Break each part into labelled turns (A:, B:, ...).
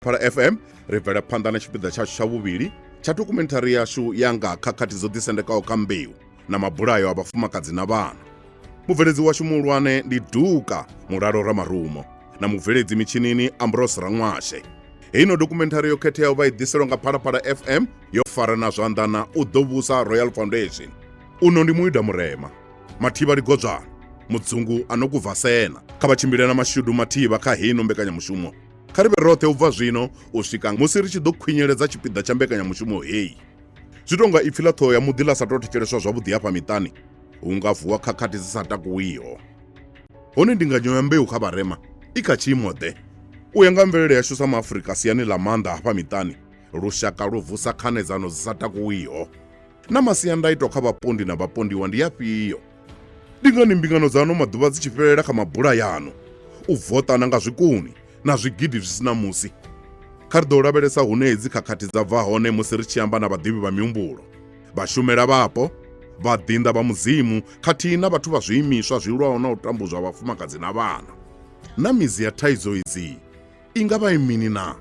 A: Phalaphala FM ri bvela phanḓa na tshipiḓa tshashu tsha vhuvhili tsha dokumenthari yashu ya nga khakhathi dzo ḓisendekaho kha mbeu na mabulayo a vhafumakadzi na vhana. Mubveledzi washu muhulwane ndi Duka Mulalo Ramarumo na mubveledzi mitshinini Ambrose Rangwashe. Heino dokumenthari yo khetheaho vha i ḓiselwa nga Phalaphala FM yo farana zwanḓa na U Ḓo Vhusa Royal Foundation. Uno ndi Muida Murema, Mathivha Ligodzwana, Mudzungu a no kubva Sena. Kha vha tshimbile na mashudu Mathivha kha heino mbekanyamushumo. Kha ri vhe roṱhe u bva zwino u swika musi ri tshi ḓo khwinyeledza tshipiḓa tsha mbekanyamushumo heyi. Zwi tou nga ipfi ḽa ṱhoho ya muḓi ḽa sa tou thetsheleswa zwavhuḓi hafha miṱani, hu nga vuwa khakhathi dzi sa takuwiho. Hone ndinganyo ya mbeu kha vharema i kha tshiimo-ḓe? U ya nga mvelele yashu sa maAfrika siani ḽa maanḓa hafha miṱani, lushaka lu vusa khanedzano dzi sa takuwiho. Na masiandaitwa kha vhapondi na vhapondiwa ndi afhio? Ndi ngani mbingano dza ano maḓuvha dzi tshi fhelela kha mabulayano, u voṱana nga zwikuni na zwigidi zwi si na musi? Kha ri ḓo lavhelesa hune hedzi khakhathi dza bva hone musi ri tshi amba na vhaḓivhi vha mihumbulo, vhashumela vhapo, vhaḓinḓa vha Mudzimu khathihi na vhathu vha zwiimiswa zwi lwaho na u tambudzwa vhafumakadzi na vhana. Na midzi ya thaidzo idzi i nga vha i mini naa?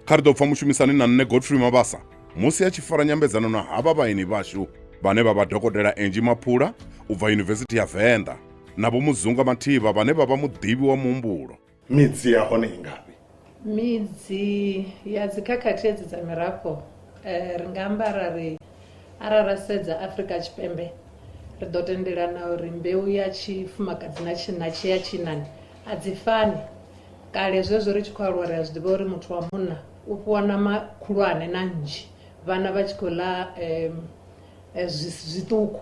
A: Kha ri ḓo pfa mushumisani na nṋe Godfrey Mabasa musi a tshi fara nyambedzano na havha vhaeni vhashu vhane vha vha Dokotela Angie Maphula u bva Yunivesithi ya Venḓa na Vho Muzunga Mathivha vhane vha vha muḓivhi wa muhumbulo.
B: Midzi ya hone i ngafhi?
C: Midzi ya dzikhakhathi hedzi dza mirafho ri nga amba ra ri arali ra sedza Afrika Tshipembe ri ḓo tendelana uri mbeu ya tshifumakadzi na tshinna tshi ya tshinnani a dzi fani. Kale zwezwo ri tshi khou aluwa ri a zwi ḓivha uri muthu wa munna u fhiwa ṋama khulwane na nnzhi vhana vha tshi khou ḽa zwiṱuku.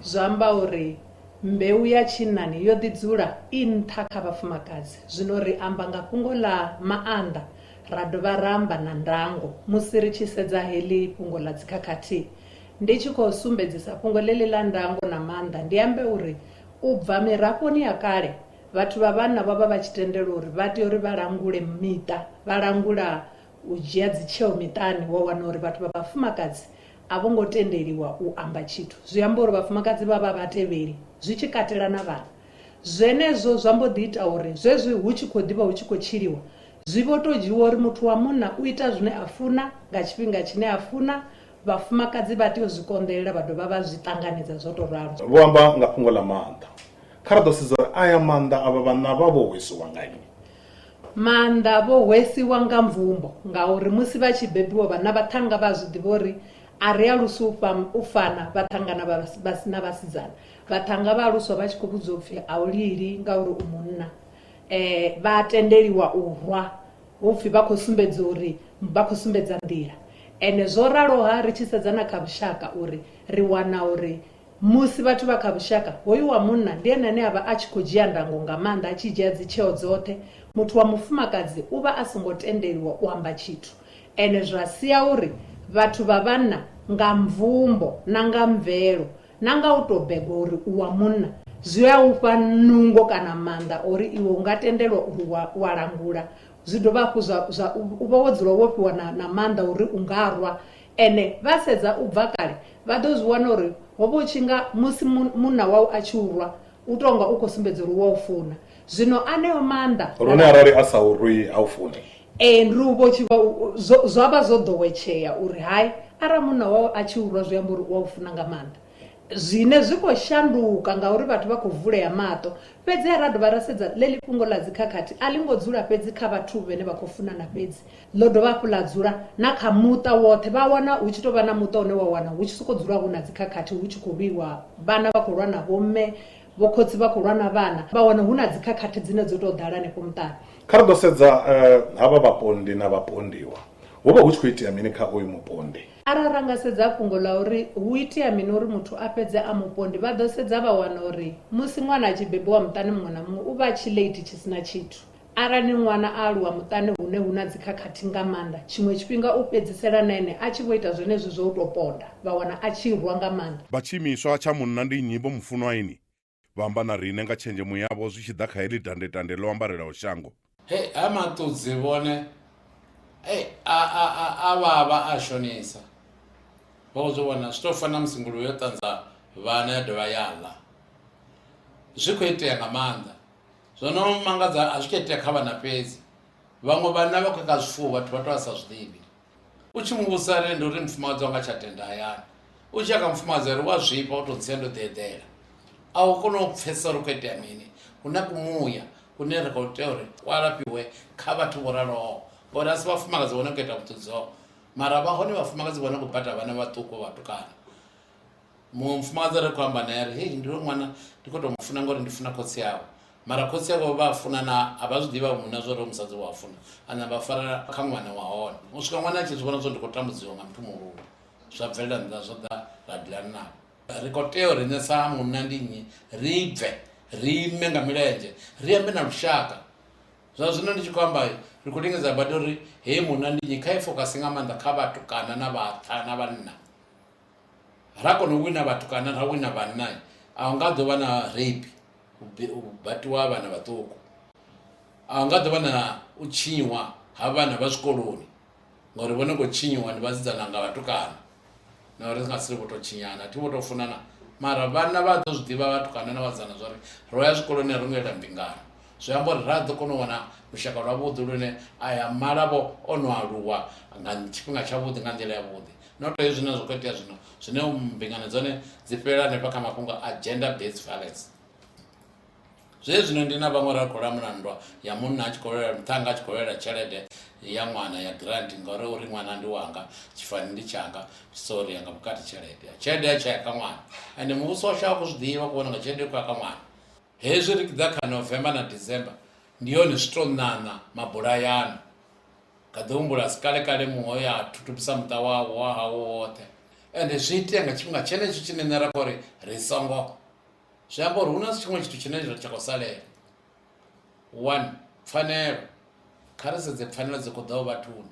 C: Zwi amba uri mbeu ya tshinnani yo ḓi dzula i nṱha kha vhafumakadzi. Zwino ri amba nga fhungo ḽa maanḓa ra dovha ra amba na ndango musi ri tshi sedza heḽi fhungo ḽa dzikhakhathi. Ndi tshi khou sumbedzisa fhungo ḽeḽi ḽa ndango na maanḓa ndi ambe uri u bva mirafhoni ya kale Vhathu vha vhanna vho vha vha tshi tendelwa uri vha tea uri vha langule miṱa, vha langula u dzhia dzitsheo miṱani. Wa wana uri vhathu vha vhafumakadzi a vho ngo tendeliwa u amba tshithu. Zwi amba uri vhafumakadzi vha vha vhatevheli, zwi tshi katela na vhana. Zwenezwo zwa mbo ḓi ita uri zwezwi hu tshi khou ḓi vha hu tshi khou tshiliwa, zwi vho tou dzhiiwa uri muthu wa munna u ita zwine a funa nga tshifhinga tshine a funa, vhafumakadzi vha tea u zwi konḓelela vha dovha vha zwi ṱanganedza zwo tou ralo.
B: Vho amba nga fhungo ḽa maanḓa. Kha ri ḓo sedza uri aya maanḓa avha vhanna vha vho hwesiwa nga nnyi.
C: Maanḓa vho hwesiwa nga mvumbo ngauri musi vha tshi bebiwa vhana vhaṱhannga vha a zwi ḓivha uri a ri alusi u fha u fana vhaṱhannga na na vhasidzana. Vhaṱhannga vha aluswa vha tshi khou vhudziwa upfhi a u lili ngauri u munna. Vha a tendeliwa u rwa hu pfhi vha khou sumbedza uri vha khou sumbedza nḓila. Ende zwo raloha ri tshi sedza na kha vhushaka uri ri wana uri Musi vhathu vha kha vhushaka, hoyu wa munna ndi ene ane a vha a tshi khou dzhia ndango nga maanḓa, a tshi dzhia dzitsheo dzoṱhe. Muthu wa mufumakadzi u vha a songo tendeliwa u amba tshithu. Ene zwa sia uri vhathu vha vhanna nga mvumbo na nga mvelo na nga u tou begwa uri u wa munna, zwi a u fha nungo kana maanḓa a uri iwe u nga tendelwa uri wa, wa langula. Zwi dovha hafhu zwa, zwa, u vha wo dzula wo fhiwa na, na maanḓa uri u nga rwa. Ene vha sedza u bva kale vha ḓo zwi wana uri ho vha hu tshi nga musi munna wau a tshi u rwa u tou nga u khou sumbedza uri u wa u funa. Zwino aneo maanḓa.
B: Lune arali a sa u rwi ha u funi.
C: Ee, ndi u vha u tshi vha zwo zwa vha zwo ḓowetshea uri hai arali munna wau a tshi u rwa zwi amba uri u a u funa nga maanḓa. Zwine zwi khou shanduka ngauri vhathu vha khou vulea maṱo. Fhedzi ra dovha ra sedza ḽeḽi fhungo ḽa dzikhakhathi a ḽi ngo dzula fhedzi kha vhathu vhane vha khou funana fhedzi. Ḽo dovha hafhu ḽa dzula na kha muṱa woṱhe. Vha wana hu tshi tou vha na muṱa une wa wana hu tshi sokou dzula hu na dzikhakhathi, hu tshi khou lwiwa, vhana vha khou lwa na vhomme, vhokhotsi vha khou lwa na vhana. Vha wana hu na dzikhakhathi dzine dzo tou ḓala hanefho muṱani.
B: Kha ri ḓo sedza havha vhapondi na vhapondiwa. Hu vha hu tshi khou itea mini kha uyu mupondi?
C: Arali ra nga sedza fhungo ḽa uri hu itea mini uri muthu a fhedze a mupondi, vha ḓo sedza vha wana uri musi ṅwana a tshi bebiwa muṱani muṅwe na muṅwe u vha a tshi late tshi si na tshithu. Arali ṅwana a aluwa muṱani hune hu na dzikhakhathi nga maanḓa, tshiṅwe tshifhinga u fhedzisela na ene a tshi vho ita zwenezwi zwa u tou ponda, vha wana a tshi rwa nga maanḓa.
A: Vha tshiimiswa tsha Munna Ndi Nnyi Vho Mufunwaini vha amba na riṋe nga tshenzhemo yavho zwi tshi ḓa kha heḽi dandetande ḽo ambarelaho shango.
D: Hei ha maṱudzi vhone ei a a a a vhavha a shonisa vha khou zwi vhona zwi tou fana na musi nguluvhe yo ṱanza vhana ya dovha ya ḽa zwi khou itea nga maanḓa. Zwo no mangadza a zwi tsha itea kha vhana fhedzi. Vhaṅwe vhanna vha khou kha zwifuwo vhathu vha to a sa zwi ḓivhi. U tshi mu vhudzisa ri ndi uri mufumakadzi wanga tsha tenda hayani, u tshi ya kha mufumakadzi ri wa zwifha u to ntsia ndo ḓi eḓela. A u koni u pfhesesa uri hu khou itea mini, hu na kumuya kune ri khou tea uri ku alafhiwe kha vhathu vho raloho ngori a si vhafumakadzi vho no khou ita vhuṱudzi mara vha hone vhafumakadzi vho no khou bata vhana vhaṱuku vha vhatukana. Muṅwe mufumakadzi ri khou amba naye ri hei ndi ṅwana ndi khou tou mu funa ngori ndi funa khotsi awe mara khotsi awe vha funa na a vha zwi ḓivha munna zwa uri musadzi wa funa a namba a farela kha ṅwana wa hone u swika ṅwana a tshi zwi vhona zwo ndi khou tambudziwa nga muthu muhulu zwa bvelela nnḓa zwa ḓa ra dealana navho. Ri khou tea uri riṋe sa munna ndi nnyi ri bve ri ime nga milenzhe ri ambe na lushaka. Zwa zwino ndi tshi khou amba ri khou lingedza badi uri heyi munna ndi nnyi kha i focus nga maanḓa kha vhatukana na vhatha na vhanna. Ra kona u wina vhatukana ra wina vhanna a hu nga ḓo vha na rape u batiwa ha vhana vhaṱuku, a hu nga ḓo vha na u tshinyiwa ha vhana vha zwikoloni ngori vho no khou tshinyiwa ndi vhasidzana nga vhatukana na uri nga si vho to tshinyana thi vho to funana mara vhana vha ḓo zwi ḓivha vhatukana na vhasidzana zwa uri ro ya zwikoloni a ro ngo yela mbingano. Zwi amba uri ra ḓo kona u wana lushaka lwavhuḓi lune aya malavho o no aluwa nga tshifhinga tshavhuḓi nga nḓila yavhuḓi. Not hezwi zwine zwa khou itea zwino zwine mbingano dzone dzi fhelela hanefha kha mafhungo a gender based violence. Zwezwi zwino ndi na vhaṅwe ra khou lamula nndwa ya munna a tshi khou lwela muṱhannga a tshi khou lwela tshelede ya ṅwana ya grant ngauri uri ṅwana ndi wanga tshifani ndi tshanga so ri ya nga vhukati tshelede tshelede ya tshaya kha ṅwana ende muvhuso washu a khou zwi ḓivha khou vhona nga tshelede i khou ya kha ṅwana. Hezwi ri ḓa kha November na December ndi hone zwi to ṋaṋa mabulayano. Kha ḓi humbula a si kale kale muṅwe o ya a thuthubisa muṱa wawe wa hawe woṱhe ende zwi itea nga tshifhinga tshenetsho tshine nṋe ra khou ri ri songo. Zwi amba uri hu na tshiṅwe tshithu tshine tsha khou salela. One pfhanelo kha ri sedze pfhanelo dzi khou ḓaho vhathuni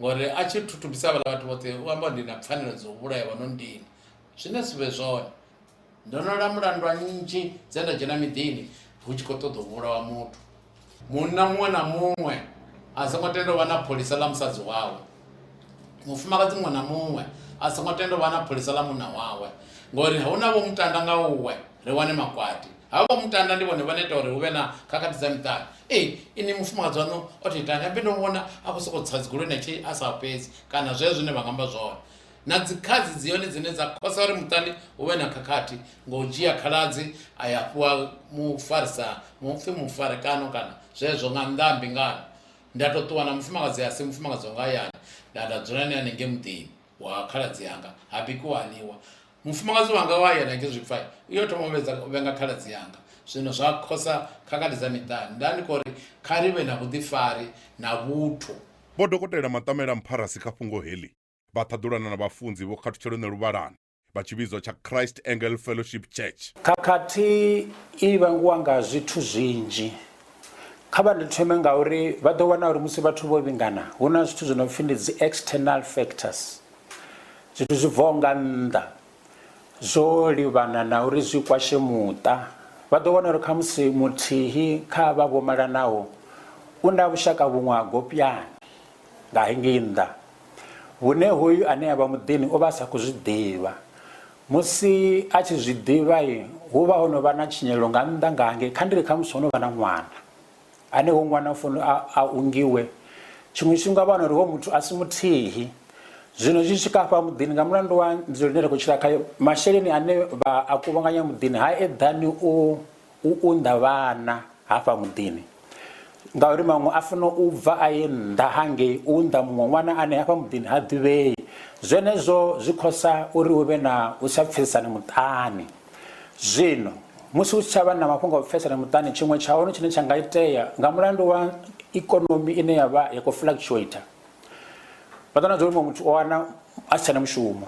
D: ngori a tshi thuthubisa havhaḽa vhathu vhoṱhe u amba uri ndi na pfhanelo dza u vhulaya vha no ndina zwine si vhe zwone. Ndo no lamula nndwa nnzhi dze nda dzhena miḓini hu tshi khou ṱoḓa u vhulawa muthu. Munna muṅwe na muṅwe a songo tenda u vha na pholisa ḽa musadzi wawe. Mufumakadzi muṅwe na muṅwe a songo tenda u vha na pholisa ḽa munna wawe ngori hu na vho mutanda nga uwe ri wane makwati. Havha vho mutanda ndi vhone vha no ita uri hu vhe na khakhathi dza miṱani. Ee, ini mufumakadzi waṋu o tou itani? Habe ndo muvhona a khou sokou tsa dzigoloini a tshi a sa fhedzi kana zwezwo zwine vha nga amba zwone. Na dzikhadzi dzi hone dzine dza khosa uri muṱani hu vhe na khakhathi nga u dzhia khaladzi a ya fhiwa mufarisa mupfi mufarekano kana zwezwo nga nnḓa ha mbingano. Nda tou ṱuwa na mufumakadzi a si mufumakadzi wanga hayani nda nda dzula nae hanengei muḓini wa khaladzi yanga ha bikiwa ha ḽiwa. Mufumakadzi wanga wa hayani a tshi zwi pfa u yo thoma u vhenga khaladzi yanga zwino zwa khosa khakhathi dza miṱani. Nda ndi khou ri kha ri vhe na vhuḓifari na vhuthu.
A: Vho Dokotela Maṱamela Mpharasi kha fhungo heḽi. Vha ṱhaḓulana na vhafunzi Vho Khathutshelo Ṋeluvhalani vha tshivhidzo tsha Christ Angel Fellowship Church.
E: Khakhathi i vhangiwa nga zwithu zwinzhi. Kha vha ndi thome nga uri vha ḓo wana uri musi vhathu vho vhingana hu na zwithu zwi no pfi ndi dzi external factors, zwithu zwi bvaho nga nnḓa zwo livhana na uri zwi kwashe muṱa. Vha ḓo wana uri khamusi muthihi kha avha vho malanaho u na vhushaka vhuṅwe ha gopyani nga hengei nnḓa vhune hoyu ane a vha muḓini o vha a sa khou zwi ḓivha. Musi a tshi zwi ḓivha hu vha ho no vha na tshinyalelo nga nnḓa nga hangei, kha ndi ri khamusi ho no vha na ṅwana ane hoyu ṅwana u fanela a ungiwe. Tshiṅwe tshifhinga vha wana uri hoyu muthu a si muthihi, zwino tshi swika hafha muḓini nga mulandu wa nzulele ine ra khou tshila khayo masheleni ane vha a kuvhanganya muḓini ha eḓani u u unḓa vhana hafha muḓini ngauri maṅwe a fanela u bva a ye nnḓa hangei u unḓa muṅwe ṅwana ane hafha muḓini ha ḓivhei. Zwenezwo zwi khosa uri hu vhe na u sa pfesesana muṱani. Zwino musi hu si tsha vha na mafhungo a u pfesesana muṱani tshiṅwe tsha hone tshine tsha nga itea nga mulandu wa ikonomi ine ya vha ya khou fluctuator vha ḓo wana zwa uri muṅwe muthu o wana a si tshena mushumo.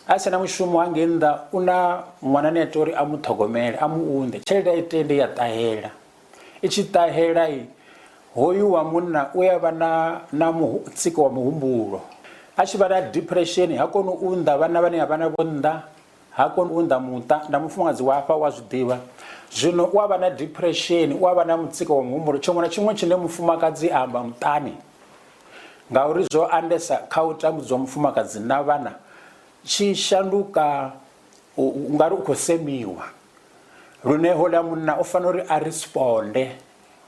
E: A si na mushumo hangei nnḓa u na ṅwana ane a tea uri a mu ṱhogomele a mu unḓe tshelede a i tendi ya ṱahela i tshi ṱahela hoyu wa munna u ya vha na na mutsiko wa muhumbulo a tshi vha na depression ha koni u unḓa vhana vhane a vha na vho nnḓa ha koni u unḓa muṱa na mufumakadzi wa hafha u a zwi ḓivha zwino u a vha na depression u a vha na mutsiko wa muhumbulo tshiṅwe na tshiṅwe tshine mufumakadzi a amba muṱani Ngauri zwo andesa kha u tambudzwa mufumakadzi na vhana tshi shanduka u nga ri u khou semiwa lune houḽa munna u fanela uri a responde.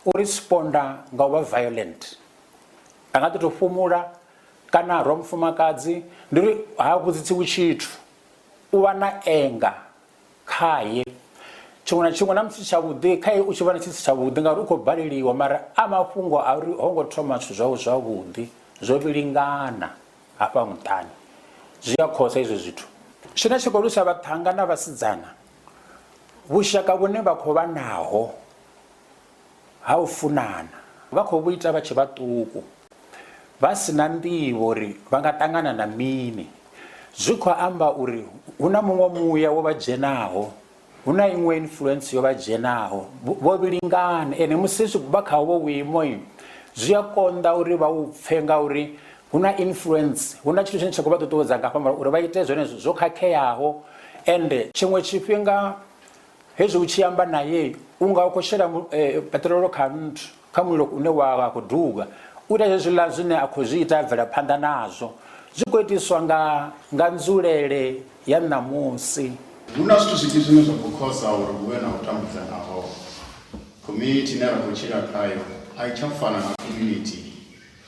E: u responda nga u vha violent. A nga ḓi tou fhumula kana a rwa mufumakadzi, ndi uri ha vhudzisiwi tshithu, u vha na anger khaye. Tshiṅwe na tshiṅwe na musi tshi tshavhuḓi khaye u tshi vhona tshi si tshavhuḓi ngauri u khou baleliwa mara a mafhungo a uri ho ngo thoma zwithu zwawe zwavhuḓi zwo vhilingana hafha muṱani zwi a khosa izwo zwithu. Tshine tshi khou lwisa vhaṱhannga na vhasidzana vhushaka vhune vha khou vha naho ha u funana vha khou vhu ita vha tshe vhaṱuku vha si na nḓivho uri vha nga ṱangana na mini. Zwi khou amba uri hu na muṅwe muya wo vha dzhenaho, hu na iṅwe influence yo vha dzhenaho, vho vhilingana ende musi vha kha hovho vhuimo zwi a konḓa uri vha u pfhe ngauri hu na influence, hu na tshithu tshine tsha khou vha ṱuṱuwedza nga hafha uri vha ite zwenezwo zwo khakheaho ende tshiṅwe tshifhinga Hezwi u tshi amba nae u nga u khou shela peṱirolo kha nthu, kha mulilo une wa khou duga. U ita zwezwiḽa zwine a khou zwi ita a bvela phanḓa nazwo. Zwi khou itiswa nga nga nzulele ya ṋamusi.
F: Hu na zwithu zwinzhi zwine zwa khou khosa uri hu vhe na u tambudzana hoho. Community ine ra khou tshila khayo a i tsha fana na community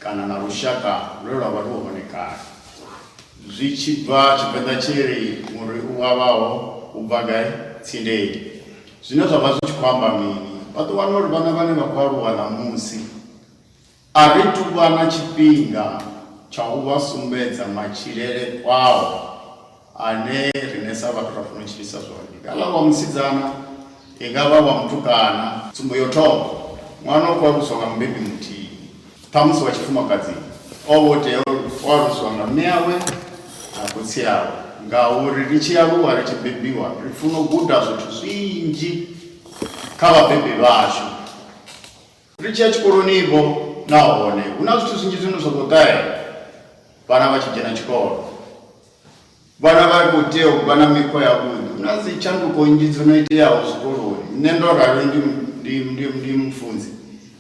F: kana na lushaka lwe lwa vha lu hone kale. Zwi tshi bva Tshivenḓa tshi ri muri u vhavhaho u bva gai? Tsindeni. Zwine zwa vha zwi tshi khou amba mini? Vha ḓo wana uri vhana vhane vha khou aluwa ṋamusi a ri tu vha na tshifhinga tsha u vha sumbedza matshilele kwao ane riṋe sa vhathu ra funa u tshilisa zwone. I nga vha wa musidzana, i nga vha wa mutukana. Tsumbo ya u thoma, ṅwana u khou aluswa nga mubebi muthihi, ṱhamusi wa tshifumakadzini, o vha o tea u aluswa nga mme awe na khotsi awe ngauri ri tshi aluwa ri tshi bebiwa ri funa u guda zwithu zwinzhi kha vhabebi vhashu. Ri tshi ya tshikoloni-vho nahone hu na zwithu zwinzhi zwine zwa khou ṱahela vhana vha tshi dzhena tshikolo. Vhana vha khou tea u vha na mikhwa yavhuḓi. Hu na dzi tshanduko nnzhi dzo no iteaho zwikoloni. Nṋe ndo ralo ndi, ndi, ndi, ndi mufunzi,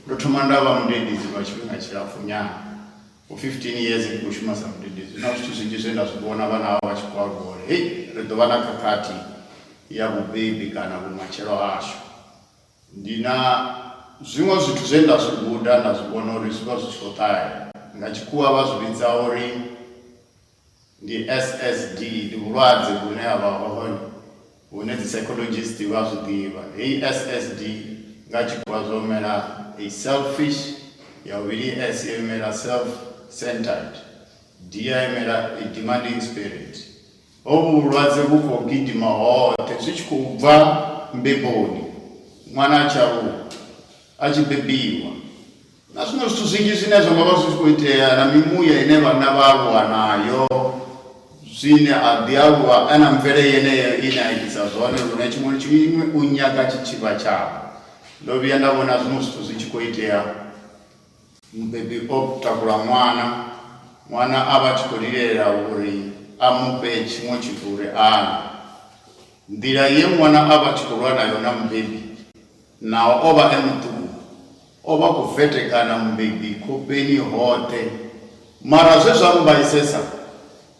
F: ndo thoma nda vha mudededzi lwa tshifhinga tshilapfu nyana, for 15 years ndi khou shuma sa mudededzi. Hu na zwithu zwinzhi zwe nda zwi vhona vhana avha vha tshi khou aluwa uri hei ri ḓo vha na khakhathi ya vhubebi kana vhumatshelo hashu. Ndi na zwiṅwe zwithu zwe nda zwi guda nda zwi vhona uri zwi vha zwi tshi khou ṱahela. Nga tshikhuwa vha zwi vhidza uri ndi SSD, ndi vhulwadze vhune ha vha hone hune dzi psychologist vha zwi ḓivha. Heyi SSD nga tshikhuwa zwo imela a selfish, ya vhuvhili S yo imela self centered, D ya imela a demanding spirit. Hovhu vhulwadze vhu khou gidima hoṱhe zwi tshi khou bva mbeboni, ṅwana a tshi aluwa, a tshi bebiwa, na zwiṅwe zwithu zwinzhi zwine zwa nga vha zwi tshi khou itea na mimuya ine vhanna vha aluwa nayo, zwine a ḓi aluwa a na mvele yeneyo ine a itisa zwone lune tshiṅwe na tshiṅwe u nyaga tshi tshi vha tshawe. Ndo vhuya nda vhona zwiṅwe zwithu zwi tshi khou itea. Mubebi o takula ṅwana, ṅwana a vha tshi khou lilela uri a mu fhe tshiṅwe tshithu uri a nwe. Nḓila ye ṅwana a vha tshi khou lwa nayo na mubebi, naho o vha e muṱuku, o vha khou vetekana mubebi khofheni hoṱhe. Mara zwe zwa mmbaisesa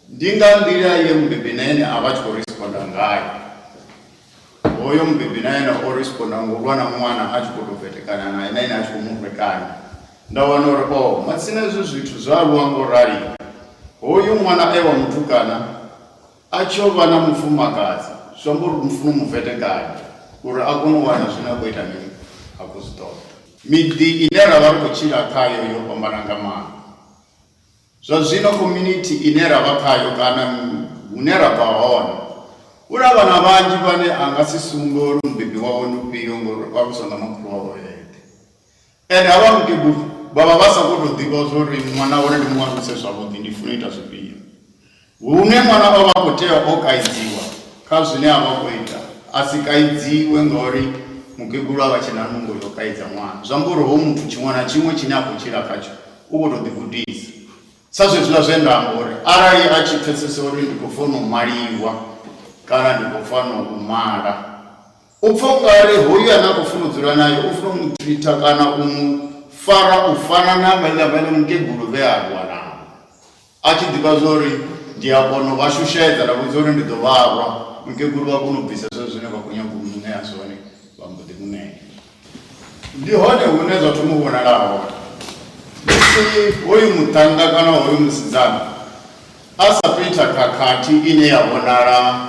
F: ndi nga nḓila ye mubebi na ene a vha tshi khou risiponda ngayo. Hoyo mubebi na ene o responder ngo lwa na ṅwana a tshi khou tou vetekana nae na ene a tshi khou mu rwekanya. Nda wana uri oh matsina hezwi zwithu zwa aluwa ngo rali hoyu ṅwana e wa mutukana a tshi yo vha na mufumakadzi zwi amba uri mufuna u mu vetekanya uri a kone u wana zwine a khou ita mini a khou zwi ṱoḓa. Miḓi ine ra vha ri khou tshila khayo yo fhambana nga maanḓa. Zwa zwino community ine ra vha khayo kana hune ra bva hone, hu na vhana vhanzhi vhane a nga si sumbe uri mubebi wawe ndi ufhio ngori o aluswa nga makhulu wawe eṱhe. Ende havha mukegulu vha vha vha sa khou tou ḓivha zwa uri ṅwana uri ndi mu aluse zwavhuḓi ndi funa u ita zwifhio. Hune ṅwana o vha a khou tea o kaidziwa kha zwine a vha khou ita, a si kaidziwe ngauri mukegulu a vha tshe na nungo ya u kaidza ṅwana. Zwi amba uri hoyu muthu tshiṅwe na tshiṅwe tshine a khou tshila khatsho u khou tou ḓigudisa. Sa zwezwiḽa zwe nda amba uri arali a tshi pfesesa uri ndi khou fanela u maliwa kana ndi khou fanela u mala, u pfa u nga ri hoyu ane a khou funa u dzula nae u funa u mu treater kana u mu fara u fana na vhaḽa vhaḽa mukegulu vhe a aluwa navho. A tshi ḓivha zwa uri ndi a kona u vha shushedza nda vhudza uri ndi ḓo vha rwa, mukegulu vha kona u bvisa zwezwo zwine vha khou nyaga u mu ṋea zwone, vha mbo ḓi mu ṋea. Ndi hone hune zwa thoma u vhonala hone. Musi hoyu muṱhannga kana hoyu musidzana a sa tou ita khakhathi ine ya vhonala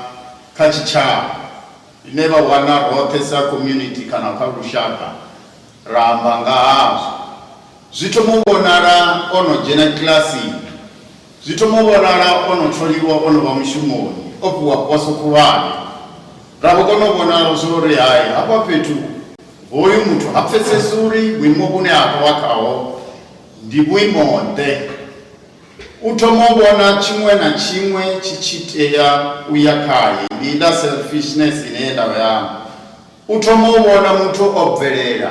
F: kha tshitshavha, ine vha wana roṱhe sa community kana kha lushaka ra amba nga hazwo, zwi thoma u vhonala o no dzhena kilasini, zwi thoma u vhonala o no tholiwa, o no vha mushumoni, o fhiwa poso khulwane. Ra vho kona u vhona zwa uri hai, hafha fhethu hoyu muthu ha pfesesi uri vhuimo vhune a khou vha khaho ndi vhuimo-ḓe. U thoma u vhona tshiṅwe na tshiṅwe tshi tshi tea u ya khae, ndi iḽa selfishness ine nda vha amba. U thoma u vhona muthu o bvelela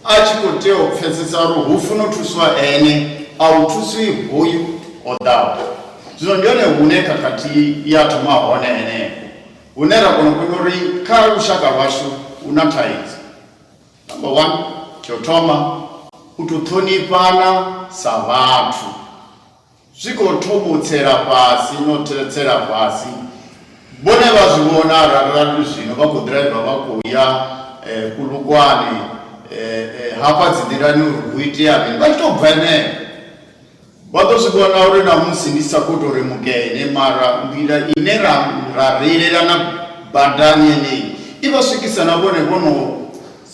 F: a tshi khou tea u pfesesa uri hu funa u thuswa ene, a hu thuswi hoyu o ḓaho. Zwino ndi hone hune khakhathi ya thoma hone henefho, hune ra kona u vhona uri kha lushaka lwashu hu na thaidzo. Number one, tsha u thoma, u tou ṱhonifhana sa vhathu. Zwi khou thoma u tsela fhasi no tsela fhasi. Vhone vha zwi vhona arali ra ri zwino vha khou ḓiraiva vha khou ya Polokwane hafha dzi nḓilani uri hu itea mini vha tshi tou bva henefho. Vha ḓo zwi vhona uri na musi ndi sa khou tou ri mukene mara nḓila ine ra ra reilelana badani yeneyi i vha swikisa na vhone vho no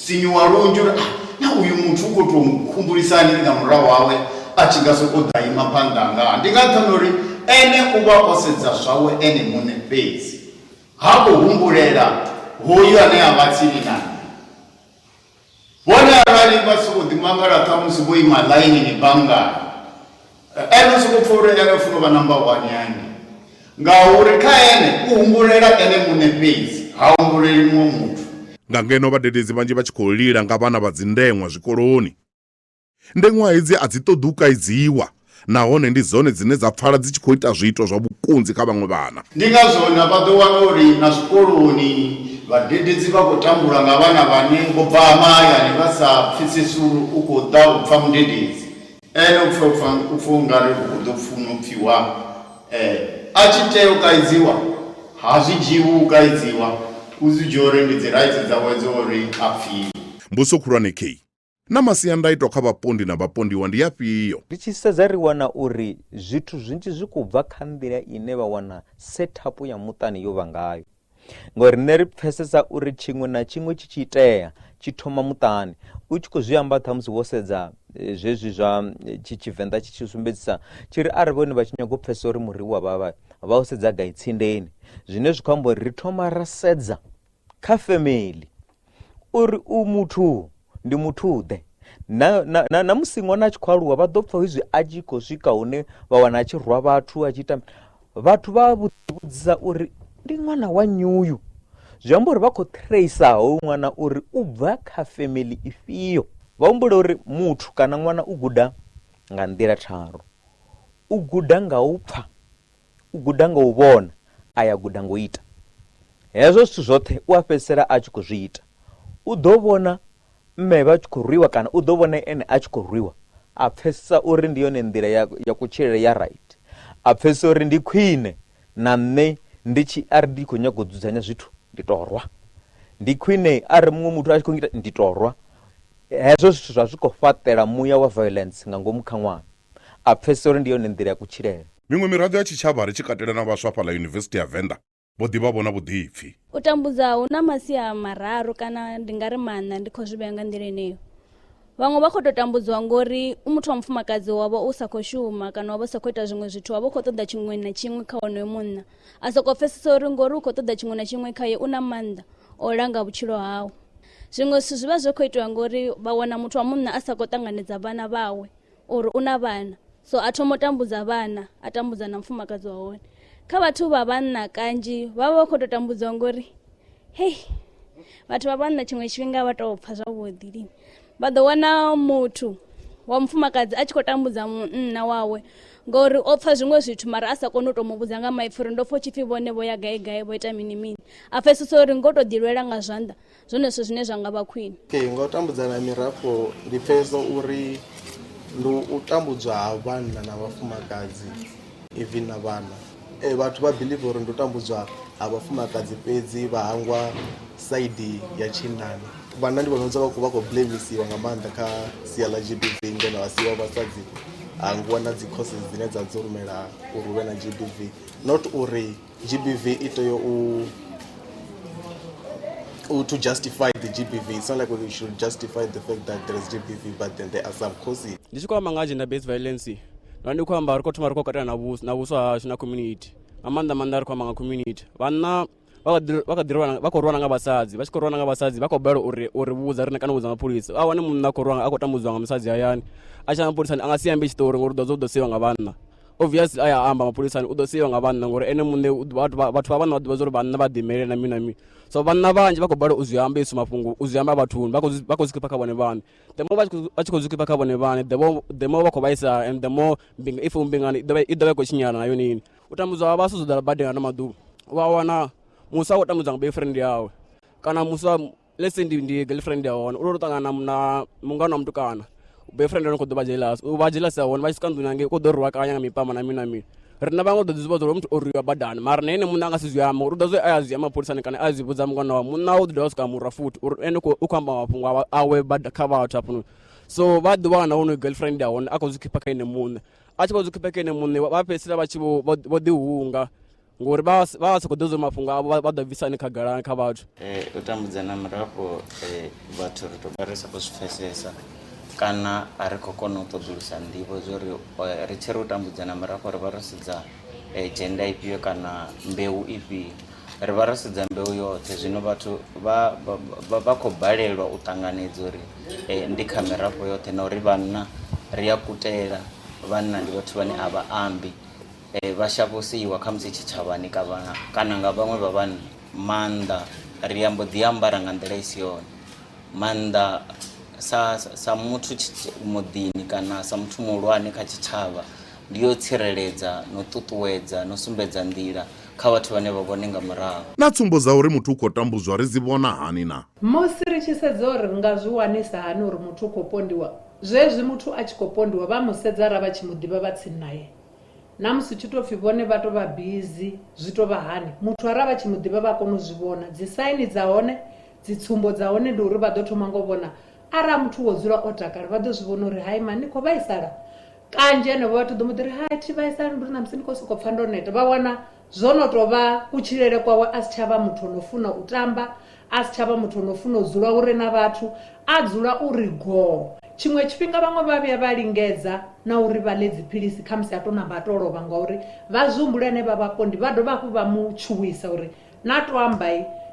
F: sinyuwa lunzhi uri ah, na uyu muthu u khou tou nkhumbulisa hani nga murahu hawe a tshi nga sokou ḓa ima phanḓa hanga. Ndi nga nṱhani uri ene u vha o sedza zwawe ene muṋe fhedzi, ha khou humbulela hoyu ane a vha tsini na nṋe. Vhone arali vha sokou ḓimangala ṱhamusi vho ima ḽainini banngani, ene u sokou pfa uri ene u funa u vha number one hangei ngauri kha ene u humbulela ene muṋe fhedzi, ha humbuleli muṅwe muthu.
A: Nga ngeno vhadededzi vhanzhi vha tshi khou lila nga vhana vha dzindeṅwa zwikoloni. Ndeṅwa hedzi a dzi ṱoḓi u kaidziwa nahone ndi dzone dzine dza pfala dzi tshi khou ita zwiito zwa vhukunzi kha vhaṅwe vhana.
F: Ndi ngazwo na vha ḓo wana uri na zwikoloni vhadededzi vha khou tambula nga vhana vhane vho bva mahayani vha sa pfesesi uri u khou ḓa u pfa mudededzi. Ene u pfa u pfa u pfa u nga ri u khou ḓo funa u pfiwa a tshi tea u kaidziwa ha zwi dzhiwi u kaidziwa, u zwi dzhia uri ndi dzi rights dzawe dzo uri a pfiwe.
A: Mbudziso khulwane kheyi, Na masiandaitwa kha vhapondi na vhapondiwa ndi afhio?
G: Ri tshi sedza ri wana uri zwithu zwinzhi zwi khou bva kha nḓila ine vha wana setup ya muṱani yo vha ngayo. Ngori riṋe ri pfesesa uri tshiṅwe na tshiṅwe tshi tshi itea tshi thoma muṱani. U tshi khou zwi amba ṱhamusi wo sedza eh, zwezwi zwa eh, tshi Tshivenḓa tshi tshi sumbedzisa tshi ri arali vhone vha tshi nyaga u pfesesa uri muri wa vhavha vha u sedza gai tsindeni, zwine zwi khou amba uri ri thoma ra sedza kha family uri u muthu ndi muthu-ḓe na, na, na, na musi ṅwana a tshi khou aluwa vha ḓo pfa hezwi a tshi khou swika hune vha wana a tshi rwa vhathu a tshi ita vhathu vha vhudzisa uri ndi ṅwana wa nyuyu zwi amba uri vha khou tracer hoyu ṅwana uri u bva kha family ifhio vha humbule uri muthu kana ṅwana u guda nga nḓila tharu u guda nga u pfa U guda nga u vhona, a ya guda nga u ita. Hezwo zwithu zwoṱhe u a fhedzisela a tshi khou zwi ita. U ḓo vhona mme vha tshi khou rwiwa kana u ḓo vhona ene a tshi khou rwiwa, a pfesesa uri ndi yone nḓila ya, ya kutshilele ya right. A pfesesa uri ndi khwine na nṋe ndi tshi, arali ndi khou nyaga u dzudzanya zwithu ndi tou rwa. Ndi khwine arali muṅwe muthu a tshi khou ngita ndi tou rwa. Hezwo zwithu zwa zwi khou fhaṱela muya wa violence nga ngomu kha ṅwana. A pfesesa uri ndi yone nḓila ya kutshilele.
A: Miṅwe miraḓo ya tshitshavha ri tshi katela na vhaswa fhaḽa Yunivesithi ya Venḓa vho ḓi vha vho na vhuḓipfi.
H: U tambudza hu na masia mararu kana ndi nga ri maṋa ndi khou zwi vhea nga nḓila yeneyo. Vhaṅwe vha khou tou tambudziwa ngori u muthu wa mufumakadzi wa vha u sa khou shuma kana wa vha u sa khou ita zwiṅwe zwithu wa vha u khou ṱoḓa tshiṅwe na tshiṅwe kha wonoyo munna a soko pfesesa uri ngori u khou ṱoḓa tshiṅwe na tshiṅwe khaye u na maanḓa o langa vhutshilo hau. Zwiṅwe zwithu zwi vha zwi khou itiwa ngori vha wana muthu wa munna a sa khou ṱanganedza vhana vhawe uri u na vhana so a thoma u tambudza vhana a tambudza na mufumakadzi wa hone kha vhathu vha vhanna kanzhi vha vha vha khou tou tambudziwa ngori hei vhathu vha vhanna tshiṅwe tshifhinga vha tou pfha zwavhuḓi lini vha ḓo wana muthu wa mufumakadzi a tshi khou tambudza munna wawe ngori o pfha zwiṅwe zwithu mara a sa koni u tou mu vhudza nga maipfi uri ndo pfha u tshi pfhi vhone vho ya gai gai vho ita mini mini a pfesesa uri ngo tou ḓilwela nga zwanḓa zwone zwithu zwine zwa nga vha khwine.
I: Ee, nga u tambudzana mirafho ndi pfesesa uri ndi u tambudzwa ha vhanna na vhafumakadzi even na vhana. Vhathu vha believe uri ndi u tambudzwa ha vhafumakadzi fhedzi vha hangwa saidi ya tshinnani. Vhanna ndi vhona vha khou vha khou blamisiwa nga maanḓa kha sia ḽa G_B_V ngeno ha siwa vhasadzi hangiwa na dzi causes dzine dza dzo rumela uri hu vhe na G_B_V not uri G_B_V i tea u to justify the G_B_V it's not like we should justify the fact that there is G_B_V but then there are some causes.
J: Ndi tshi khou amba nga gender based violence ndo ndi khou amba ri khou thoma ri khou katela na vhuswa na vhuswa hashu na community nga maanḓa maanḓa ri khou amba nga community vhanna vha kha ḓi vha khou rwana nga vhasadzi vha tshi khou rwana nga vhasadzi vha khou balelwa uri uri vhudza riṋe kana u vhudza mapholisa a wane munna a khou rwa a khou tambudziwa nga musadzi hayani a tshi ya mapholisani a nga si ambe tshiṱori ngori u ḓo ḓo seiwa nga vhanna obviously a ya amba mapholisani u ḓo seiwa nga vhanna ngori ene muṋe vhathu vha vhanna vha ḓivha uri vhanna vha ḓimelela na mini na mini so vhanna vhanzhi vha khou balelwa u zwi amba hezwi mafhungo u zwi amba vhathuni vha khou zwi khipha kha vhone vhaṋe the more vha tshi khou zwi khipha kha vhone vhaṋe the more the more vha khou vhaisala and the more mbinga if mbingano i ḓo vha i khou tshinyala na yone ini u tambudzwa ha vhaswa zwo ḓala badi nga ano maḓuvha wa wana muswa a khou tambudzwa nga boyfriend yawe kana muswa let's say ndi ndi girlfriend ya hone u tou ṱangana na mungana wa mutukana boyfriend ya hone khou ḓo vha jealous u vha jealous ya hone vha tshi swika nḓuni hangei u khou ḓo rwiwa kanya nga mipama na mini na mini riṋe vhaṅwe ḓo ḓi zwi vha uri muthu o rwiwa badani mara na ene muṋe a nga si zwi amba uri u ḓo zwi a ya zwi amba mapholisani kana a zwi vhudza mungana wawe munna wawe u ḓo dovha swika murwa futhi uri ene u khou amba mafhungo awe bada kha vhathu hafhanoni so vha ḓi wana wonoyo girlfriend ya hone a khou zwi khipha kha ene muṋe a tshi vho zwi khipha kha ene muṋe vha fhedzisela vha tshi vho ḓi hunga ngori vha vha sa khou ḓo zwa mafhungo avho vha ḓo bvisa hani khagala kha vhathu.
K: U tambudza na murafho vhathu ri tou vha ri sa khou zwi pfesesa kana a ri khou kona u ṱoḓulusa nḓivho zwo ri ri tshi ri u tambudza na murafho ri vha ro sedza gender ifhio kana mbeu ifhio ri vha ro sedza mbeu yoṱhe zwino vhathu vha vha khou balelwa u ṱanganedza uri ndi kha mirafho yoṱhe na uri vhanna ri a kutela vhanna ndi vhathu vhane a vha ambi. Vha shavha u seiwa khamusi tshitshavhani kana nga vhaṅwe vha vhanna. Maanḓa ri a mbo ḓi ambara nga nḓila i si yone, maanḓa sa sa muthu muḓini kana sa muthu muhulwane kha tshitshavha ndi yo tsireledza no ṱuṱuwedza no sumbedza nḓila kha vhathu vhane vha vhone nga murahu.
A: Na tsumbo dza uri muthu u khou tambudzwa ri dzi vhona hani na?
C: Musi ri tshi sedza uri ri nga zwi wanisa hani uri muthu u khou pondiwa, zwezwi muthu a tshi khou pondiwa vha mu sedza ra vha tshi mu ḓivha vha tsini nae. Na musi tshi tou pfi vhone vha tou vha busy zwi tou vha hani, muthu arali vha tshi mu ḓivha vha kona u zwi vhona. Dzi saini dza hone, dzi tsumbo dza hone ndi uri vha ḓo thoma nga u vhona arali muthu wo dzula o takala vha ḓo zwi vhona uri hai mani ni khou vhaisala. Kanzhi henevho vhathu ḓo mbo ḓi ri hai thi vhaisali ndi uri ṋamusi ndi khou sokou pfha ndo neta. Vha wana Zwo no tou vha kutshilele kwawe a si tsha vha muthu o no funa u tamba, a si tsha vha muthu o no funa u dzula hu re na vhathu, a dzula u ri goo. Tshiṅwe tshifhinga vhaṅwe vha vhuya vha lingedza na uri vha ḽe dziphilisi khamusi a tou namba a tou lovha ngauri vha zwi humbula henevha vhapondi vha dovha hafhu vha mu tshuwisa uri na tou amba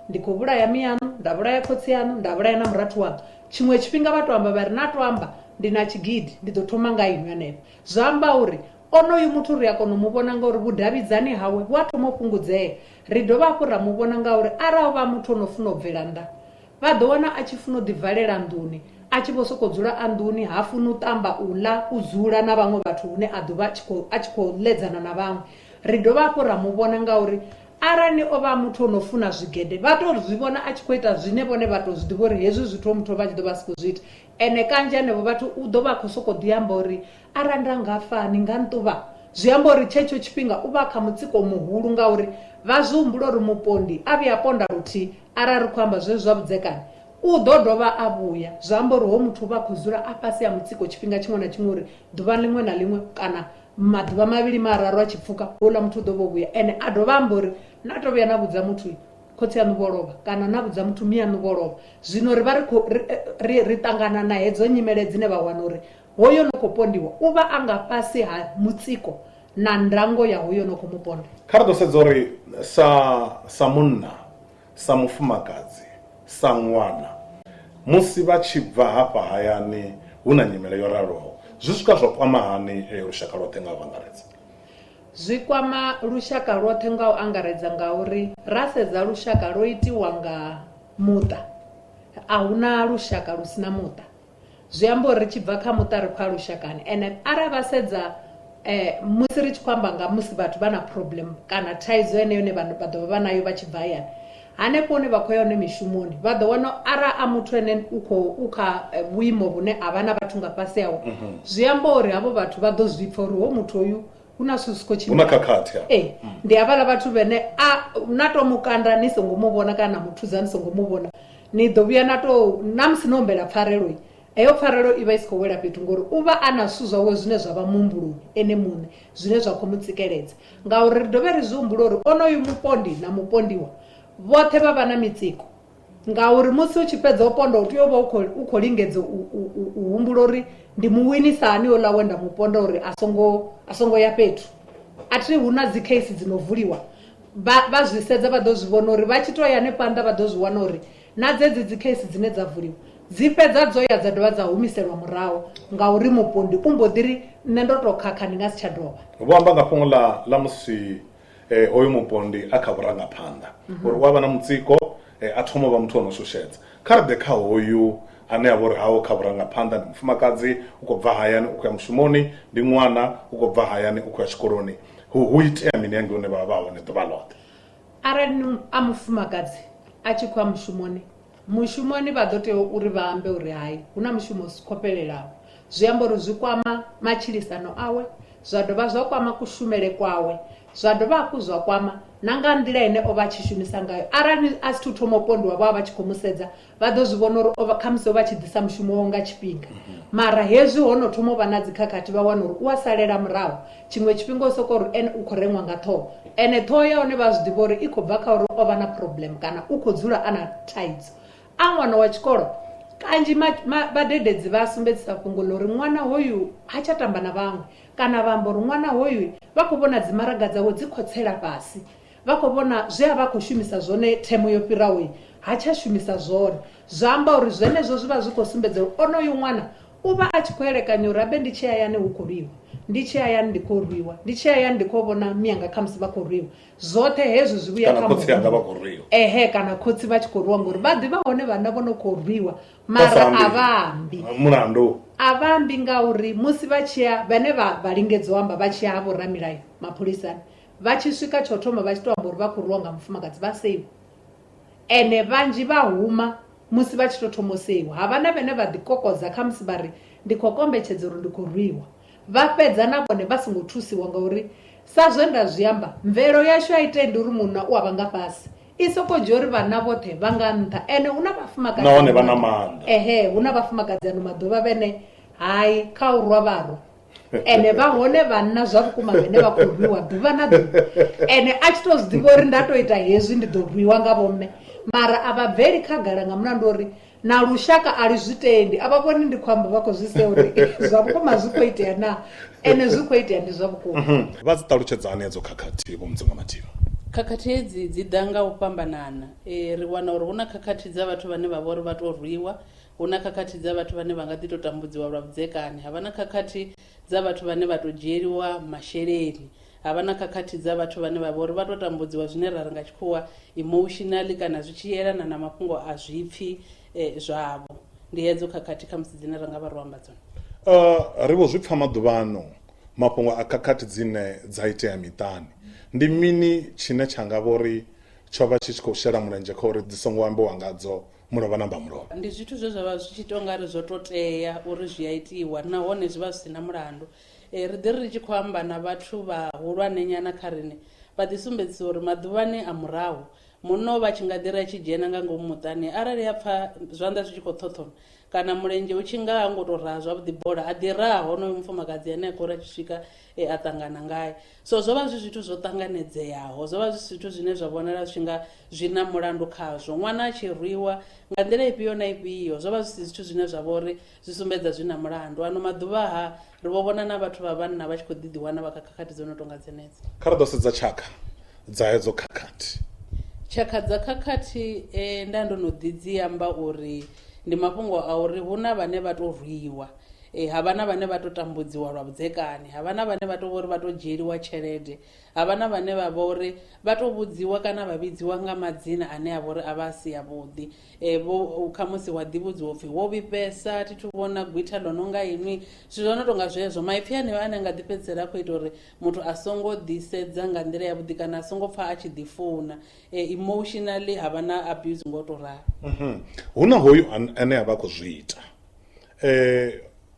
C: ndi khou vhulaya miaṋu, nda vhulaya khotsi aṋu, nda vhulaya na murathu waṋu. Tshiṅwe tshifhinga vha tou amba vha ri na tou amba ndi na tshigidi ndi ḓo thoma nga inwi hanefha. Zwa amba uri Onoyu muthu ri a kona u mu vhona ngauri vhudavhidzani hawe vhu a thoma u fhungudzea. Ri dovha hafhu ra mu vhona ngauri arali o vha muthu o no funa u bvela nnḓa, vha ḓo wana a tshi funa u ḓivalela nḓuni, a tshi vho sokou dzula a nḓuni, ha funi u ṱamba, u ḽa, u dzula na vhaṅwe vhathu hune a ḓo vha a tshi khou ḽedzana na vhaṅwe. Ri dovha hafhu ra mu vhona ngauri arali o vha muthu o no funa zwigede, vha tou zwi vhona a tshi khou ita zwine vhone vha tou zwi ḓivha uri hezwi zwithu hoyu muthu o vha a tshi ḓo vha a si khou zwi ita. Ene kanzhi henevho vhathu u ḓo vha a khou sokou ḓi amba uri Arali nda nga fa, ni nga nṱuvha? Zwi amba uri tshetsho tshifhinga u vha a kha mutsiko muhulu ngauri vha zwi humbula uri mupondi a vhuya a ponda luthihi, arali ri khou amba zwezwi zwa vhudzekani, u ḓo dovha a vhuya. Zwi amba uri hoyu muthu u vha a khou dzula a fhasi ha mutsiko tshifhinga tshiṅwe na tshiṅwe uri ḓuvha ḽiṅwe na ḽiṅwe kana maḓuvha mavhili mararu a tshi pfuka, houḽa muthu u ḓo vha o vhuya. Ene a dovha a amba uri na tou vhuya na vhudza muthu khotsi aṋu vho lovha kana na vhudza muthu miaṋu vho lovha. Zwino ri vha ri khou ri ri ṱangana na hedzo nyimele dzine vha wana uri Hoyo no khou pondiwa u vha a nga fhasi ha mutsiko na ndango ya hoyo no khou mu ponda.
B: Kha ri ḓo sedza uri sa, sa munna, sa mufumakadzi, sa ṅwana, musi vha tshi bva hafha hayani hu na nyimele yo raloho, zwi swika zwa kwama hani lushaka lwoṱhe nga u angaredza?
C: Zwi kwama lushaka lwoṱhe nga u angaredza ngauri ra sedza lushaka lwo itiwa nga muṱa. A hu na lushaka lu si na muṱa. Zwi amba uri ri tshi bva kha muṱa ri khou ya lushakani ende arali vha sedza musi ri tshi khou amba nga musi vhathu vha na problem kana thaidzo yeneyo ine vha ḓo vha vha nayo vha tshi bva hayani hanefho hune vha khou ya hone mishumoni vha ḓo wana arali a muthu ane u khou u kha vhuimo vhune a vha na vhathu nga fhasi hawe zwi amba uri havho vhathu vha ḓo zwi pfha uri ho muthu hoyu. Hu na zwithu zwi khou
B: Hu na khakhathi hafha.
C: Ee, ndi havhaḽa vhathu vhene a na to mukanda ni songo mu vhona kana na muthuza ni songo mu vhona, ni ḓo vhuya na to na musi no humbela pfarelo heyo pfarelo i vha i si khou wela fhethu ngori u vha a na zwithu zwawe zwine zwa vha muhumbuloni ene muṋe zwine zwa khou mu tsikeledza. Ngauri ri dovhe ri zwi humbule uri onoyu mupondi na mupondiwa vhoṱhe vha vha na mitsiko. Ngauri musi u tshi fhedza u ponda u tea u vha u khou lingedza u humbula uri ndi mu winisa hani houḽa we nda mu ponda uri a songo a songo ya fhethu. A thi hu na dzi case dzi no vuliwa vha vha zwi sedza vha ḓo zwi vhona uri vha tshi to ya hanefha nnḓa vha ḓo zwi wana uri na dzedzi dzi case dzine dza vuliwa dzi fhedza dzo ya dza dovha dza humiselwa murahu ngauri mupondi u mbo ḓi ri nṋe ndo to khakha ndi nga si tsha dovha.
B: Vho amba nga fhungo ḽa ḽa musi eh, hoyu mupondi a kha vhurangaphanḓa mhm. uri u a vha na mutsiko eh, a thoma u vha muthu o no shushedza. Kha ri ḓe kha hoyu ane a vha uri haho kha vhurangaphanḓa, ndi mufumakadzi u khou bva hayani u khou ya mushumoni, ndi ṅwana u khou bva hayani u khou ya tshikoloni, hu itea mini hangei hune vha vha vha hone ḓuvha ḽoṱhe?
C: Arali a mufumakadzi a tshi khou ya mushumoni, mushumoni vha ḓo tea uri vha ambe uri hai hu na mushumo u si khou fhelelaho. Zwi amba uri zwi kwama matshilisano awe, zwa dovha zwa kwama kushumele kwawe, zwa dovha hafhu zwa kwama na nga nḓila ine o vha a tshi shumisa ngayo. Arali a si thu thoma u pondiwa vho vha vha tshi khou mu sedza, vha ḓo zwi vhona uri o vha khamusi o vha tshi ḓisa mushumo wawe nga tshifhinga. Mara hezwi ho no thoma u vha na dzikhakhathi vha wana uri u a salela murahu. Tshiṅwe tshifhinga u sokou ri ene u khou reṅwa nga ṱhoho, ene ṱhoho ya hone vha zwi ḓivha uri i khou bva kha uri o vha na problem kana u khou dzula a na thaidzo. A ṅwana wa tshikolo, kanzhi ma, ma, vhadededzi vha sumbedzisa fhungo ḽa uri ṅwana hoyu ha tsha tamba na vhaṅwe, kana vha amba uri ṅwana hoyu vha khou vhona dzimaraga dzawe dzi khou tsela fhasi, vha khou vhona zwe a vha a khou shumisa zwone themo yo fhiraho ha tsha shumisa zwone. Zwa amba uri zwenezwo zwi vha zwi khou sumbedza uri onoyu ṅwana u vha a tshi khou elekanya uri habe ndi tshi hayani hu khou lwiwa, ndi tshi hayani ndi khou rwiwa, ndi tshi hayani ndi khou vhona mianga khamusi vha khou rwiwa. Zwoṱhe hezwi zwi vhuya
B: Kana
C: kha
B: khotsi anga vha
C: muhumbulo.
B: khou rwiwa.
C: Ehe, kana khotsi vha tshi khou rwiwa ngori vha ḓivha hone vhanna vho no khou rwiwa
B: Vha sa
C: mara
B: ambi.
C: a vha ambi.
B: Mulandu.
C: A vha ambi ngauri musi vha tshi ya vhane vha vha lingedza u amba vha tshi ya ha vhoramilayo mapholisani vha tshi swika tsho thoma vha tshi to amba uri vha khou rwiwa nga mufumakadzi vha seiwa. Ene vhanzhi vha huma musi vha tshi to thoma u seiwa. Ha vha na vhane vha ḓi kokodza khamusi vha ri ndi khou kombetshedza uri ndi khou rwiwa. Vha fhedza na vhone vha songo thusiwa ngauri sa zwe nda zwi amba, mvelo yashu a i tendi uri munna u a vha nga fhasi. I sokou dzhia uri vhanna vhoṱhe vha nga nṱha. Ene hu na vhafumakadzi
B: Nahone
C: ano
B: vha na
C: maḓuvha,
B: maanḓa.
C: ehe, hu na vhafumakadzi ano maḓuvha vhene hai kha u rwa vha rwa. Ene vha hone vhanna zwa vhukuma vhene vha khou rwiwa ḓuvha na ḓuvha. Ene a tshi tou zwi ḓivha uri nda tou ita hezwi ndi ḓo rwiwa nga vhomme. Mara a vha bveli khagala nga mulandu wa uri Na lushaka a lu zwi tendi. A vha vhoni ndi khou amba, vha khou zwi sea uri zwa vhukuma zwi khou itea naa. Ene zwi khou itea ndi zwa vhukuma.
B: Vha dzi ṱalutshedza hani hedzo khakhathi, Vho Mudzunga Mathivha?
L: Khakhathi hedzi dzi ḓa nga u fhambanana. Ri wana uri hu na khakhathi dza vhathu vhane vha vha uri vha tou rwiwa, hu na khakhathi dza vhathu vhane vha nga ḓi tou tambudziwa lwa vhudzekani, ha vha na khakhathi dza vhathu vhane vha tou dzhieliwa masheleni, Ha vha na khakhathi dza vhathu vhane vha vha uri vha tou tambudziwa zwine ra ri nga tshikhuwa emotionally kana zwi tshi yelana na mafhungo a zwipfi zwavho. Ndi hedzo khakhathi khamusi dzine ra nga vha ro amba dzone.
B: Ri vho zwi pfa maḓuvha ano mafhungo a khakhathi dzine dza itea miṱani. Ndi mini tshine tsha nga vha uri tsho vha tshi tshi khou shela mulenzhe kha uri dzi songo ambiwa ngadzo mulovha na mbamulovha?
L: Ndi zwithu zwe zwa vha zwi tshi tou nga ri zwo tou tea uri zwi a itiwa nahone zwi vha zwi si na mulandu. Ri ḓi ri ri tshi khou amba na vhathu vhahulwane nyana kha riṋe, vha ḓi sumbedzisa uri maḓuvhani a murahu, munna o vha a tshi nga ḓi ri a tshi dzhena nga ngomu muṱani, arali a pfa zwanḓa zwi tshi khou ṱhoṱhona kana mulenzhe u tshi nga ha ngo tou raha zwavhuḓi bola, a ḓi raha honoyo mufumakadzi ane a khou ri a tshi swika e a ṱangana ngae. So zwo vha zwi zwithu zwo ṱanganedzeaho, zwo vha zwi si zwithu zwine zwa vhonala zwi tshi nga zwi na mulandu khazwo. Ṅwana a tshi rwiwa nga nḓila ifhio na ifhio, zwo vha zwi si zwithu zwine zwa vha uri zwi sumbedza zwi na mulandu. Ano maḓuvha-ha, ri vho vhona na vhathu vha vhanna vha tshi khou ḓi ḓiwana vha kha khakhathi dzo no tou nga dzenedzo.
B: Kha ri ḓo sedza tshakha dza hedzo khakhathi.
L: Tshakha dza khakhathi nda ndo no ḓi dzi amba uri ndi mafhungo a uri hu na vhane vha tou rwiwa, ha vha na vhane vha tou tambudziwa lwa vhudzekani, ha vha na vhane vha tou vha uri vha tou dzhieliwa tshelede, ha vha na vhane vha vha uri vha tou vhudziwa kana vha vhidziwa nga madzina ane a vha uri a vha a si avhuḓi. E, vho, khamusi wa ḓi vhudziwa upfi wo vhifhesa, thi thu vhona gwitha ḽo no nga inwi, zwithu zwo no tonga zwezwo. Maipfi aneo ane a nga ḓi fhedzisela a khou ita uri muthu a songo ḓisedza nga nḓila yavhuḓi kana a songo pfa a tshi ḓifuna. E, emotionally ha vha na abuse ngo to ralo.
B: Mhm. Hu na hoyu ane a vha khou zwi ita.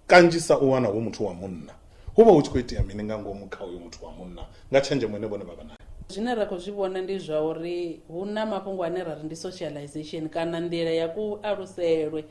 B: Kanzhisa u wana hu muthu wa munna. Hu vha hu tshi khou itea mini nga ngomu kha uyo muthu wa munna nga tshenzhemo ine vhone vha vha nayo?
L: Zwine ra khou zwi vhona ndi zwa uri hu na mafhungo ane ra ri ndi socialization kana nḓila ya kualuselwe.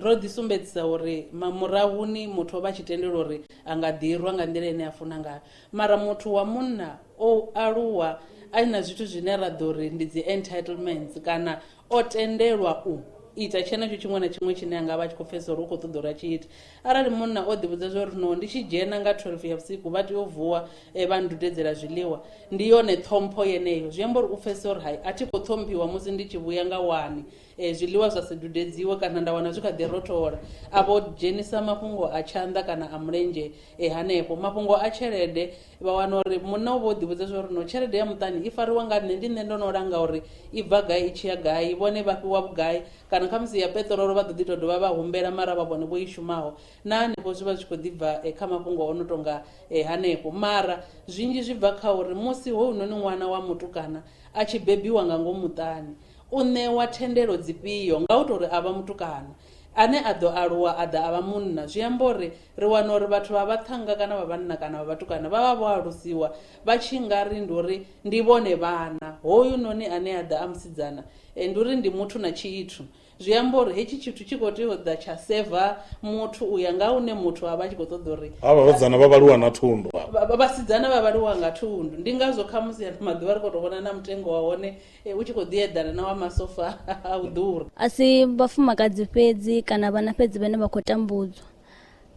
L: Ro ḓi sumbedzisa uri murahuni muthu o vha tshi tendelwa uri a nga ḓirwa nga nḓila ine a funa ngayo, mara muthu wa munna o aluwa a na zwithu zwine ra ḓo ri ndi dzi entitlements kana o tendelwa u ita tshenetsho tshiṅwe na tshiṅwe tshine a nga vha a tshi khou pfesesa uri u khou ṱoḓa uri a tshi ite. Arali munna o ḓivhudza zwa uri no ndi tshi dzhena nga 12 ya vhusiku vha tea u vuwa vha ndudedzela zwiḽiwa, ndi yone ṱhompho yeneyo. Zwi amba uri u pfesesa uri hai a thi khou ṱhomphiwa musi ndi tshi vhuya nga wani zwiḽiwa zwa si dudedziwe kana nda wana zwi kha ḓi rothola. A vho dzhenisa mafhungo a tshanḓa kana a mulenzhe hanefho. Mafhungo a tshelede vha wana uri munna u vha o ḓivhudza zwa uri no tshelede ya muṱani i fariwa nga nṋe, ndi nṋe ndo no langa uri i bva gai i tshi ya gai, vhone vha fhiwa vhugai, kana khamusi ya peṱirolo vha ḓo ḓi tou dovha vha humbela mara vha vhone vho i shumaho. Na hanefho zwi vha zwi tshi khou ḓi bva kha mafhungo o no tonga hanefho. Mara zwinzhi zwi bva kha uri musi hoyunoni ṅwana wa mutukana a tshi bebiwa nga ngomu muṱani u ṋewa thendelo dzifhio nga u tou ri a vha mutukana ane a ḓo aluwa a ḓa a vha munna. Zwi amba uri ri wana uri vhathu vha vhaṱhannga kana vha vhanna kana vha vhatukana vha vha vho alusiwa vha tshi nga ri ndi uri ndi vhone vhana, hoyu noni ane a ḓa a musidzana ndi uri ndi muthu na tshithu. Zwi amba uri hetshi tshithu tshi khou tea u ḓa tsha seva muthu u ya nga hune muthu a vha a tshi khou ṱoḓa uri
B: Havha vhasidzana vha vhaliwa na thundu havha.
L: Vhasidzana vha vhaliwa nga thundu. Ndi ngazwo khamusi ano maḓuvha ri khou tou vhona na mutengo wa hone u tshi khou ḓi eḓana na wa masofa a u ḓura.
H: A si vhafumakadzi fhedzi kana vhana fhedzi vhane vha khou tambudzwa,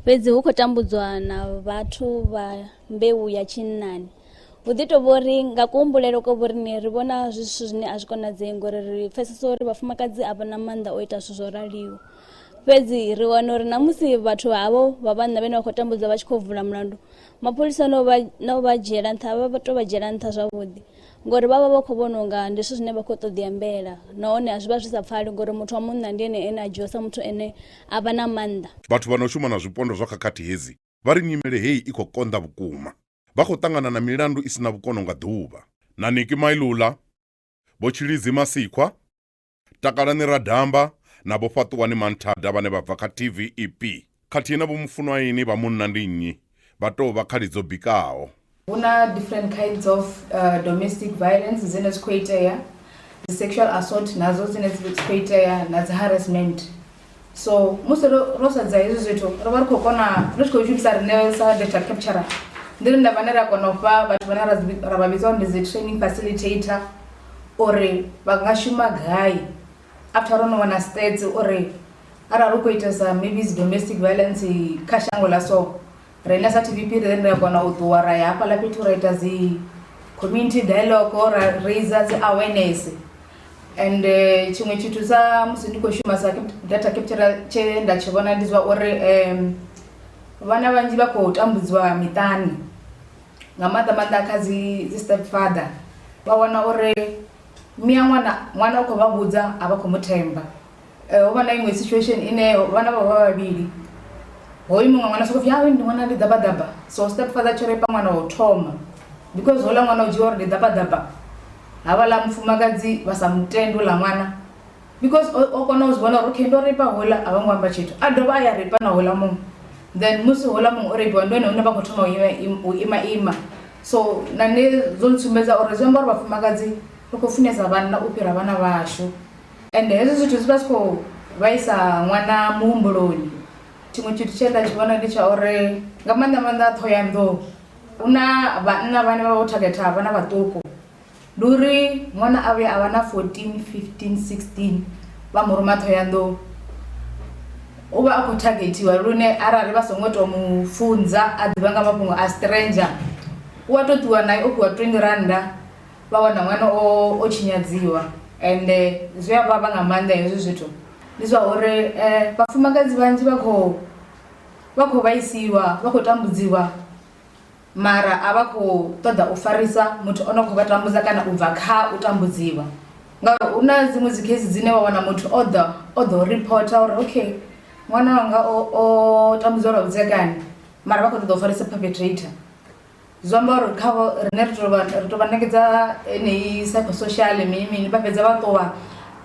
H: fhedzi hu khou tambudzwa na vhathu vha mbeu ya tshinnani. Hu ḓi tou vha uri nga kuhumbulele kwa vhoriṋe ri vhona zwi zwithu zwine a zwi konadzei ngori ri pfesesa uri vhafumakadzi a vha na maanḓa o ita zwithu zwo raliho. Fhedzi ri wana uri na musi vhathu havho vha vhanna vhane vha khou tambudzwa vha tshi khou vula mulandu, mapholisa no vha no vha dzhiela nṱha vha tou vha dzhiela nṱha zwavhuḓi ngori vha vha vha khou vhona unga ndi zwithu zwine vha khou ṱoḓi ambela nahone zwi vha zwi sa pfali ngori muthu wa munna ndi ene ene a dzhiwa sa muthu ene a vha na maanḓa.
A: Vhathu vha no shuma na zwipondwa zwa khakhathi hedzi vha ri nyimele heyi i khou konḓa vhukuma. Vha khou ṱangana na milandu i si na vhukono nga ḓuvha. Na Niki Mailula, Vho Tshilidzi Masikhwa, Takalani Radamba na Vho Fhaṱuwani Manthada vhane vha bva kha TVEP khathihi na Vho Mufunwaini vha Munna Ndi Nnyi vha tou vha khali dzo bikaho.
M: Hu na different kinds of domestic violence dzine dzi khou itea, dzi sexual assault nadzo dzine dzi khou itea na dzi harassment. So musi ro ro sedza hezwi zwithu ro vha ri khou kona ri tshi khou shumisa riṋe sa data capturer ndi riṋe vhane ra kona u fha vhathu vhane ra ra vha vhidza uri ndi dzi training facilitator uri vha nga shuma gai after ro no wana stats uri arali hu khou itesa maybe dzi domestic violence kha shango ḽa so Riṋe sa TVP ri a kona u ṱuwa ra ya hafhaḽa fhethu ra ita dzi community dialogue ra raiser dzi awareness and tshiṅwe tshithu sa musi ndi khou shuma sa data capture tshe nda tshi vhona ndi zwa uri vhana vhanzhi vha khou tambudziwa miṱani nga maanḓa maanḓa kha dzi dzi step father vha wana uri miya ṅwana ṅwana u khou vha vhudza a vha khou mu themba. Ho vha na iṅwe situation ine vhana vha vha vhavhili hoyu muṅwe ṅwana soko pfhi hayi ndi ṅwana ndi ḓabaḓaba so step father tsho rape ṅwana wa u thoma because houḽa ṅwana u dzhiwa uri ndi ḓabaḓaba havhaḽa mufumakadzi vha sa mutendi houḽa ṅwana because o kona u zwi vhona uri okay ndo rape houḽa a vho ngo amba tshithu a dovha a ya rape na houḽa muṅwe then musi houḽa muṅwe o rapiwa ndi hone hune vha khou thoma u ima ima so na nṋe zwo ntsumbedza uri zwi amba uri vhafumakadzi ri khou funesa vhanna u fhira vhana vhashu. Ende hezwi zwithu zwi vha zwi khou vhaisa ṅwana muhumbuloni. Tshiṅwe tshithu tshe nda tshi vhona ndi tsha uri nga maanḓa maanḓa Ṱhohoyanḓou hu na vhanna vhane vha vha vho thagetha vhana vhaṱuku, ndi uri ṅwana a vhuya a vha na 14, 15, 16 vha mu ruma Ṱhohoyanḓou u vha a khou thagethiwa lune arali vha songo tou mu funza a ḓivha nga mafhungo a stranger u a tou ṱuwa nae o fhiwa 20 rannda. Vha wana ṅwana o o tshinyadziwa ende zwi a vhavha nga maanḓa hezwi zwithu ndi zwa uri vhafumakadzi vhanzhi vha khou vha khou vhaisiwa vha khou tambudziwa mara a vha khou ṱoḓa u farisa muthu o no khou vha tambudza kana u bva kha u tambudziwa ngauri hu na dziṅwe dzi case dzine wa wana muthu o ḓa o ḓo reporter uri okay ṅwana wanga o o tambudziwa lwa vhudzekani mara vha khou ṱoḓa u farisa perpetrator. Zwi amba uri khavho riṋe ri tou vha ri tou vha ṋekedza heneyi psychosocial mini mini vha fhedza vha ṱuwa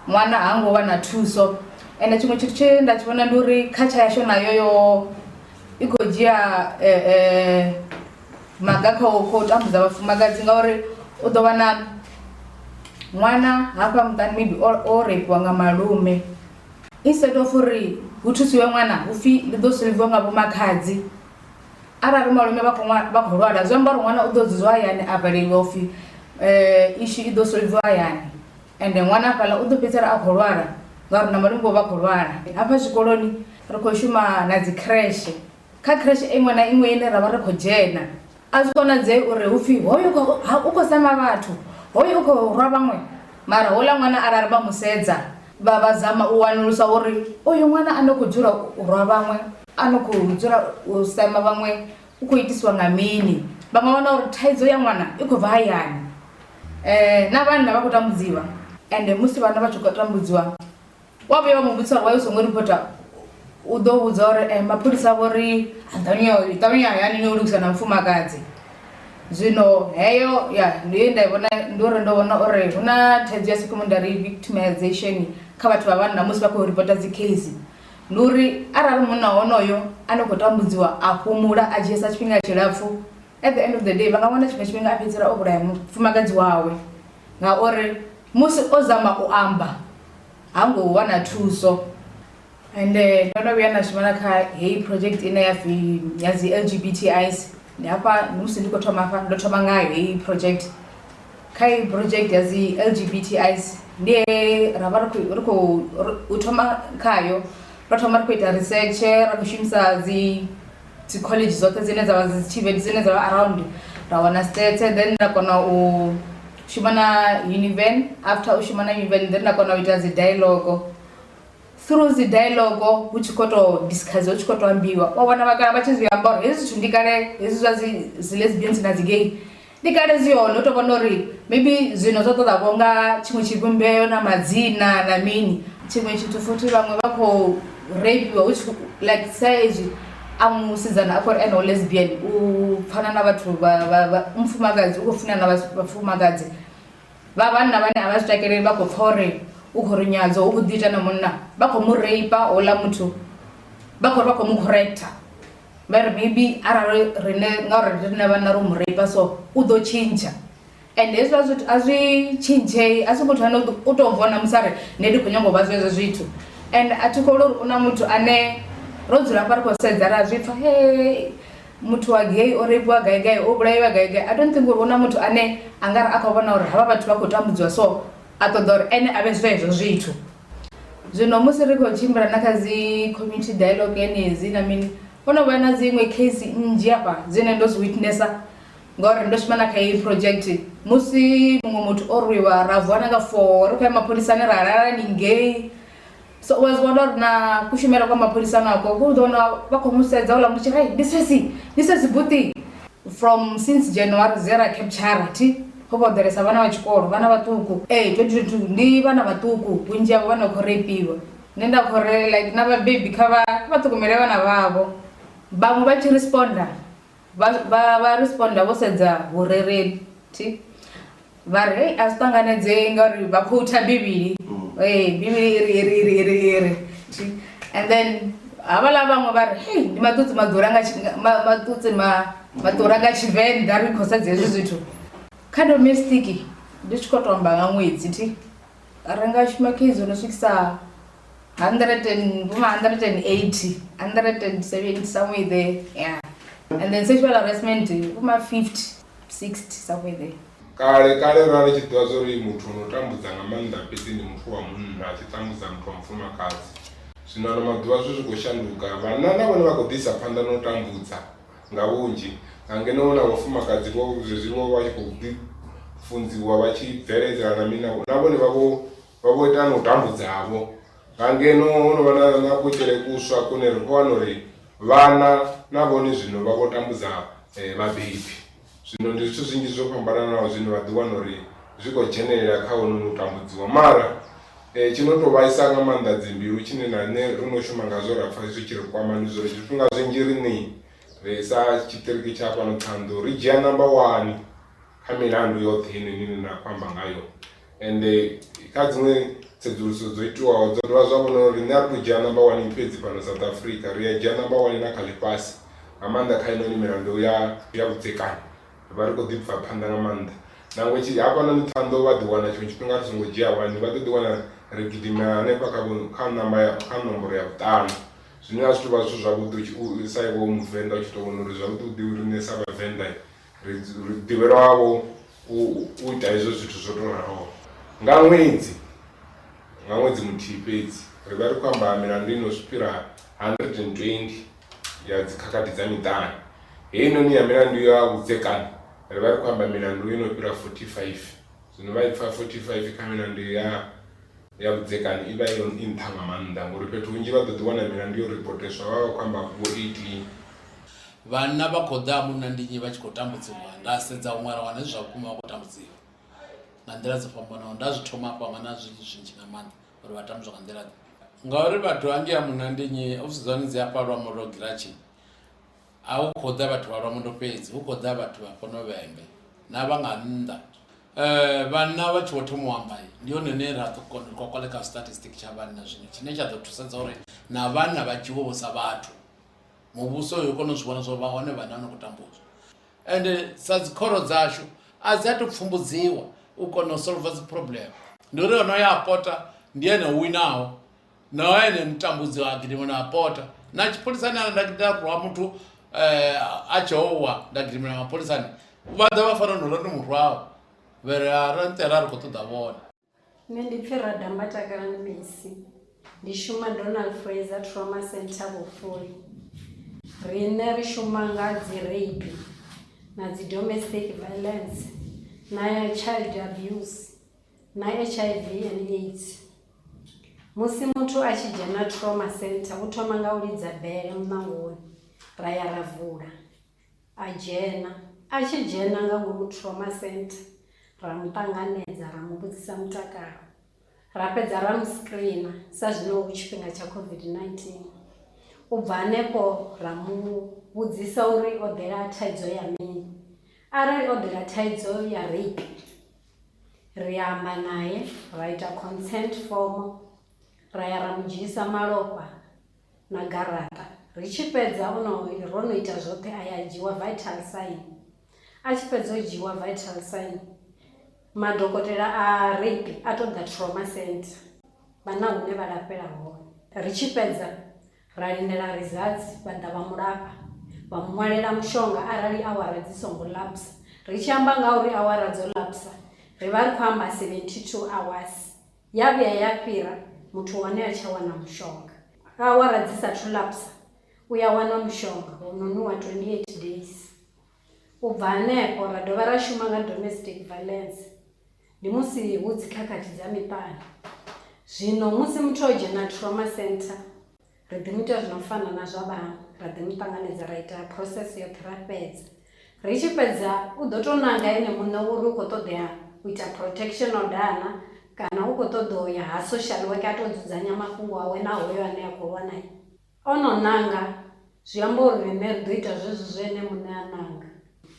M: ṅwana ha ngo wana thuso ende tshiṅwe tshithu tshe nda tshi vhona ndi uri culture yashu nayo yo i khou dzhia maga kha u tambudza vhafumakadzi ngauri u ḓo wana ṅwana hafha muṱani maybe o reipiwa nga malume instead of uri hu thusiwe ṅwana hu pfhi ḽi ḓo soliviwa nga vhomakhadzi arali malume vha khou vha khou lwala zwi amba uri ṅwana u ḓo dzudzwa hayani a valeliwa upfhi issue i ḓo soliviwa hayani ende ṅwana hafhaḽa u ḓo fhedzisela a khou lwala ngauri na malume vho vha khou lwala hafha zwikoloni ri khou shuma na dzi creche kha creche iṅwe na iṅwe ine ra vha ri khou dzhena a zwi konadzei uri hu pfhi hoyu u khou sema vhathu hoyu u khou rwa vhaṅwe mara houḽa ṅwana arali vha mu sedza vha vha zama u wanulusa uri uyu ṅwana a no khou dzula u rwa vhaṅwe a no khou dzula u sema vhaṅwe u khou itisiwa nga mini vha nga wana uri thaidzo ya ṅwana i khou bva hayani na vhanna vha khou tambudziwa ende musi vhanna vha tshi khou tambudziwa wa vhuya wa mu vhudzisa uri why u songo ripota u ḓo vhudza uri eh, mapholisa vho ri ṱavhanya hayani ni lugisa na mufumakadzi zwino heyo ya ndi ye nda i vhona ndi uri ndo vhona uri hu na thaidzo ya secondary victimization kha vhathu vha vhanna musi vha khou ripota dzi case ndi uri arali munna honoyo a no khou tambudziwa a fhumula a dzhiesa tshifhinga tshilapfu at the end of the day vha nga wana tshiṅwe tshifhinga a fhedzisela o vhulaya mufumakadzi wawe ngauri musi o zama u amba ha ngo wana thuso ende ndo no vhuya nda shuma na kha heyi project ine ya pfi ya dzi LGBTIs ndi hafha musi ndi khou thoma hafha ndo thoma ngayo heyi project kha heyi project ya dzi LGBTIs ndi he ra vha ri khou u thoma khayo ro thoma ri khou ita research ra khou shumisa dzi dzi college dzoṱhe dzine dza vha dzi TVET dzine dza vha around ra wana stats then ra kona u shuma na Univen after u shuma na Univen then ra kona u ita dzi dialogue through dzi dialogue hu tshi khou tou discuss hu tshi khou tou ambiwa wa wana vhakala vha tshi zwi amba uri hezwi zwithu ndi kale hezwi zwa dzi lesbians na dzi gay ndi kale zwi hone u tou vhona uri maybe zwino zwo ṱoḓa vho nga tshiṅwe tshivhumbeo na madzina na mini tshiṅwe tshithu futhi vhaṅwe vha khou rapiwa hu tshi like sa ezwi a musidzana a khou ri ene o lesbian u pfana na vhathu vha mufumakadzi u khou funa na vhafumakadzi vha vhanna vhane a vha zwi takaleli vha khou pfha uri u khou ri nyadza u khou ḓi ita na munna vha khou mu rape houḽa muthu vha khou ri vha khou mu corrector vha ri maybe arali rine ngauri rine vhanna ro mu rape so u ḓo tshintsha and hezwiḽa zwithu a zwi tshintshei a si muthu ane u tou vhona musi a ri nṋe ndi khou nyanga u vha zwezwo zwithu and a thi kholwi uri u na muthu ane ro dzula hafha ri khou sedza ra zwi pfha he muthu wa gay o rapiwa gai gai o vhulaiwa gai gai i don't think uri hu na muthu ane a nga ri a khou vhona uri havha vhathu vha khou tambudziwa so a ṱoḓa uri ene a vhe zwezwo zwithu zwino musi ri khou tshimbila na kha dzi community dialogue henedzi na mini ho no vha na dziṅwe case nnzhi hafha dzine ndo zwi witnessa ngauri ndo shuma na kha heyi project musi muṅwe muthu o rwiwa ra vuwa na nga 4 ri khou ya mapholisani ra lala ningei so wa zwi vhona uri na kushumele kwa mapholisa nako ku ḓo wana vha khou mu sedza houḽa muthu tshi ri ndi sesi ndi sesi buti from since January dze ra capture thi ho vha ho ḓalesa vhana vha tshikolo vhana vhaṱuku ee 2022 ndi vhana vhaṱuku vhunzhi havho vhana khou reipiwa nṋe nda khou ri like na vhabebi kha vha kha vha ṱhogomele vhana vhavho vhaṅwe vha tshi responda vha vha vha responda vho sedza vhurereli thi vha ri hei a zwi ṱanganedzei ngauri vha khou bivhili ee bivhili iri iri iri iri iri thi and then havhaḽa vhaṅwe vha ri hei ndi maṱutsi maḓura nga maṱutsi ma maḓura nga tshivenḓa ri khou sedza hezwi zwithu kha domestic ndi tshi khou to amba nga ṅwedzi thi ri nga shuma case no swikisa 100 and vhoma 180 170 somewhere there yeah and then sexual harassment vhoma 50 60 somewhere there
N: Kale kale ra ri tshi ḓivha zwa uri muthu ono tambudza nga maanḓa fhedzi ndi muthu wa munna a tshi tambudza muthu wa mufumakadzi. Zwino ano maḓuvha zwithu zwi khou shanduka vhanna na vhone vha khou ḓi isa phanḓa na u tambudza nga vhunzhi nga ngeno na vhafumakadzi vho zwezwi vho vha tshi khou ḓi funziwa vha tshi bveledzela na mini na vhone vha vho vha vho ita na u tambudza vho. Nga ngeno ho no vha na na kuitele kuswa kune ri khou wana uri vhana na vhone zwino vha vho tambudza vhabebi. Zwino ndi zwithu zwinzhi zwo fhambananaho zwine vha ḓi wana uri zwi khou dzhenelela kha honono u tambudziwa mara tshi no tou vhaisa nga maanḓa dzi mbilu tshine na nṋe ro no shuma ngazwo ra pfha zwi tshi ri kwama ndi zwa uri zwifhinga zwinzhi riṋe ri sa tshiṱiriki tsha fhano Ṱhohoyanḓou ri dzhia namba wani kha milandu yoṱhe heinoni ine nda khou amba ngayo ende kha dziṅwe tsedzuluso dzo itiwaho dzo dovha zwa vhona uri riṋe a ri tou dzhia namba wani fhedzi fhano South Africa ri a dzhia namba wani na kha ḽifhasi. Nga maanḓa kha inoni milandu ya ya vhudzekani ri vha ri khou ḓi bva phanḓa nga maanḓa. Nangwe tshi hafhanoni Ṱhohoyanḓou vha ḓi wana tshiṅwe tshifhinga ri songo dzhia wani vha ḓo ḓi wana ri gidima hanefha kha vho kha namba ya kha nomboro ya vhuṱanu zwine a zwi tou vha zwithu zwavhuḓi u sa iwe u muvenḓa u tshi tou vhona uri zwavhuḓi vhuḓi riṋe sa vhavenḓa ri ri ḓivhelwa vho u u ita hezwo zwithu zwo tou raloho. Nga ṅwedzi nga ṅwedzi muthihi fhedzi ri vha ri khou amba milandu ino fhira 120 ya dzikhakhathi dza miṱani. Heinoni ya milandu ya vhudzekani ri vha ri khou amba milandu ino fhira 45 zwino vha i pfa 45 kha milandu ya ya vhudzekani i vha i nṱha nga maanḓa ngori fhethu hunzhi vha ḓo ḓi wana milandu yo ripoteswa vha vha khou amba vho 18.
D: Vhanna vha khou ḓa munna ndi nnyi vha tshi khou tambudziwa nda sedza huṅwe ra wana zwi zwa vhukuma vha khou tambudziwa nga nḓila dzo fhambanaho nda zwi thoma hafha nga na zwinzhi zwinzhi nga maanḓa uri vha tambudzwa nga nḓila ḓe ngauri vhathu hangei ha munna ndi nnyi ofisi dza hone dzi hafha Lwamondo giratshini a hu khou ḓa vhathu vha Lwamondo fhedzi hu khou ḓa vhathu vha fhano Vhembe na vha nga nnḓa vhanna vha tshi vho thoma u amba ndi hone hune ra ḓo kona u kwakwale kha statistic tsha vhanna zwino tshine tsha ḓo thusedza uri na vhanna vha dzhiwe vho sa vhathu muvhuso uyo kona u zwi vhona zwa vha hone vhanna vha no khou tambudzwa ende sa dzikhoro dzashu a dzi a tou pfumbudziwa u kona u solva dzi problem ndi uri ono ya pota ndi ene u winaho na ene mutambudzi a gidima na pota na tshipholisani arali nda nda rwa muthu a tshi howa nda gidimela mapholisani vha ḓa vha fana no ndo mu rwaho vha ri a ra nṱela ri khou ṱoḓa vhone.
O: Nṋe ndi pfi Radamba Takalani Messi ndi shuma Donald Fraser Trauma Centre Vhufuli. Riṋe ri shuma nga dzi rape na dzi domestic violence na child abuse na HIV and AIDS. Musi muthu a tshi dzhena trauma centre u thoma nga u lidza bele muṋangoni ra ya ra vula a dzhena. A tshi dzhena nga ngomu trauma centre ra mu ṱanganedza ra mu vhudzisa mutakalo ra fhedza ra mu screener sa zwino hu tshifhinga tsha COVID-19. U bva hanefho ra mu vhudzisa uri o ḓela thaidzo ya mini arali o ḓela thaidzo ya rape Ri amba nae ra ita consent form ra ya ra mu dzhiisa malofha na garaṱa ri tshi fhedza ono ro no ita zwoṱhe a ya dzhiwa vital sign a tshi fhedza u dzhiwa vital sign madokotela a rape a tou ḓa trauma centre vha na hune vha lafhela hone ri tshi fhedza Ra lindela results vha ḓa vha mu lafha vha mu ṅwalela mushonga arali awara dzi songo lapsa. Ri tshi amba nga uri awara dzo lapsa ri vha ri khou amba 72 hours ya vhuya ya fhira muthu wa hone ha tsha wana mushonga. Awara dzi sathu lapsa u ya wana mushonga hounoni wa 28 days. U bva hanefho ra dovha ra shuma nga domestic violence ndi musi hu dzikhakhathi dza miṱani. Zwino musi muthu o dzhena trauma centre ri ḓi mu ita zwi no fana na zwa vhaṅwe ra ḓi mu ṱanganedza ra ita process yoṱhe ra fhedza. Ri tshi fhedza u ḓo tou nanga ene muṋe uri u khou ṱoḓea u ita protection order na kana u khou ṱoḓa u ya ha social worker a tou dzudzanya mafhungo awe na hoyo ane a khou lwa nae. O no nanga zwi amba uri riṋe ri ḓo ita zwezwo zwe ene muṋe a nanga.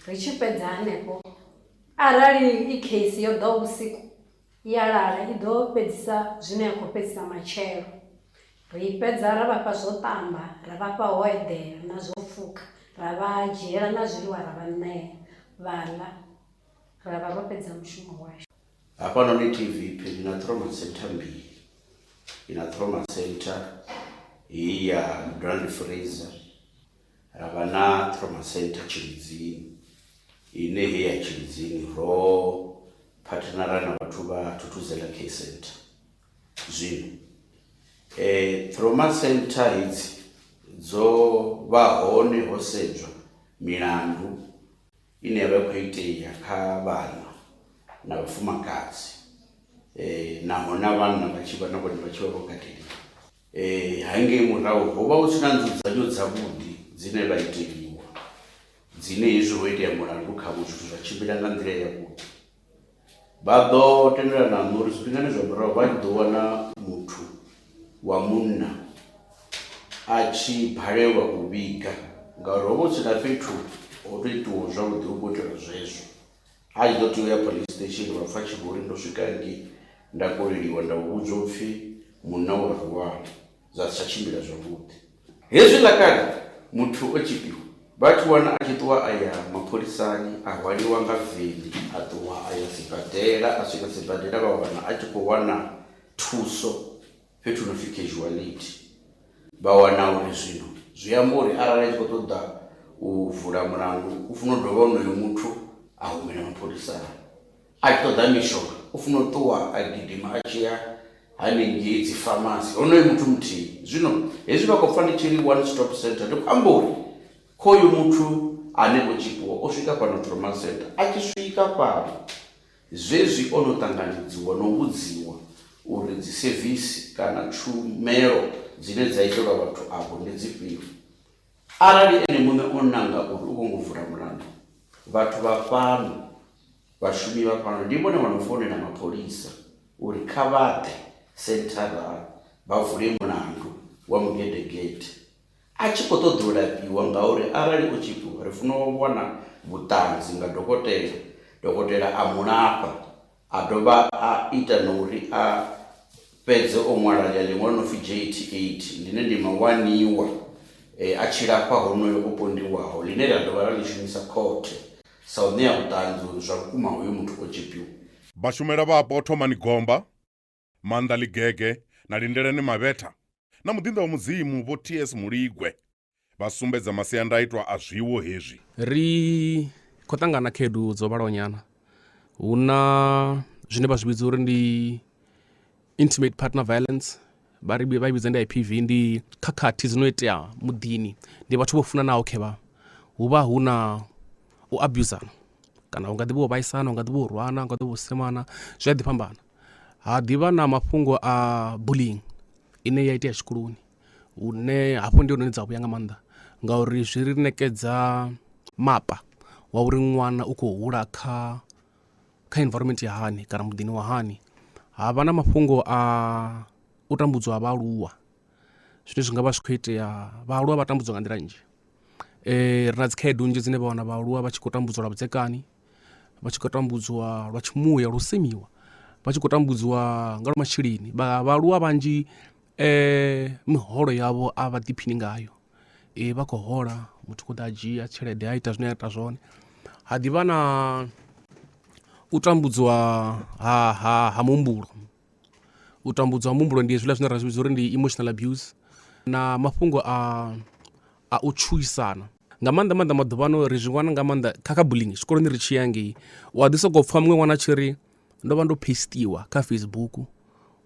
O: Ri tshi fhedza hanefho arali i case yo ḓaho vhusiku ya lala i ḓo fhedzisa zwine ya khou fhedzisa matshelo. Ri i fhedza ra vha fha zwo ṱamba, ra vha fha ho eḓela na zwo fuka, ra vha dzhiela na zwiḽiwa ra vha ṋea vha ḽa, ra vha ro fhedza mushumo washu.
P: Hafhanoni TVP ri na trauma centre mbili, ri na trauma centre heyi ya Brand Fraser ra vha na trauma centre Tshilidzini ine heyi ya Tshilidzini ro phathenara na vhathu vha Thuthuzela Care Centre. Zwino trauma centre hedzi dzo vha hone ho sedzwa milandu ine ya vha i khou itea kha vhana na vhafumakadzi naho na vhanna vha tshi vha na vhone vha tshi vha vho kateliwa. Hangei murahu ho vha hu si na nzudzanyo dzavhuḓi dzine vha iteliwa dzine hezwi ho itea mulandu khavho zwithu zwa tshimbila nga nḓila yavhuḓi. Vha ḓo tendelana na nṋe uri zwifhingani zwa murahu vha tshi ḓo wana muthu wa munna a tshi balelwa u vhiga ngauri ho vha hu si na fhethu ho tou itiwaho zwavhuḓi hu khou itelwa zwezwo. A tshi ḓo tea u ya police station vha pfha tshi vho ri ndo swika hangei nda koleliwa nda vhudzwa upfhi munna wa rwiwa zwa si tsha tshimbila zwavhuḓi. Hezwiḽa kale muthu o tshipiwa Vha tshi wana a tshi ṱuwa a ya mapholisani a hwaliwa nga veni a ṱuwa a ya sibadela, a swika sibadela vha wana a tshi khou wana thuso fhethu hu no pfi casualty. Vha wana uri zwino zwi amba uri arali a tshi khou ṱoḓa u vula mulandu u funa u dovha onoyo muthu a humela mapholisani. A tshi ṱoḓa mishonga u funa u ṱuwa a gidima a tshi ya hanengei dzi famasi honoyo muthu muthihi. Zwino hezwi vha khou pfa ndi tshi ri one stop center ndi khou amba uri khoyu muthu ane o tzhipiwa o swika fhano trauma center, a tshi swika fhano zwezwi o no ṱanganedziwa no vhudziwa uri dzi sevisi kana tshumelo dzine dza itelwa vhathu avho ndi dzifhio. Arali ene muṋe o nanga uri u khou ngo vula mulandu, vhathu vha fhano Vhashumi vha fhano ndi vhone vha no founela mapholisa uri kha vha ḓe senthara vha vule mulandu wa mugedegede a tshi khou ṱoḓa u lafhiwa ngauri arali o tzhipiwa ri funa u wana vhuṱanzi nga dokotela, dokotela a mu lafha a dovha a ita na uri a fhedze o ṅwala ḽia ḽiṅwalo no pfi JT8 ḽine ndi mawaniwa a tshi lafha honoyo o pondiwaho ḽine ra dovha ra ḽi shumisa khothe Sa u ṋea vhuṱanzi uri zwa vhukuma hoyo muthu o tzhipiwa.
A: Vhashumela vhapo Thomani Gomba, Maanḓa Ḽigege na Lindelani Mavhetha na muḓinḓa wa Mudzimu Vho TS Muligwe vha sumbedza masiandaitwa a zwiwo hezwi.
Q: Ri khou ṱangana na khaedu dzo vhalaho nyana, hu na zwine vha zwi vhidza uri ndi intimate partner violence vha ri vha i vhidza ndi IPV ndi khakhathi dzi no itea muḓini ndi vhathu vho funanaho khevha hu vha hu na u abusana kana hu nga ḓi vha u vhaisana hu nga ḓi vha u rwana hu nga ḓi vha u semana zwi a ḓi fhambana ha ḓivha na mafhungo a bullying ine ya itea tshikoloni hune hafho ndi hone dza vhuya nga maanḓa ngauri zwi ri ṋekedza mapa wa uri ṅwana u khou hula kha kha environment ya hani kana muḓini wa hani ha vha na mafhungo a u tambudzwa ha vhaaluwa zwine zwi nga vha zwi khou itea vhaaluwa vha tambudzwa nga nḓila nnzhi ri na dzi khaedu nnzhi dzine vha wana vhaaluwa vha tshi khou tambudzwa lwa vhudzekani vha tshi khou tambudzwa lwa tshimuya lwa u semiwa vha tshi khou tambudziwa nga lwa masheleni vha vhaaluwa vhanzhi miholo yavho a vha ḓiphini ngayo ee vha khou hola muthu khou ḓa a dzhia tshelede a ita zwine a ita zwone ha ḓivha na u tambudzwa ha ha ha muhumbulo u tambudzwa ha muhumbulo ndi hezwiḽa zwine ra zwi vhidza uri ndi emotional abuse na mafhungo a a u tshuwisana nga maanḓa maanḓa maḓuvhano ri zwi wana nga maanḓa kha kha bullying tshikoloni ri tshi ya ngei u a ḓi sokou pfha muṅwe ṅwana a tshi ri ndo vha ndo pheistiwa kha Facebook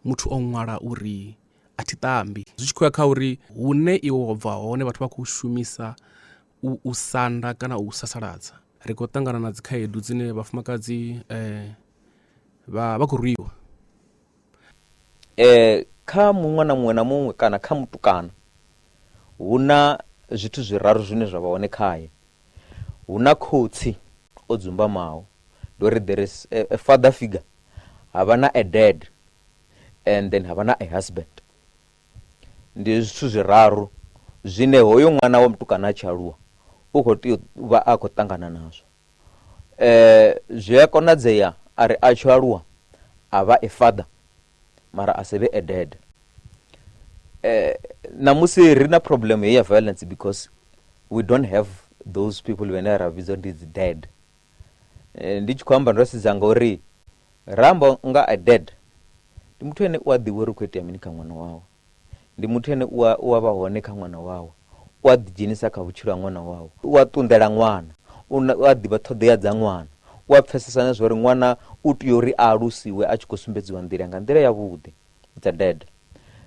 Q: muthu o ṅwala uri a thi ṱambi zwi tshi khou ya kha uri hune iwe wa bva hone vhathu vha khou shumisa u u sanda kana u sasaladza ri khou ṱangana na dzikhaedu dzine vhafumakadzi vha vha khou rwiwa.
G: Kha muṅwana muṅwe na muṅwe kana kha mutukana hu na zwithu zwiraru zwine zwa vha hone khae. Hu na khotsi o dzumbamaho ndi uri there is a father figure, ha vha na a dad and then ha vha na a husband. Ndi zwithu zwiraru zwine hoyo ṅwana wa mutukana a tshi aluwa u khou tea u vha a khou ṱangana nazwo. Zwi a konadzea a ri a tshi aluwa a vha a father mara a si vhe a dad. Ṋamusi ri na problem heyi ya violence because we don't have those people vhane ra vhidza uri ndi dzi dad. Ndi tshi khou amba ndo sedza ngori ra amba nga a dad ndi muthu ane u a ḓivha uri hu khou itea mini kha ṅwana wawe, ndi muthu ane u a u a vha hone kha ṅwana wawe, u a ḓi dzhenisa kha vhutshilo ha ṅwana wawe, u a ṱunḓela ṅwana, u a ḓivha ṱhoḓea dza ṅwana, u a pfesesa na zwa uri ṅwana u tea uri a alusiwe a tshi khou sumbedziwa nḓila nga nḓila ya vhuḓi. It's a dad.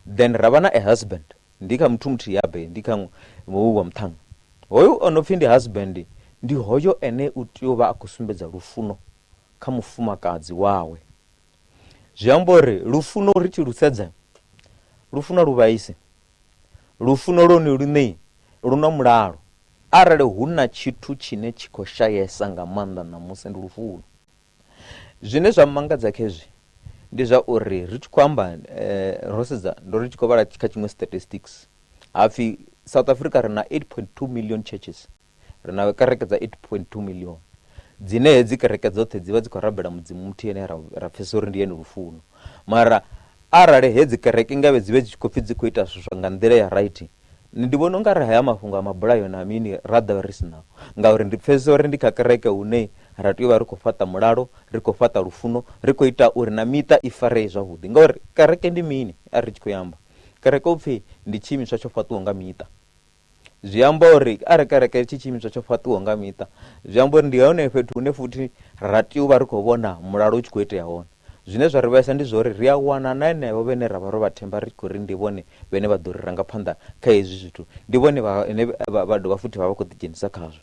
G: Then ra vha na a husband, ndi kha muthu muthihi habe ndi kha hoyu wa muṱhannga. Hoyu o no pfhi ndi husband ndi hoyo ane u tea u vha a khou sumbedza lufuno kha mufumakadzi wawe. Zwi amba uri lufuno ri tshi lu sedza, lufuno a lu vhaisi. Lufuno lwone luṋe lu na mulalo. Arali hu na tshithu tshine tshi khou shayesa nga maanḓa ṋamusi ndi lufuno. Zwine zwa mmangadza khezwi ndi zwa uri ri tshi khou amba ro sedza ndo ri tshi khou vhala kha tshiṅwe statistics hapfi South Africa ri na 8.2 million churches ri na kereke dza 8.2 million dzine hedzi kereke dzoṱhe dzi vha dzi khou rabela mudzimu muthihi ane ra, ra pfesesa uri ndi ene lufuno mara arali hedzi kereke ngavhe dzi vhe dzi tshi khou pfhi dzi khou ita zwithu nga nḓila ya right. Nṋe ndi vhona ungari haya mafhungo a mabulayo na mini ra ḓovha ri si nao ngauri ndi pfesesa uri ndi kha kereke hune ra tea u vha ri khou fhaṱa mulalo, ri khou fhaṱa lufuno, ri khou ita uri na miṱa i faree zwavhuḓi ngauri kereke ndi mini arali ri tshi khou i amba. Kereke hu pfhi ndi tshiimiswa tsho fhaṱiwaho nga miṱa. Zwi amba uri arali kereke tshi tshiimiswa tsho fhaṱiwaho nga miṱa zwi amba uri ndi hone fhethu hune futhi ra tea u vha ri khou vhona mulalo u tshi khou itea hone. Zwine zwa ri vhaisa ndi zwa uri ri a wana na henevho vhane ra vha ro vha themba ri tshi khou ri ndi vhone vhane vha ḓo ri ranga phanḓa kha hezwi zwithu, ndi vhone vhane vha dovha futhi vha vha khou ḓidzhenisa khazwo.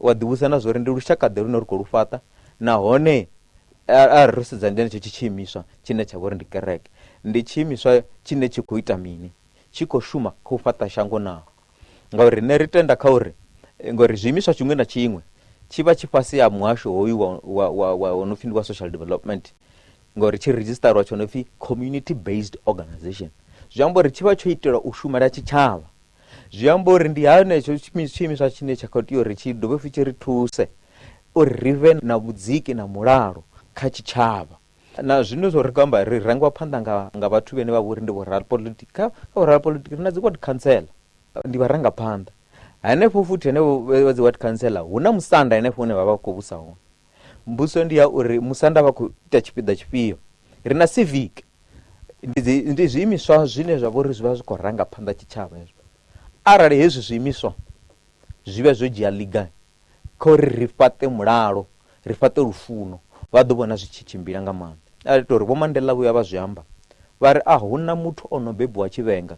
G: U a ḓivhudzisa na zwa uri ndi lushaka-ḓe lune ri khou lu fhaṱa nahone arali ro sedza ndi henetsho tshiimiswa tshine tsha vha uri ndi kereke, ndi tshiimiswa tshine tshi khou ita mini, tshi khou shuma kha u fhaṱa shango naa? Ngauri riṋe ri tenda kha uri ngori zwiimiswa tshiṅwe na tshiṅwe tshi vha tshi fhasi ha muhasho hoyu wa wa wa wa wo no pfhi ndi wa social development ngori tshi redzhisiṱarwa tsho no pfhi community based organization zwi amba uri tshi vha tsho itelwa u shumela tshitshavha zwi amba uri ndi henetsho tshiimiswa tshine tsha khou tea uri tshi dovhe futhi tshi ri thuse uri ri vhe na vhudziki na mulalo kha tshitshavha na zwino zwo ri khou amba ri rangiwa phanḓa nga nga vhathu vhene vha vhori ndi vho rapolitiki kha vho rapolitiki ri na dzi ward councillor ndi vharangaphanḓa henefho futhi henefho vha dzi ward councillor hu na musanda henefho hune vha vha khou vhusa hone mbudziso ndi ya uri musanda vha khou ita tshipiḓa tshifhio ri na civic ndi ndi zwiimiswa zwine zwa vha uri zwi vha zwi khou ranga phanḓa tshitshavha hezwo arali hezwi zwiimiswa zwi vhe zwo dzhia ḽiga kha uri ri fhaṱe mulalo, ri fhaṱe lufuno, vha ḓo vhona zwi tshi tshimbila nga maanḓa. A ri tou ri Vho Mandela vho ya vha zwi amba, vha ri a hu na muthu o no bebiwa a tshi vhenga,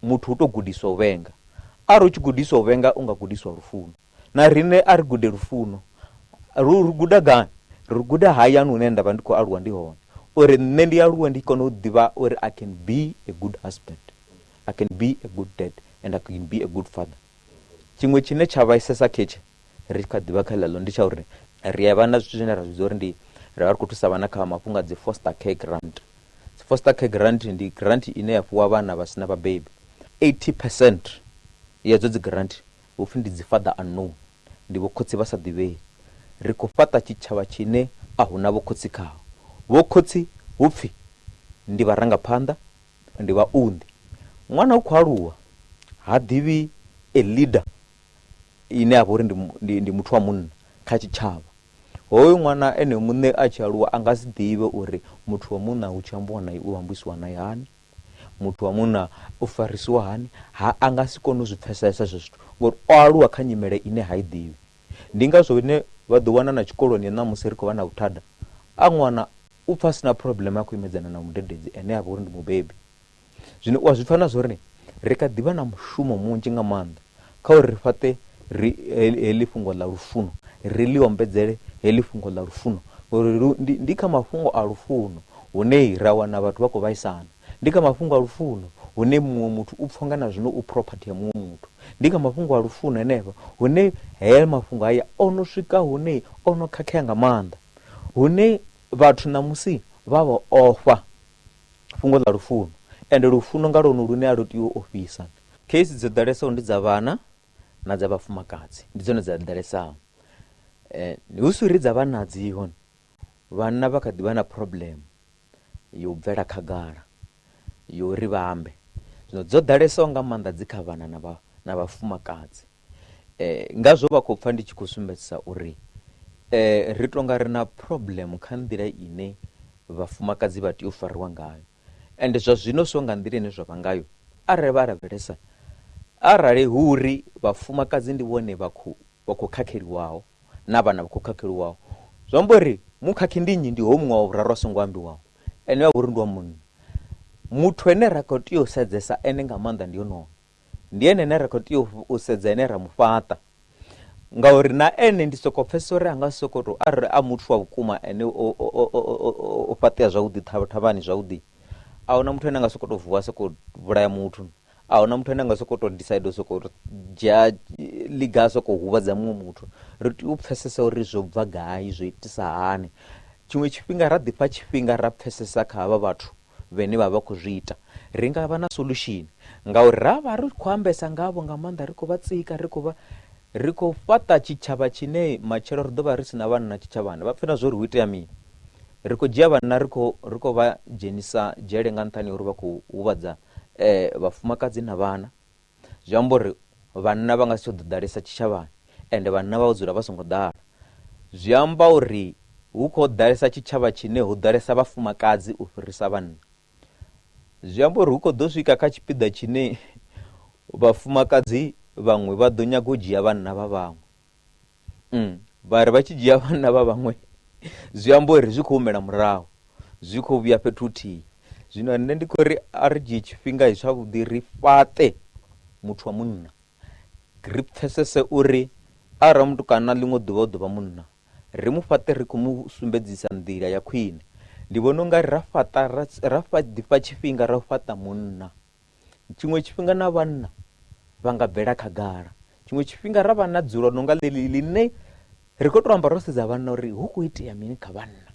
G: muthu u tou gudiswa u vhenga. Arali u tshi gudiswa u vhenga u nga gudiswa lufuno. Na riṋe a ri gude lufuno. Ri lu guda gai? Ri lu guda hayani hune nda vha ndi khou aluwa ndi hone, uri nṋe ndi aluwe ndi kone u ḓivha uri I can be a good husband, I can be a good dad and I can be a good father. Tshiṅwe tshine tsha vhaisesa khetshi ri kha ḓivha kha ḽeḽo ndi tsha uri ri a vha na zwithu zwine ra zwi vhidza uri ndi ri vha ri khou thusa vhana kha mafhungo a dzi foster care grant. Dzi foster care grant ndi grant ine ya fhiwa vhana vha sina vhabebi. 80 percent ya hedzo dzi grant hu pfhi ndi dzi father unknown, ndi vho khotsi vha sa ḓivhei. Ri khou fhaṱa tshitshavha tshine a hu na vho khotsi khaho. Vho khotsi hu pfhi ndi vharangaphanḓa, ndi vhaunḓi. Ṅwana u khou aluwa ha ḓivhi a leader ine ya vha uri ndi, ndi muthu wa munna kha tshitshavha. Hoyu ṅwana ene muṋe a tshi aluwa a nga si ḓivhe uri muthu wa munna hu tshi ambiwa nae u ambisiwa nae hani, muthu wa munna u farisiwa hani, ha a nga si kone u zwi pfesesa hezwo zwithu ngori o aluwa kha nyimele ine ha i ḓivhi. Ndi ngazwo ine vha ḓo wana na tshikoloni ṋamusi ri khou vha na vhuthada, a ṅwana U pfa a si na problem a khou imedzana na mudededzi ene a vha uri ndi mubebi. Zwino u a zwi pfa na zwa uri ri kha ḓi vha na mushumo munzhi nga maanḓa kha uri ri fhaṱe ri heḽi fhungo ḽa lufuno, ri ḽi ombedzele heḽi fhungo ḽa lufuno ngori ndi, ndi kha mafhungo a lufuno hune ra wana vhathu vha khou vhaisana. Ndi kha mafhungo a lufuno hune muṅwe muthu u pfa unga na zwino u property ya muṅwe muthu. Ndi kha mafhungo a lufuno henefha hune haya mafhungo haya o no swika hune o no khakhea nga maanḓa. Hune vhathu ṋamusi vha vho ofha fhungo ḽa lufuno, ende lufuno nga lwone lune a lu tei u ofhisa. Case dzo ḓalesaho ndi dza vhana na dza vhafumakadzi, ndi dzone dza ḓalesaho. Hu si uri dza vhanna a dziho, vhanna vha kha ḓi vha na problem yo u bvela khagala, yo uri vha ambe. Zwino dzo ḓalesaho nga maanḓa dzi kha vhana na vhafumakadzi. Ngazwo vha khou pfa ndi tshi khou sumbedzisa uri ri tonga ri na problem kha nḓila ine vhafumakadzi vha tea u fariwa ngayo ende zwa zwino so nga nḓila ine zwa vha ngayo arali vha lavhelesa arali hu uri vhafumakadzi ndi vhone vha khou vha khou khakheliwaho na vhana vha khou khakheliwaho zwi amba uri mukhakhi ndi nnyi ndi hoyu muṅwe wa vhuraru a songo ambiwaho ene wa vha uri ndi wa munna muthu ane ra khou tea u sedzesa ene nga maanḓa ndi onoyo Ndi ene ane ra khou tea u sedza ene ra mu fhaṱa ngauri na ene ndi soko pfesesa uri a nga si soko to arali a muthu wa vhukuma ene o fhaṱea zwavhuḓi thavhani zwavhuḓi a huna muthu ane a nga soko to vuwa a soko vhulaya muthu a huna muthu ane a nga soko to decide u soko dzhia ḽiga a soko huvhadza muṅwe muthu ri tea u pfesesa uri zwo bva gai zwo itisa hani tshiṅwe tshifhinga ra ḓifha tshifhinga ra pfesesa kha havha vhathu vhene vha vha khou zwi ita ri nga vha na solution ngauri ra vha ri khou ambesa ngavho nga maanḓa ri khou vha tsika ri khou vha ri khou fhaṱa tshitshavha tshine matshelo ri ḓo vha ri si na vhanna tshitshavhani vha pfhe na zwori hu itea mini ri khou dzhia vhanna ri khou ri khou vha dzhenisa dzhele nga nṱhani ha uri vha khou huvhadza vhafumakadzi na vhana. Zwi amba uri vhanna vha nga si tsha ḓo ḓalesa tshitshavhani ende vhanna vha dzula vha songo ḓala. Zwi amba uri hu khou ḓalesa tshitshavha tshine hu ḓalesa vhafumakadzi u fhirisa vhanna. Zwi amba uri hu khou ḓo swika kha tshipiḓa tshine vhafumakadzi vhaṅwe vha ḓo nyaga u dzhia vhanna vha vhaṅwe. Vha ri vha tshi dzhia vhanna vha vhaṅwe zwi amba uri zwi khou humela murahu, zwi khou vhuya fhethu huthihi. Zwino nṋe ndi khou ri a ri dzhie tshifhinga zwavhuḓi ri fhaṱe muthu wa munna, ri pfesese uri arali mutukana ḽiṅwe ḓuvha u ḓo vha munna, ri mu fhaṱe ri khou mu sumbedzisa nḓila ya khwine. Ndi vhona u nga ri ra fhaṱa ra ra ḓifha tshifhinga ra u fhaṱa munna, Tshiṅwe tshifhinga na vhanna vha nga bvela khagala. Tshiṅwe tshifhinga ra vha na dzulo no nga ḽeḽi ḽine ri khou tou amba ro sedza vhanna uri hu khou itea mini kha vhanna,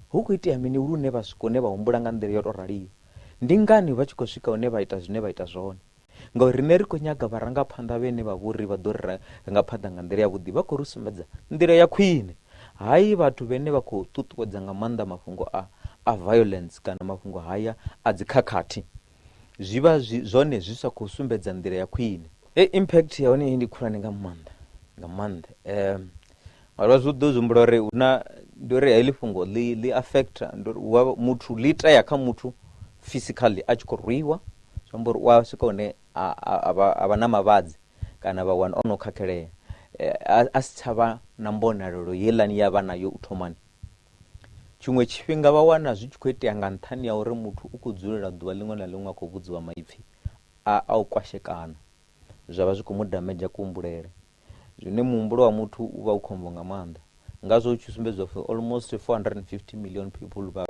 G: hu khou itea mini lune vha swika hune vha humbula nga nḓila yo tou raliho. Ndi ngani vha tshi khou swika hune vha ita zwine vha ita zwone? Ngauri riṋe ri khou nyaga vharangaphanḓa vhane vha vho ri vha ḓo ri ranga phanḓa nga nḓila yavhuḓi, vha khou ri sumbedza nḓila ya khwine. Hayi vhathu vhane vha khou ṱuṱuwedza nga maanḓa mafhungo a a violence kana mafhungo haya a dzikhakhathi, zwi vha zwi zwone zwi sa khou sumbedza nḓila ya khwine. Hei impact ya hone ndi khulwane nga maanḓa nga maanḓa ngauri vha zwi ḓo zwi humbula uri hu na ndi uri heḽi fhungo ḽi ḽi affect ndi uri muthu ḽi itea kha muthu physically a tshi khou rwiwa, zwi amba uri u a swika hune a vha na mavhadzi kana vha wana o no khakhelea a si tsha vha na mbonalelo heiḽani ye a vha nayo u thomani. Tshiṅwe tshifhinga vha wana zwi tshi khou itea nga nṱhani ha uri muthu u khou dzulela ḓuvha ḽiṅwe na ḽiṅwe a khou vhudziwa maipfi a u kwashekana, zwa vha zwi khou mu damedzha kuhumbulele. Zwine muhumbulo wa muthu u vha u khombo nga maanḓa. Ngazwo hu tshi sumbedziwa upfi almost 450 million people vha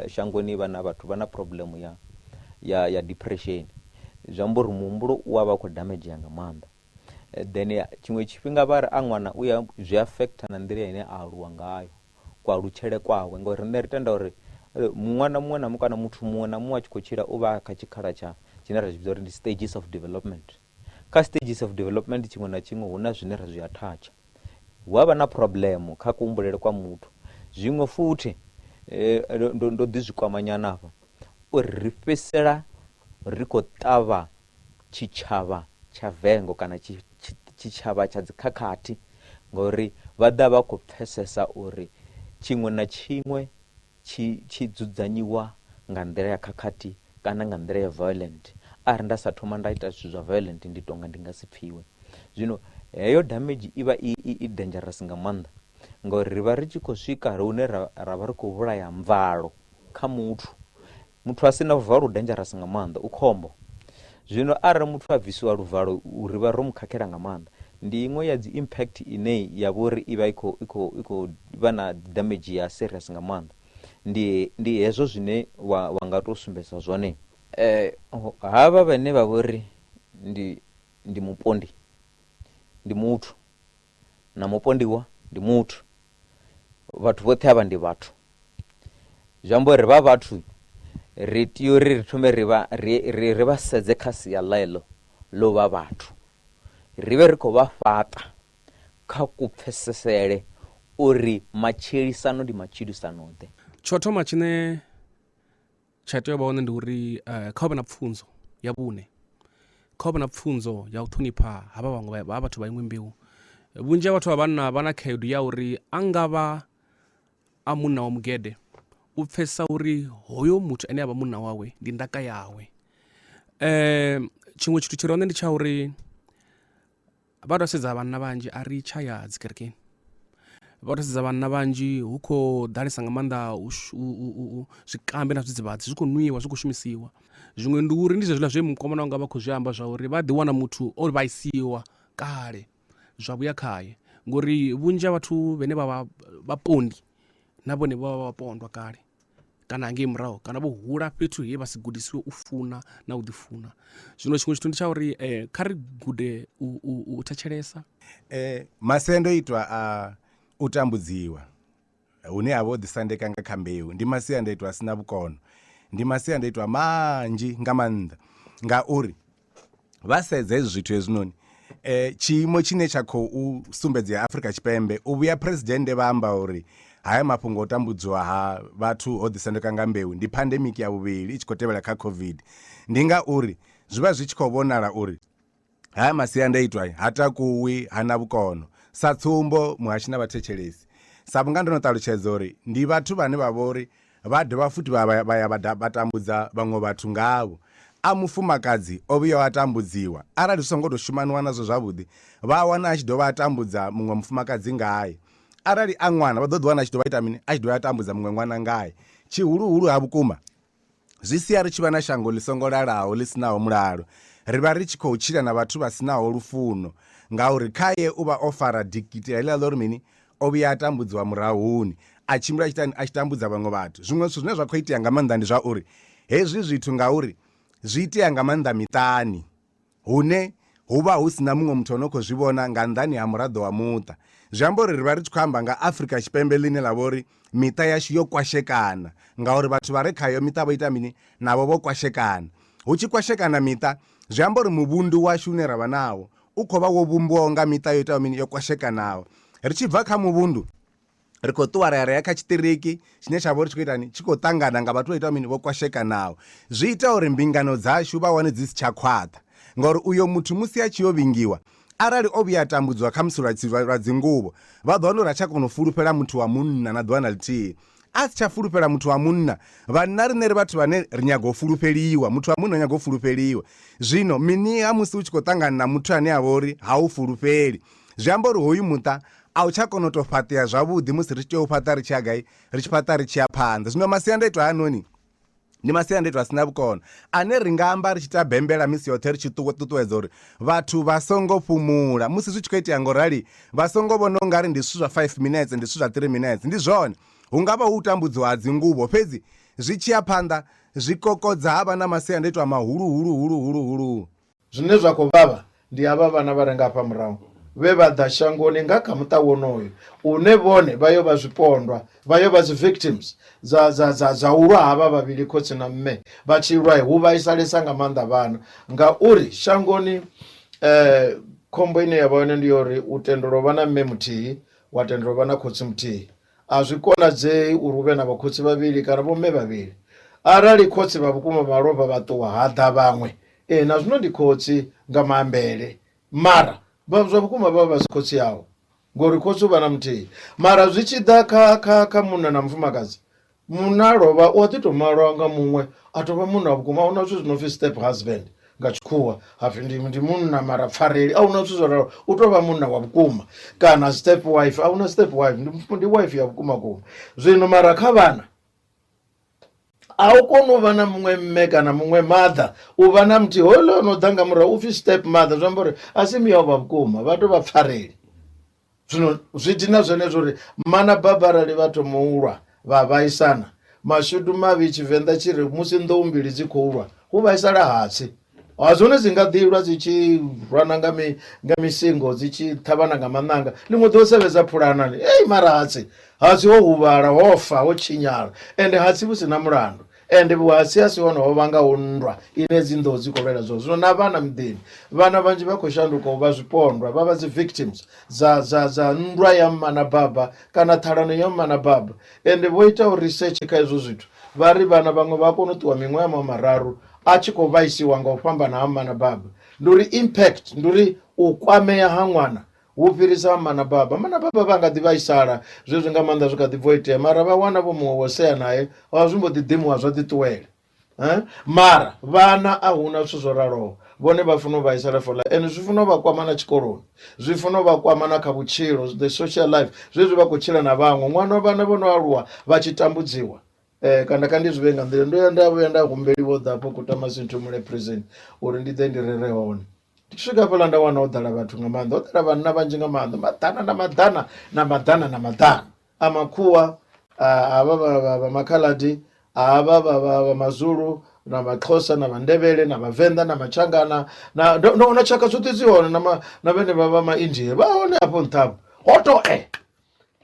G: shangoni vha na vhathu vha na problem ya ya ya depression. Zwi amba uri muhumbulo u a vha u khou damedzhea nga maanḓa. Then tshiṅwe tshifhinga vha ri a ṅwana u ya zwi affect na nḓila ine a aluwa ngayo, kualutshele kwawe ngori riṋe ri tenda uri ṅwana muṅwe na muṅwe kana muthu muṅwe na muṅwe a tshi khou tshila u vha a kha tshikhala tsha tshine ra tshi vhidza uri ndi stages of development. Kha stages of development tshiṅwe na tshiṅwe hu na zwine ra zwi attach. Hu a vha na problem kha kuhumbulele kwa muthu. Zwiṅwe futhi ndo ndo ḓi zwi kwama nyana hafha uri ri fhedzisela ri khou ṱavha tshitshavha tsha vengo kana tshitshavha tsha dzikhakhathi ngori vha ḓa vha khou pfesesa uri tshiṅwe na tshiṅwe tshi tshi dzudzanyiwa nga nḓila ya khakhathi kana nga nḓila ya violent. Arali nda sa thoma nda ita zwithu zwa violent ndi tonga ndi nga si pfhiwe. Zwino heyo damage i vha i i dangerous nga maanḓa ngori ri vha ri tshi khou swika hune ra ra vha ri khou vhulaya mvalo kha muthu. Muthu a si na luvalo u dangerous nga maanḓa, u khombo. Zwino arali muthu a bvisiwa luvalo ri vha ro mu khakhela nga maanḓa. Ndi iṅwe ya dzi impact ine ya vha uri i vha i khou i khou i khou vha na damage ya serious nga maanḓa. Ndi ndi hezwo zwine wa wa nga tou sumbedza zwone. Havha vhane vha vha uri ndi ndi mupondi ndi muthu na mupondiwa ndi muthu, vhathu vhoṱhe havha ndi vhathu. Zwi amba uri vha vhathu ri tea uri ri thome ri vha ri ri ri vha sedze kha sia ḽeḽo ḽo vha vhathu, ri vhe ri khou vha fhaṱa kha kupfesesele uri matshilisano ndi matshilisano ḓe.
Q: Tsho thoma tshine tsha tea u vha hone ndi uri kha hu vhe na pfunzo ya vhune, kha hu vhe na pfunzo ya u ṱhonipha havha vhaṅwe vha vhathu vha iṅwe mbeu. Vhunzhi ha vhathu vha vhanna vha na khaedu ya uri a nga vha a munna wa mugede u pfesesa uri hoyo muthu ane avha munna wawe ndi ndaka yawe. Tshiṅwe tshithu tshi re hone ndi tsha uri vha tou sedza vhanna vhanzhi a ri tsha ya dzi kerekeni vha tou sedza vhanna vhanzhi hu khou ḓalesa nga maanḓa zwikambi na zwidzidzivhadzi zwi khou nwiwa zwi khou shumisiwa. Zwiṅwe ndi uri ndi zwezwiḽa zwe mukomana wanga vha khou zwi amba zwa uri vha ḓi wana muthu o vhaisiwa kale zwa vhuya khaye ngori vhunzhi ha vhathu vhane vha vha vhapondi na vhone vho vha vha vhapondwa kale kana hangei murahu kana vho hula fhethu he vha si gudisiwe u funa na u ḓi funa. Zwino tshiṅwe tshithu ndi tsha uri kha ri gude u thetshelesa.
R: Masiandoitwa a u tambudziwa hune ha vha ho ḓisendeka nga kha mbeu ndi masiandaitwa a si na vhukono, ndi masiandaitwa manzhi nga maanḓa ngauri vha sedza hezwi zwithu hezwinoni tshiimo tshine tsha khou sumbedzea Afrika Tshipembe u vhuya phuresidennde vha amba uri haya mafhungo o tambudziwa ha vhathu ho ḓisendeka nga mbeu ndi pandemic ya vhuvhili i tshi khou tevhela kha COVID ndi ngauri zwi vha zwi tshi khou vhonala uri. Haya masiandaitwa ha takuwi, ha na vhukono. Sa tsumbo, muhashi na vhathetshelesi, sa vhunga ndo no ṱalutshedza uri ndi vhathu vhane vha vha uri vha dovha futhi vha vha ya vha tambudza vhaṅwe vhathu ngavho. A mufumakadzi o vhuyaho a tambudziwa, arali zwi songo tou shumaniwa nazwo zwavhuḓi, vha a wana a tshi dovha a tambudza muṅwe mufumakadzi ngae. Arali a ṅwana, vha ḓo ḓi wana a tshi dovha a ita mini? A tshi dovha a tambudza muṅwe ṅwana ngae. Tshihuluhulu ha vhukuma, Zwi sia ri tshi vha na shango ḽi songo lalaho, ḽi si naho mulalo. Ri vha ri tshi khou tshila na vhathu vha si naho lufuno, ngauri khae u vha o fara dikitela heḽiḽa ḽa uri mini, o vhuya a tambudziwa murahuni, a tshimbila a tshi itani, a tshi tambudza vhaṅwe vhathu. Zwiṅwe zwithu zwine zwa khou itea nga maanḓa ndi zwa uri hezwi zwithu ngauri zwi itea nga maanḓa miṱani, hune hu vha hu si na muṅwe muthu ano khou zwi vhona nga nnḓani ha muraḓo wa muṱa. Zwi amba uri ri vha ri tshi khou amba nga Afrika Tshipembe ḽine ḽa vha uri miṱa yashu yo kwashekana ngauri vhathu vha re khayo miṱa vho ita mini? Navho vho kwashekana. Hu tshi kwashekana miṱa zwi amba uri muvhundu washu une ra vha nawo u khou vha wo vhumbiwaho nga miṱa yo itaho mini? Yo kwashekanaho. Ri tshi bva kha muvhundu ri khou ṱuwa ra ya ra ya kha tshiṱiriki tshine tsha vha uri tshi khou itani tshi khou ṱangana nga vhathu vho itaho mini vho kwashekanaho zwi ita uri mbingano dzashu vha wane dzi si tsha khwaṱha ngauri uyo muthu musi a tshi yo vhingiwa arali o vhuya a tambudziwa khamusi lwa dzinguvho vha ḓo wana uri a tsha kona u fulufhela muthu wa munna na ḓuvha na ḽithihi a si tsha fulufhela muthu wa munna vhanna riṋe ri vhathu vhane ri nyaga u fulufheliwa muthu wa munna u nyaga u fulufheliwa zwino miniha musi u tshi khou ṱangana na muthu ane a vha uri ha u fulufheli zwi amba uri hoyu muṱa a u tsha kona u tou fhaṱea zwavhuḓi musi ri tshi tea u fhaṱa ri tshi ya gai ri tshi fhaṱa ri tshi ya phanḓa zwino masiandaitwa hayanoni ndi masiandaitwa a si na vhukono ane ri nga amba ri tshi ta bembela misi yoṱhe ri tshi ṱuṱuwedza uri vhathu vha songo fhumula musi zwi tshi khou itea ngo rali vha songo vhona u nga ri ndi zwithu zwa 5 minutes ndi zwithu zwa 3 minutes ndi zwone hu nga vha hu u tambudziwa ha dzinguvho fhedzi zwi tshi ya phanḓa zwi kokodza ha vha na masiandaitwa mahuluhulu hulu hulu hulu
S: Zwine zwa khou vhavha ndi havha vhana vha re nga hafha murahu vhe vha ḓa shangoni nga kha muṱa wonoyo une vhone vha yo vha zwipondwa, vha yo vha dzi victims dza, dza, dza, dza u lwa havha vhavhili khotsi na mme vha tshi lwa hu vhaisalesa nga maanḓa vhana ngauri shangoni eh, khombo ine ya vha hone ndi ya uri u tendelwa u vha na mme muthihi wa tendelwa u vha na khotsi muthihi. A zwi konadzei uri hu vhe na vhokhotsi vhavhili kana vhomme vhavhili. Arali khotsi vha vhukuma vha lovha vha ṱuwa ha ḓa vhaṅwe, ee na zwino ndi khotsi nga maambele mara vha zwa vhukuma vha vha vha si khotsi awe ngori khotsi u vha na muthihi. Mara zwi tshi ḓa kha kha kha munna na mufumakadzi, munna a lovha u a ḓi tou malwa nga muṅwe a tou vha munna wa vhukuma. A huna zwithu zwi no pfi step husband nga tshikhuwa hapfi ndi, ndi munna mara pfareli a huna zwithu zwo ralo u tou vha munna wa vhukuma kana step wife a huna step wife ndi, ndi wife ya vhukuma kuma zwino mara kha vhana a u koni u vha na muṅwe mme kana muṅwe mother u vha na muthihi hoyo no ḓa nga murahu upfi step mother zwi amba uri a si miya vha vhukuma vha tou vha pfareli Zwino zwi dina zwenezwo uri mma na baba arali vha thoma u lwa vha vhaisana, mashudu mavhi Tshivenḓa tshi ri musi nḓou mbili dzi khou lwa hu vhaisala hatsi. Ha zwone dzi nga ḓi lwa dzi tshi rwana nga mi nga misingo dzi tshi ṱhavhana nga maṋanga ḽiṅwe ḓuvha sevhedza phulana ni ei mara hatsi hatsi ho huvhala ho fa ho tshinyala ende hatsi vhu si na mulandu. Ende vhuhasi a si hone ho vhangaho nndwa ine dzi nḓou dzi khou lwela zwone. Zwino na vhana miḓini, vhana vhanzhi vha khou shanduka u vha zwipondwa, vha vha dzi victims dza, dza, dza nndwa ya mma na baba kana ṱhalano ya mma na baba. Ende vho itaho research kha hezwo zwithu vha ri vhana vhaṅwe vha a kona u ṱuwa miṅwaha ya mararu a tshi khou vhaisiwa nga u fhambana ha mma na baba. Ndi uri impact, ndi uri u kwamea ha ṅwana Hu fhirisa mma na baba. Mma na baba vha nga ḓi vhaisala zwezwi nga maanḓa zwi kha ḓi bva u itea mara vha wana vho muṅwe wo sea nae wa zwi mbo ḓi ḓimuwa zwa ḓi ṱuwela. Mara vhana a huna zwithu zwo raloho vhone vha funa u vhaisala for life and zwi funa u vha kwama na tshikoloni zwi funa u vha kwama na kha vhutshilo the social life zwezwi vha khou tshila na vhaṅwe ṅwana vhana vho no aluwa vha tshi tambudziwa kana kha ndi zwi vhee nga nḓila ndo ya nda vhuya nda humbeliwa u ḓa hafho Kutama-Sinthumule prison uri ndi ḓe ndi rere hone. Ndi tshi swika hafhaḽa nda wana ho ḓala vhathu nga maanḓa, ho ḓala vhanna vhanzhi nga maanḓa, maḓana na maḓana na maḓana na maḓana a makhuwa, havha vha makhaḽadi, havha vha mazulu na maxhosa na vhandevhele na vhavenḓa na matshangana na ndo wana tshaka dzoṱhe dzi hone na na vhenevha vha maindia vha hone hafho nṱha hafho ho to e.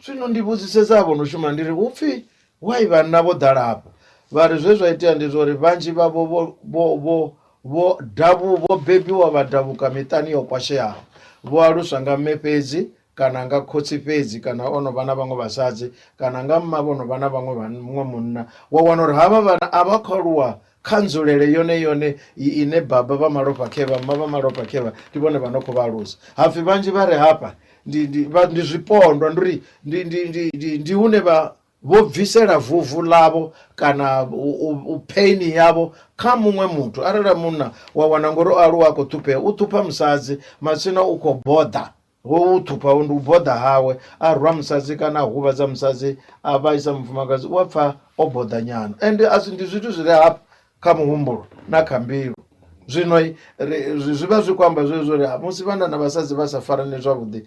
S: Zwino ndi vhudzisesa avho no shuma ndi ri hupfi why vhanna vho ḓala hafha vha ri zwe zwa itea ndi zwa uri vhanzhi vhavho vho vho vho vho davhu vho bebiwa vha davhuka miṱani yo kwasheaho vho aluswa nga mme fhedzi kana nga khotsi fhedzi kana o no vha na vhaṅwe vhasadzi kana nga mma vho no vha na vhaṅwe muṅwe munna wa wana uri havha vhana a vha khou aluwa kha nzulele yone yone ine baba vha malofha khevha, mma vha malofha khevha, ndi vhone vha no khou vha alusa. Hapfi vhanzhi vha re hafha ndi, ndi, vha, ndi zwipondwa, ndi uri ndi, ndi, ndi, ndi, ndi hune vha vho bvisela vuvu ḽavho kana u pain yavho kha muṅwe muthu. Arali munna wa wana ngori o aluwa a khou ṱhuphea, u ṱhupha musadzi, matsina u khou boḓa. Ho u ṱhupha ndi u boḓa hawe, a rwa musadzi kana a huvhadza musadzi, a vhaisa mufumakadzi, u a pfa o boḓa nyana. Ende a si ndi zwithu zwi re hafha kha muhumbulo na kha mbilu. Zwino zwi vha zwi khou amba zwezwo uri musi vhanna na vhasadzi vha sa farani zwavhuḓi,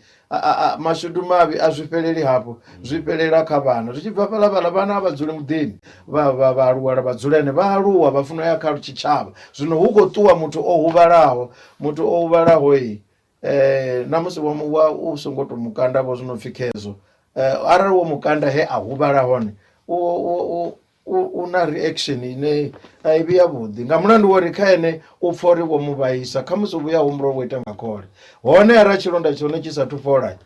S: mashudu mavhi a zwi fheleli hafho, zwi fhelela kha vhana. Zwi tshi bva fhaḽa vhaḽa vhana a vha dzuli muḓini, vha aluwa vha dzula hone, vha aluwa vha funa u ya kha tshitshavha. Zwino hu khou ṱuwa muthu o huvhalaho, muthu o huvhalaho na musi wa wa u songo to mukanda vho zwino pfhi khezwo arali wo mukanda he a huvhala hone u u na reaction ine a i vhi ya vhuḓi nga mulandu wa uri kha ene u pfha uri vho mu vhaisa khamusi u vhuya humbula uri wo ita nga khole hone arali tshilonda tshone tshi sathu fhola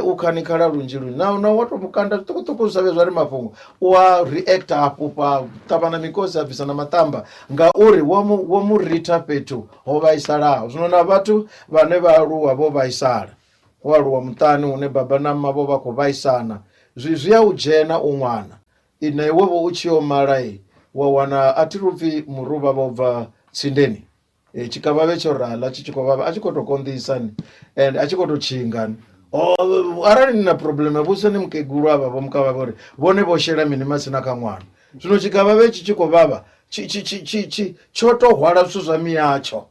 S: u khanikhala lunzhi lunzhi na na wa to mukanda zwiṱukuṱuku zwi sa vhe zwa ri mafhungo u a react a fhufha ṱavha na mikosi a bvisa na maṱamba ngauri wo mu wo mu ritha fhethu ho vhaisalaho. Zwino na vhathu vhane vha aluwa vho vhaisala wo aluwa muṱani hune baba na mma vho vha khou vhaisana zwi zwi a u dzhena u ṅwana na iwe vho u tshi yo mala wa wana a thi ri upfhi muruvha vho bva tsindeni e, tshikavhavhe tsho rala tshi tshi khou vhavha a tshi khou tou konḓisa ni and a tshi khou tou tshinga ni. O, arali ni na problem vhudzisani mukegulu avha vho mukavhavhe uri vhone vho shela mini matsina kha ṅwana. Zwino tshikavhavhe tshi tshi khou vhavha tshi tshi tshi tshi tshi tsho to hwala zwithu zwa miyatsho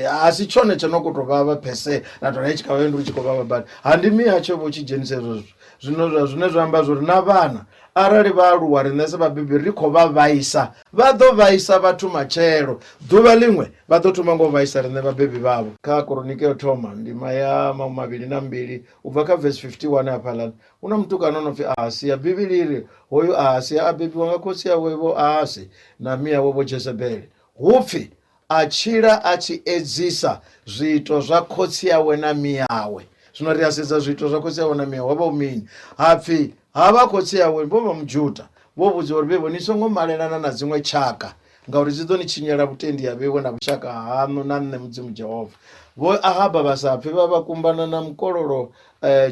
S: a si tshone tsho no khou tou vhavha phese na tou ri tshikavhavhe ndi uri tshi khou vhavha badi ha ndi miyatsho vho tshi dzhenisa hezwo zwithu. Zwino zwa zwine zwa amba zwori na vhana arali vha aluwa riṋe sa vhabebi ri khou vha vhaisa vha ḓo vhaisa vhathu matshelo ḓuvha ḽiṅwe vha ḓo thoma ngo vhaisa riṋe vhabebi vhavho. Kha Koronike yo thoma ndima ya 22 u bva kha verse 51 hafhaḽani hu na mutukana o no pfi Ahasia. Bivhili i ri hoyu Ahasia a bebiwa nga khotsi awe vho Ahasi na mme awe vho Jesebele. Hu pfi a tshila a tshi edzisa zwiito zwa khotsi awe na mme awe. Zwino ri a sedza zwiito zwa khotsi awe na mme awe, ho vha hu mini? Ha pfi havha khotsi awe vho vha Mujuda, vho vhudziwa uri vheiwe ni songo malelana na dziṅwe tshaka ngauri dzi ḓo ni tshinyela vhutendi ha vheiwe na vhushaka haṋu na nṋe Mudzimu Jehova. Vho Ahaba vha sa pfi vha vha kumbana na mukololo